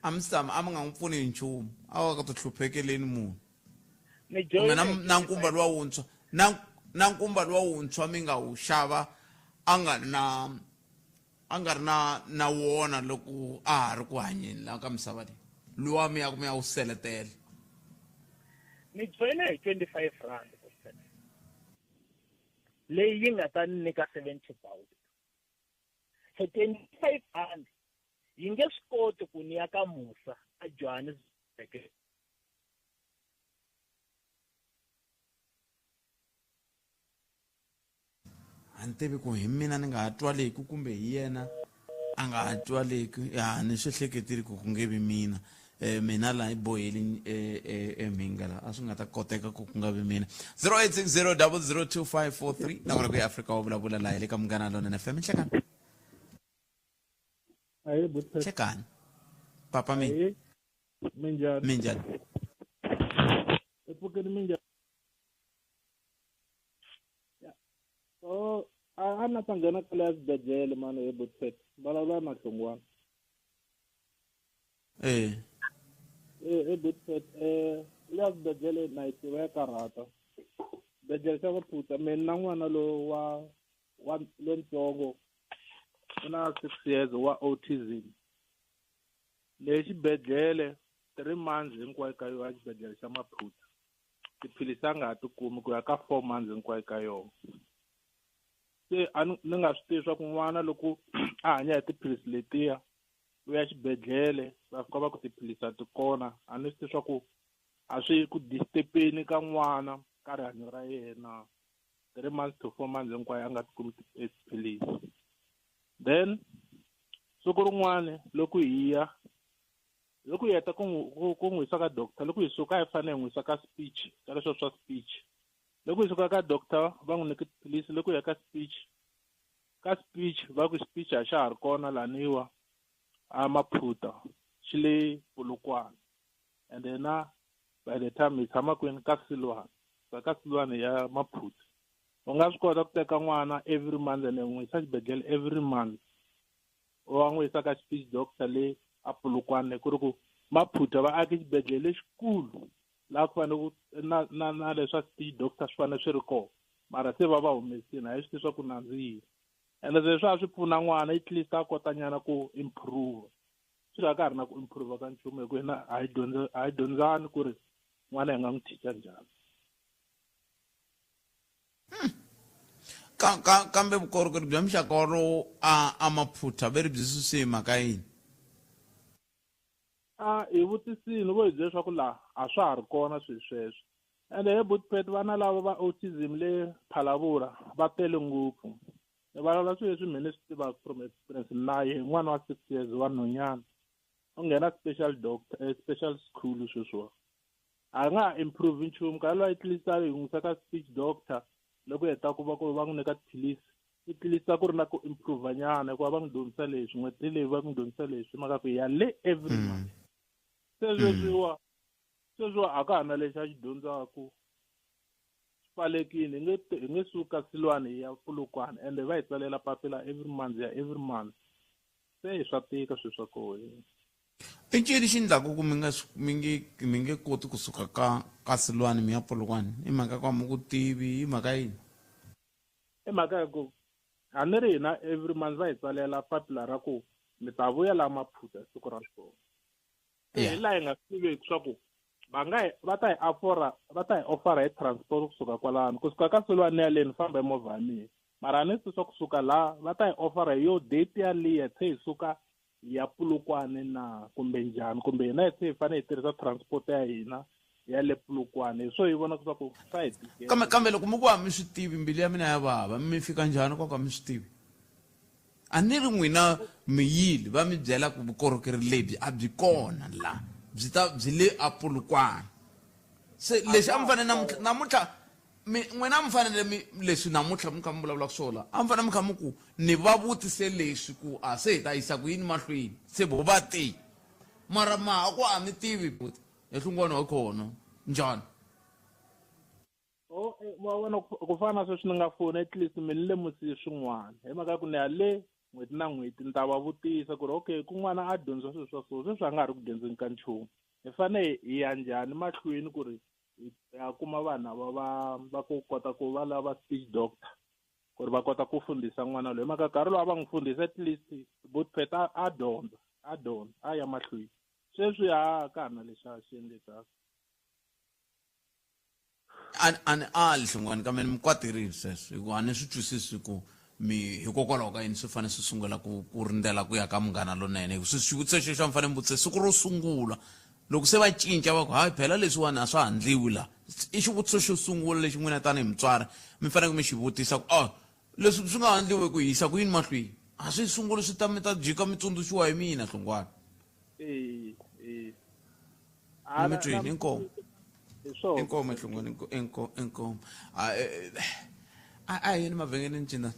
a mi tshama a mi nga n'wi pfuni hi nchumu, a wa ka ti hluphekeleni munhu. Kumbe na nkumba luwa wuntshwa, na nkumba luwa wuntshwa mi nga wu xava a nga ri na a nga ri na wona loko a ha ri ku hanyeni laha ka misava leyi, luwa mi ya ku mi ya wu seletela. Ni joyine hi 25 rand leyi yi nga ta ni nyika 70,000. So 25 rand yi nge swi koti ku ni ya ka Musa a Johannesburg. A ni tivi ku hi mina ni nga ha twaleki kumbe hi yena a nga ha twaleki. Ya ni swi hleketile ku ku nge vi mina. Mina laha yi boheli mhinga laha a swi nga ta koteka ku ku nga vi mina. 0860 002543 na kona ku ya Afrika wa vulavula laha hi le ka Munghana Lonene FM. Nhlekani. Ahee, Butpet. Nhlekani. Papa mi. Minjhani? Minjhani? Epfukeni minjhani? So a na ta nghena ka leya swibedhlele mani hi Botpet. Vulavula na Hlongwane. Eh. Eh, Botpet leya swibedhlele na yi tiva ya karhata. Xibedhlele xa Maphutha mina na n'wana lowu wa lontsongo u na 6 years wa autism. Le xibedhlele 3 months hinkwayo ka yona xibedhlele xa Maphutha. Tiphilisi a nga ha ti kumi ku ya ka 4 months hinkwayo ka yona. Se a ni nga swi tivi swa ku n'wana loko a hanya hi tiphilisi letiya u ya xibedhlele va fika va ku tiphilisi a ti kona, a ni swi tivi swa ku a swi ku disturb-eni ka n'wana ka rihanyo ra yena. 3 months to 4 months hinkwayo a nga ti kumi tiphilisi. Then siku rin'wana loko hi ya loko hi heta ku n'wi yisa ka doctor, loko hi suka hi fanele hi n'wi yisa ka speech, ka leswiya swa speech. Loko hi suka ka doctor va n'wi nyika tiphilisi, loko hi ya ka speech, ka speech va ku speech a xa ha ri kona laniwa a Maphutha xi le Polokwane. And then by the time hi tshama kwini ka Silwane, ka Silwane ya Maphutha. U nga swi kota ku teka n'wana every month and n'wi yisa xibedhlele every month. Wa n'wi yisa ka speech doctor le a Polokwane, ku ri ku Maphutha va ake xibedhlele lexikulu laha ku fanele ku na leswa speech doctor swi fanele swi ri kona, mara se va va humesile, a hi swi tivi swa ku nandziha. Ende leswi a swi pfuna n'wana at least a kota nyana ku improve. Swi nga ka ha ri na ku improve ka nchumu hi ku hina a hi dyondzani ku ri n'wana hi nga n'wi teacher njhani. Kambe vukorhokeri bya muxaka wolowo a Maphutha ve ri byi susiwe hi mhaka yini? A hi vutisile vo hi byela leswaku laha a swa ha ri kona swilo sweswo. Ende he Botpet vana lava va autism le Phalaborwa va tele ngopfu. Ni vulavula swilo leswi mina ni swi tivaka from experience. Na ye n'wana wa 6 years wa nhwanyana u nghena special doctor, special school sweswiwa. A nga ha improve nchumu, ka loyi at least a hi n'wi yisa ka speech doctor loko heta ku va ku va n'wi nyika tiphilisi, at least a ku ri na ku improve nyana hikuva va n'wi dyondzisa leswi n'hweti leyi va n'wi dyondzisa leswi mhaka ku ya le every month. Se sweswiwa a ka ha na lexi a xi dyondzaka, swi pfalekile, hi nge suka Silwane hi ya Polokwane, ende va hi tsalela papila every month ya every month. Se swa tika swilo swa kona. I ncini xi endlaku ku mi nga mi nge koti kusuka ka Silwane mi ya Polokwane? I mhaka ku a mi ku tivi, i mhaka yini? I mhaka ya ku a ni ri hina every month va hi tsalela papila ra ku mi ta vuya laha Maphutha siku ra swona. Hi laha hi nga swi tiveki swa ku va nga va ta hi afora, va ta hi ofara hi transport kusuka kwalano. Kusuka ka Silwane ya le ni famba hi movha ya mina. Mara a ni swi swa kusuka laha va ta hi ofara hi yo date ya liya se hi suka ya Polokwane na kumbe njhani, kumbe hina se hi fanele hi tirhisa transport ya hina ya le Polokwane. Hi swo hi vona leswaku swa hi tikela. Kambe loko mi ku a mi swi tivi, mbilu ya mina ya vava, mi fika njhani kwa ku a mi swi tivi? A ni ri n'wina mi yile va mi byela ku vukorhokeri lebyi a byi kona la, byi ta byi le a Polokwane. Se lexi a mi fanele namuntlha mi n'wina mi fanele mi leswi namuntlha mi kha mi vulavulaka swona, a mi fanele mi kha mi ku ni va vutise leswi ku a se hi ta yisa ku yini mahlweni, se vo va te mara ma ku a mi tivi buti hi hlungwana wa kona njhani? Wa vona ku fana na sweswi ni nga foni, at least mi ni lemusi swin'wana hi mhaka ya ku ni ya le n'hweti na n'hweti ni ta va vutisa ku ri okay kun'wana a dyondzisa swilo swa so, sweswi a nga ha ri ku dyondzeni ka nchumu, hi fanele hi ya njhani mahlweni ku ri hi ya kuma vanhu lava va ku kota ku va lava speech doctor ku ri va kota ku fundhisa n'wana loyi. Hi mhaka nkarhi lowu a va n'wi fundhisa at least Botpet a dyondza, a dyondza, a ya mahlweni. Sweswi a ka ha na lexi a xi endlekaka. A ni ali Hlongwane, kambe ni mi kwatirile sweswo hikuva a ni swi twisisi ku mi hikokwalaho ka yini swi fanele swi sungula ku rindzela ku ya ka Munghana Lonene. Hikuva xivutiso xexo a mi fanele mi vutise siku ro sungula loko se va cinca va ku hayi phela leswiwani a swa ha ndliwi la. I xivutiso xo sungula lexi n'wina tanihi mutswari mi faneleke mi xi vutisa ku leswi swi nga ha ndliwi ku yisa ku yini mahlweni, a swi sunguli swi ta mi ta jika mi tsundzuxiwa hi mina Hlongwane. Mi twini inkomu. Inkomu Hlongwane, inkomu. A hi yeni mavhengeleni Ncindana.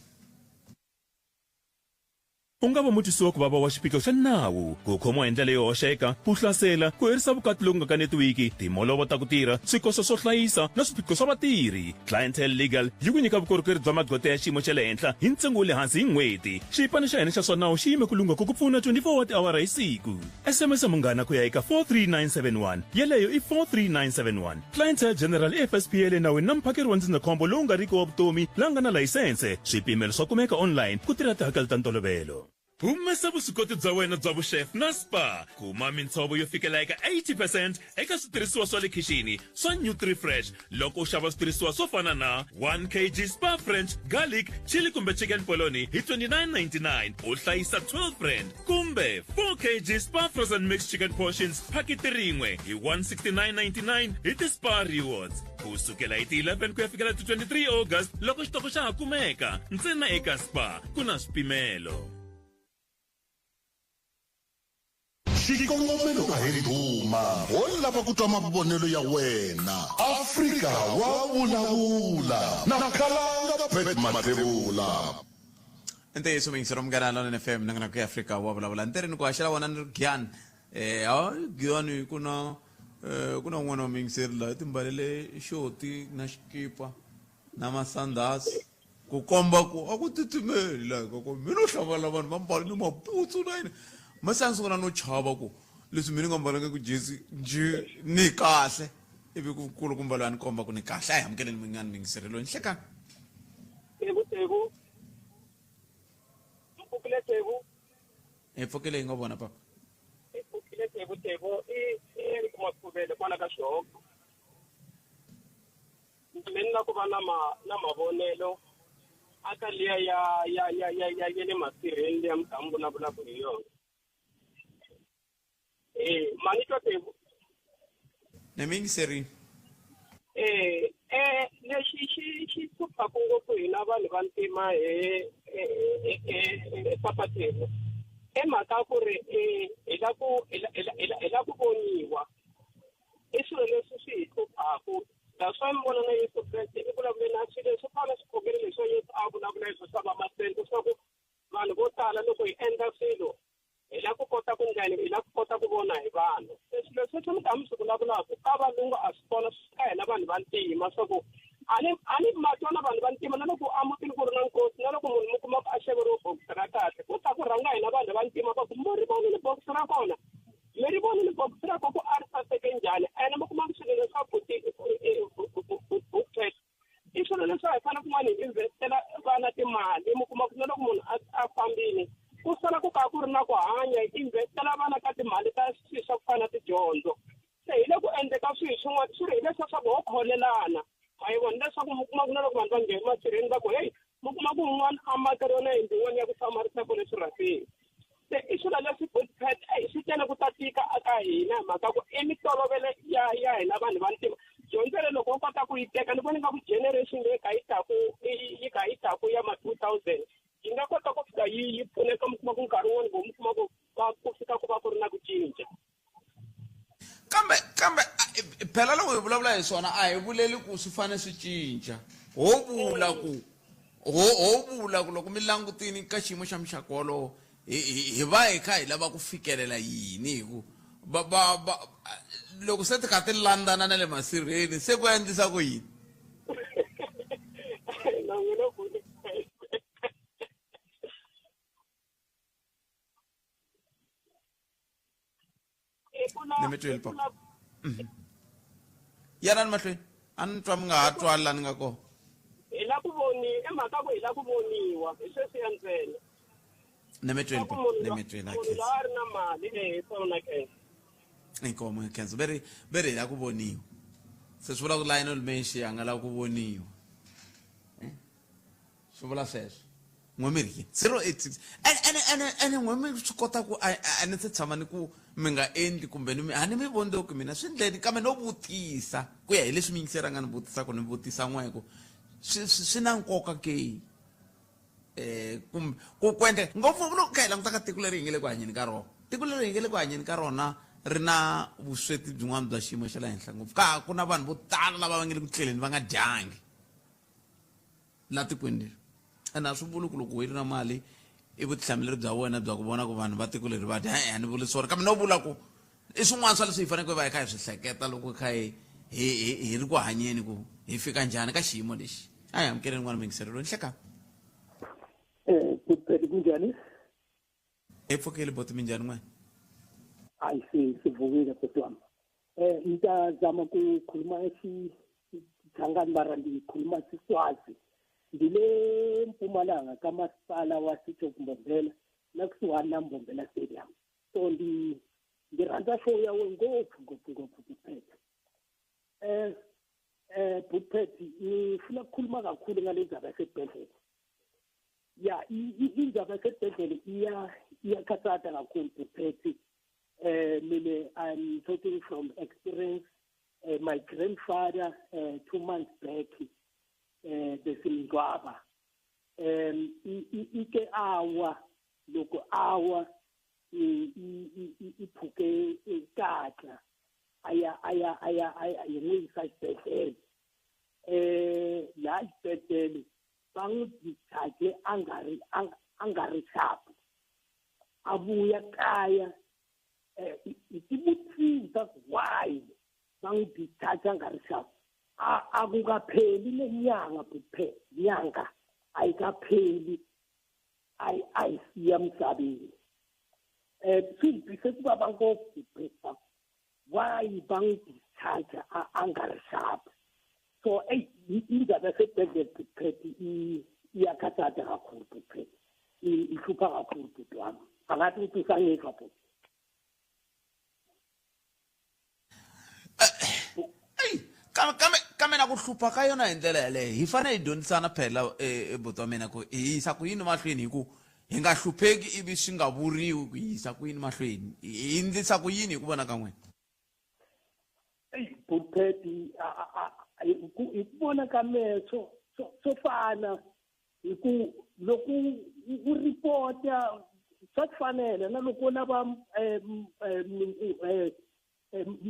U nga va mutwisiwa ku vava wa xiphiqo xa nawu, ku khomiwa hi ndlela yo hoxeka, ku hlasela, ku herisa vukati loku nga kanetiwiki, timholovo ta ku tirha, swikoxo swo hlayisa na swiphiqo swa vatirhi. Clientele Legal yi ku nyika vukorhokeri bya magqweta ya xiyimo xa le henhla hi ntsengo wa le hansi hi n'hweti. Xipano xa hina xa swa nawu xi yime ku lungha ku ku pfuna 24 wa tiawara hi siku. SMS munghana ku ya eka 43971, yeleyo i 43971. Clientele General i FSP ya le nawini na muphakeri wa ndzindzakhombo lowu nga riki wa vutomi la nga na layisense. Swipimelo swa kumeka online ku tirha tihakelo ta ntolovelo. Humesa vuswikoti bya wena bya vuxef na Spar. Kuma mintshovo yo fikela eka 80 percent eka switirhisiwa swa le khixini swa NutriFresh loko u xava switirhisiwa swo fana na 1 kg Spar French garlic, chili kumbe chicken polony hi 29.99 u hlayisa 12 rand kumbe 4 kg Spar Frozen Mixed Chicken Portions phakiti rin'we hi 169.99 hi ti-Spar Rewards ku sukela hi ti-11 ku ya fikela ti-23 August loko xitoko xa ha kumeka ntsena eka Spar ku na swipimelo. Xikongomelo a hi ndhuma ho lava ku twa mavonelo ya wena. Afrika wa vulavula na Khalanga Pat Mathebula. I ntiyiso muyingiseri wa Munghana Lonene FM na nga ku Afrika wa vulavula ni tirhini ku haxela wona ni ri Giyani eh ha Giyani ku na eh ku na un'wana wa muyingiseri laha i timbalele xoti na xikipa na masandhasi ku komba ku a ku titimeli laha ka ku mina u hlavala vanhu va mbale ni mabutsu na yini mase a ni sungula no chava ku leswi mina ni nga mbalanga ku jezi njhe ni kahle ivi ku kulukumba loyi a ni komba ku ni kahle a hi amukeleni munghana muyingiseri loyi nhlekani Tsevu tsevu. Mi pfukile tsevu. Hi pfukile hi ngo vona papa. Hi pfukile tsevu tsevu i i ri kuma pfuvele kwala ka xihoko. Me ni la ku va na ma na mavonelo aka liya ya ya ya ya ya ya le masirheni liya mi kha mi vulavulaka hi yona. Eh, mani twa tsevu. Ni mi yingiserile. Eh, eh lexi xi xi hluphaku ngopfu hina vanhu va ntima hi papa Tsevu i mhaka ku ri hi la ku hi la hi la hi la ku voniwa i swilo leswi swi hi hluphaku that's why mi vona na Yesu Kreste i vulavule na swilo leswo fana na swikhongelo leswi Yesu a vulavula hi swo swa vamasente swa ku vanhu vo tala loko hi endla swilo hi la ku kota ku ndlani hi la ku kota ku vona hi vanhu se swilo sweswo mi kha mi swi vulavulaka ka valungu a swi kona swi ka hina vanhu va ntima swa ku a ni a ni ma twa na vanhu va ntima na loko emutini ku ri na nkosi na loko munhu mi kuma ku a xaveriwe bokisi ra kahle ku ta ku rhanga hina vanhu va ntima va ku mi ri vonile bokisi ra kona mi ri vonile bokisi ra kona ku a ri saseke njhani ene mi kuma ku swilo leswaku ti i swilo leswi a hi fanele kun'wana hi investela vana timali mi kuma ku na loko munhu a fambile ku sala ku ka ku ri na ku hanya hi investela vana ka timali ta swilo swa ku fana na tidyondzo se hi le ku endleka swilo swin'wana swi ri hi leswiya swa ku ho kholelana ma yi vona leswaku mi kuma ku na loko vanhu va nghena emasirheni va ku heyi mi kuma ku un'wana a makeriwa na yindlu yin'wana ya ku hlamarisa kwale swirhapeni se i swilo leswi bodypad eyi swi tele ku ta tika aka hina hi mhaka ku i mitolovelo ya ya hina vanhu va ntima dyondzo leyi loko wo kota ku yi teka ni vona ingaku generation leyi kha yi taku yi kha yi taku ya ma 2000 yi nga kota ku fika yi yi pfuneka mi kuma ku nkarhi wun'wani vo mi kuma ku va ku fika ku va ku ri na ku cinca kambe kambe phela loko hi vulavula hi swona a hi vuleli ku swi fanele swi cinca ho vula ku ho ho vula ku loko mi langutini ka xiyimo xa muxaka wolowo hi hi va hi kha hi lava ku fikelela yini hi ku va va va loko se ti kha ti landzana na le masirheni se ku endlisa ku yini ni mi twile papa mhm. yanani mahlweni a ni twa mi nga ha twali laha ni nga kona hi la ku voni i mhaka ku hi la ku voniwa hi sweswiya ntsena ni mi twile papa ni mi twile munhu loyi a ri na mali e hi swona ke inkomo khensa ve ri ve ri hi la ku voniwa se swi vula ku Lionel Messi a nga lava ku voniwa eh? Swi vula sweswo n'we mi ri yini 086 ene ene ene ene n'we mi swi kota ku a ni se tshama ni ku mi nga endli kumbe ni mi a ni mi voni loko mina swi ndleni kambe no vutisa ku ya hi leswi mi yingiseri a nga ni vutisa ku ni vutisa n'we ku swi swi na nkoka ke eh kumbe ku ku endla ngopfu loko kha hi languta ka tiko leri hi nge le ku hanyeni ka rona tiko leri hi nge le ku hanyeni ka rona ri na vusweti byin'wana bya xiyimo xa le henhla ngopfu ka ku na vanhu vo tala lava va nge le ku tleleni va nga dyangi la tikweni leri ene a swi vuli ku loko yi ri na mali I vutihlamuleri bya wena bya ku vona ku vanhu va tiko leri va dya. E-e, a ni vuli swona, kambe no vula ku i swin'wana swa leswi hi faneleke hi va hi kha hi swi hleketa loko hi kha hi hi hi hi ri ku hanyeni ku hi fika njhani ka xiyimo lexi. A hi amukeleni n'wana muyingiseri loyi. Nhlekani. Bhuti kunjani? Hi pfukile boti, minjhani n'wena? Hayi, sivukile bhuti wami. Ngitazama ku khuluma Xichangani mara ndikhuluma Siswazi. Ndi le Mpumalanga ka masipala wa City of Mbombela na kusuhani na Mbombela Stadium. So ndi ndi rhandza show ya wena ngopfu ngopfu ngopfu Bhuti. Bhuti, ngifuna ukukhuluma kakhulu ngale ndzaba yasebhedlela. Ya, indzaba yasebhedlela iya iyakhathatha kakhulu Bhuti. Mina I'm talking from experience. My grandfather 2 months back besimngcwaba. Ike awa loko awa iphuke ikatla aya aya aya aya yimuyisa esibhedlela. La esibhedlela bangidithathe angari angari sharp. Abuya kaya itibutisa why bangidithathe angari sharp. Akukapheli lenyanga kuphela, nyanga ayikapheli ayisiya emhlabeni. Sibhise kuba ngopfu why bangidithathe angari sharp. So indaba yasebhedlela kuphela iyakhathatha kakhulu kuphela, ihlupha kakhulu bhuti wami. Angathi ukuthi usangizwa bhuti. Kambe na ku hlupha ka yona hi ndlela yaleyo hi fanele hi dyondzisana phela buti wa mina ku hi yisa ku yini mahlweni, hi ku hi nga hlupheki ivi swi nga vuriwi ku hi yisa ku yini mahlweni, hi endlisa ku yini hi ku vona ka n'wina? Bhuti, hi ku vona ka mehe swo fana hi ku loko u ripota swa fanela na loko u lava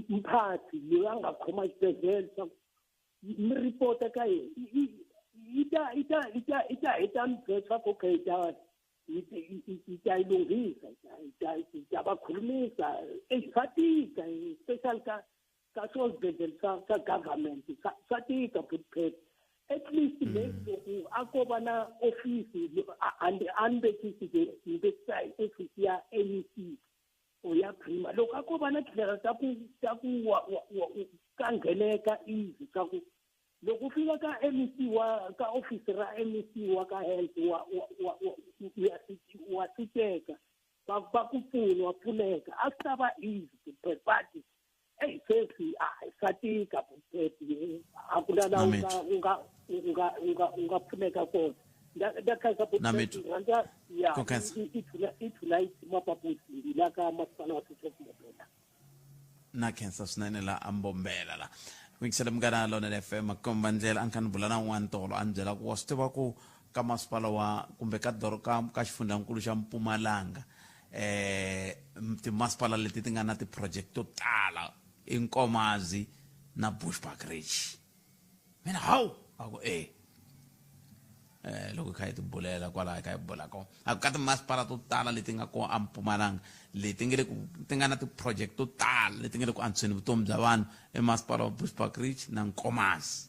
mphathi loyi a nga khoma xibedhlele swa mi ripota ka yena, yi ta yi ta yi ta yi ta hi ta mi byela swa ku okay hi ta hi ta yi lunghisa, hi ta va khulumisa. Swa tika especially ka ka swo swibedhlele swa swa government, swa tika Bhuti. At least maybe loko a ko va na office a ni vekisi ke ni vekisa hi office ya MEC or ya Prima, loko a ko va na tindlela ta ku ta ku wa ka ngheneka easy swa ku loko u fika ka MEC wa ka office ra MEC wa ka health wa wa wa wa siteka va va ku pfuna wa pfuneka, a swi ta va easy but eyi sweswi a swa tika Bhuti, a ku na laha u nga u nga u nga u nga u nga pfuneka kona. Nda khensa Bhuti, rhandza ya i tonight mapapusi la ka masipala wa City of Mbombela. Na khensa swinene la a Mbombela la yingisele Munghana Lonene FM komba ndlela. A ni kha ni bula na un'wana tolo a ni byela ku wa swi tiva ku ka masipala wa kumbe ka doro ka ka xifundzankulu xa Mpumalanga timasipala leti ti nga na ti-project to tala i Nkomazi na Bushbuckridge. Mina hawu, a ku e loko hi kha hi ti bulela kwalaho hi kha hi bula kona a ku ka timasipala to tala leti nga kona a Mpumalanga leti nga le ku ti nga na ti-project to tala leti nga le ku antswiseni vutomi bya vanhu i masipala wa Bushbuckridge na Nkomazi.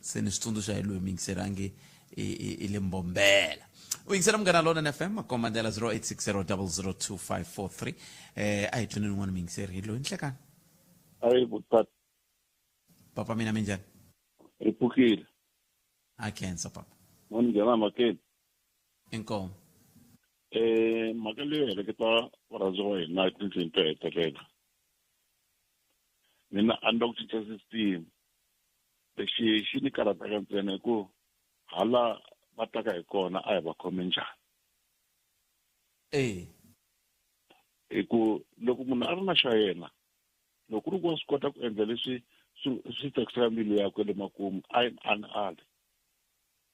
Se ni swi tsundzuxa hi loyi muyingiseri a nge i le Mbombela. U yingisela Munghana Lonene FM, makomba ndlela 0860002543. A hi tweni un'wana muyingiseri hi loyi. Nhlekani. Ayi butata. Papa mina minjhani? Hi pfukile. A khensa papa. Mo ni nghena mhakeni. Inkomu. Mhaka leyo heleketa varhandziwa wa hina etindlwini to hetelela. Mina a ni la ku cinca system. Lexi xi ni karhataka ntsena i ku hala va taka hi kona a hi va khome njhani. Hi ku loko munhu a ri na xa yena, loko ku ri ku wa swi kota ku endla leswi swi tsakisaka mbilu yakwe le makumu, a a ni ali.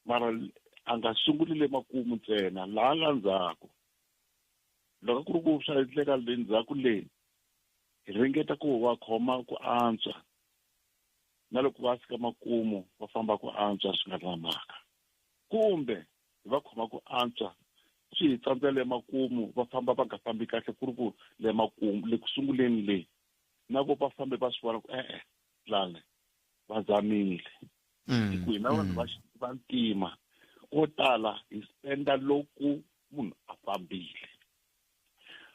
Mara a nga sunguli le makumu ntsena, laha la ndzhaku. Loko ku ri ku swa endleka le ndzhaku le, hi ringeta ku va khoma ku antswa. Na loko va fika makumu va famba ku antswa swi nga ri na mhaka. Kumbe hi va khoma ku antswa swi hi tsandza le makumu va famba va nga fambi kahle ku ri ku le makumu le ku sunguleni le na vo va fambe va swi vona ku e-e lani va zamile hi ku hina vanhu va ntima ko tala hi spenda loko munhu a fambile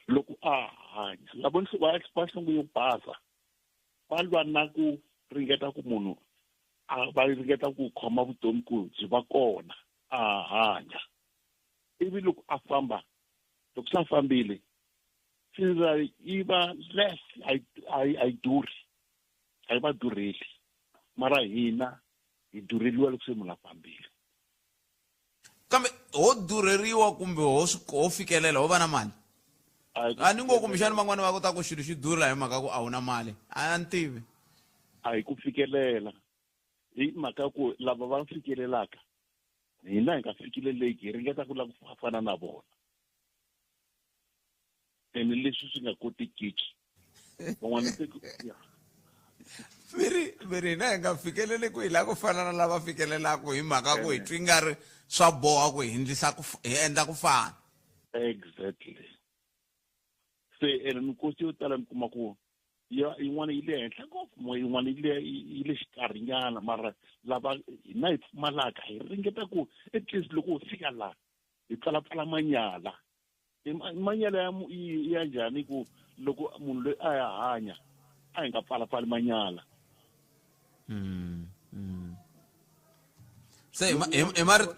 loko a hanya lavo va nhlonge yo basa va lwa na ku ringeta ku munhu a va ringeta ku khoma vutomi ku byi va kona a hanya ivi loko a famba loko se a fambile funeral yi va less a yi durhi a yi va durheli mara hina hi durheliwa loko se munhu a fambile. Kambe ho durheriwa kumbe ho fikelela ho va na mali a ni ngo kumbexani van'wani va kota ku xilo xi durha hi mhaka ku a wu na mali a ni tivi. A hi ku fikelela hi mhaka ku lava va fikelelaka hina hi nga fikeleleki hi ringeta ku lava ku fana na vona ene leswi swi nga kotekiki van'wana se ya miri hina hi nga fikeleli ku hi lava ku fana na lava fikelelaka hi mhaka ku hi twi nga ri swa boha ku hi endlisa ku hi endla ku fana. Exactly. Se ene minkosi yo tala mi kuma ku ya yin'wana yi le henhla ngopfu yin'wana yi le xikarhinyana mara lava hina hi pfumalaka hi ringeta ku at least loko ho fika laha hi pfalapfala manyala. Manyala ya njhani ku loko munhu loyi a ya hanya a hi nga pfalapfali manyala. Se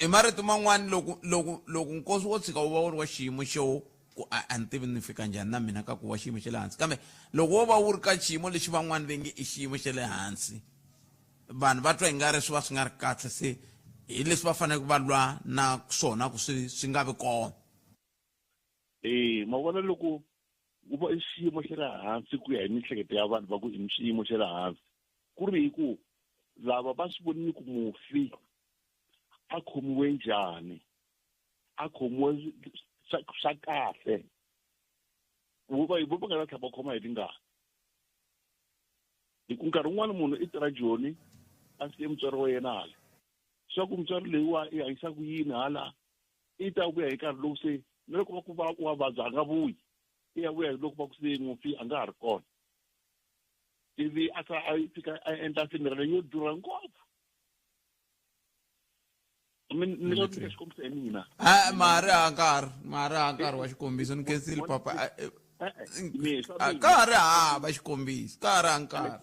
hi marito man'wani loko nkosi wo tshika wu va wu ri wa xiyimo xo ku a ni tivi ni fika njhani na mina ka ku wa xiyimo xa le hansi kambe loko wo va wu ri ka xiyimo lexi van'wani va nge i xiyimo xa le hansi vanhu va twa i nga ri swi va swi nga ri kahle se hi leswi va faneleke va lwa na swona ku swi nga vi kona. Ma vona loko ku va i xiyimo xa le hansi ku ya hi miehleketo ya vanhu va ku i xiyimo xa le hansi ku ri hi ku lava va swi vonile ku mufi a khomiwe njhani a khomiwe swa kahle vo va nga ta tlhela va khoma hi tingana hi ku nkarhi wun'wani munhu i tirha Joni a siye mutswari wa yena hala swa ku mutswari leyiwa i hanyisa ku yini hala i ta vuya hi nkarhi lowu se na loko va ku va wa vabya a nga vuyi i ya vuya loko va ku se mufi a nga ha ri kona ivi a sa a fika a endla funeral yo durha ngopfu. Ni nga nyika xikombiso hi mina. Mari a nkarhi wa xikombiso ni khensile papa. Ka ha ri hava xikombiso ka ha ri ha nkarhi.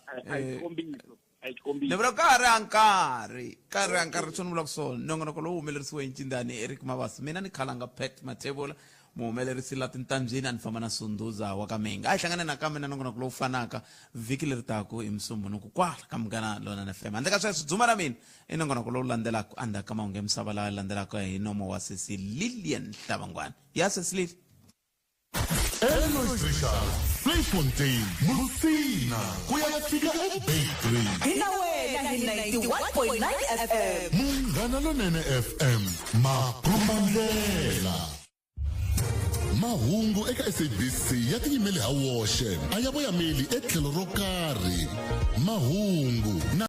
Ni vula ka ha ri ha nkarhi swo ni vulaka swona nongonoko lowu humelerisiwe hi Ncindani Eric Mabasa mina ni khalanga Pat Mathebula muhumelerisi la tintambyini a ni famba na Sunduza wa ka Menga a hi hlangane nakambe na nongonoko lowu fanaka vhiki leri taku hi Musumbhunuku kwala ka Munghana Lonene FM handle ka sweswo dzuma ra mina i nongonoko lowu landzelaka endzhaku ka mahungu ya misava lawa landzelaka hi nomo wa sesi Lilian Hlabangwana ya sesi Lili. Elois Richards, Vleifontein, Musina, ku ya fika eBeitbridge. Hi na wena hi 91.9 FM. Munghana Lonene FM, makombandlela. Mahungu eka SABC ya tiyimele ha woxe, a ya voyameli etlhelo ro karhi. Mahungu na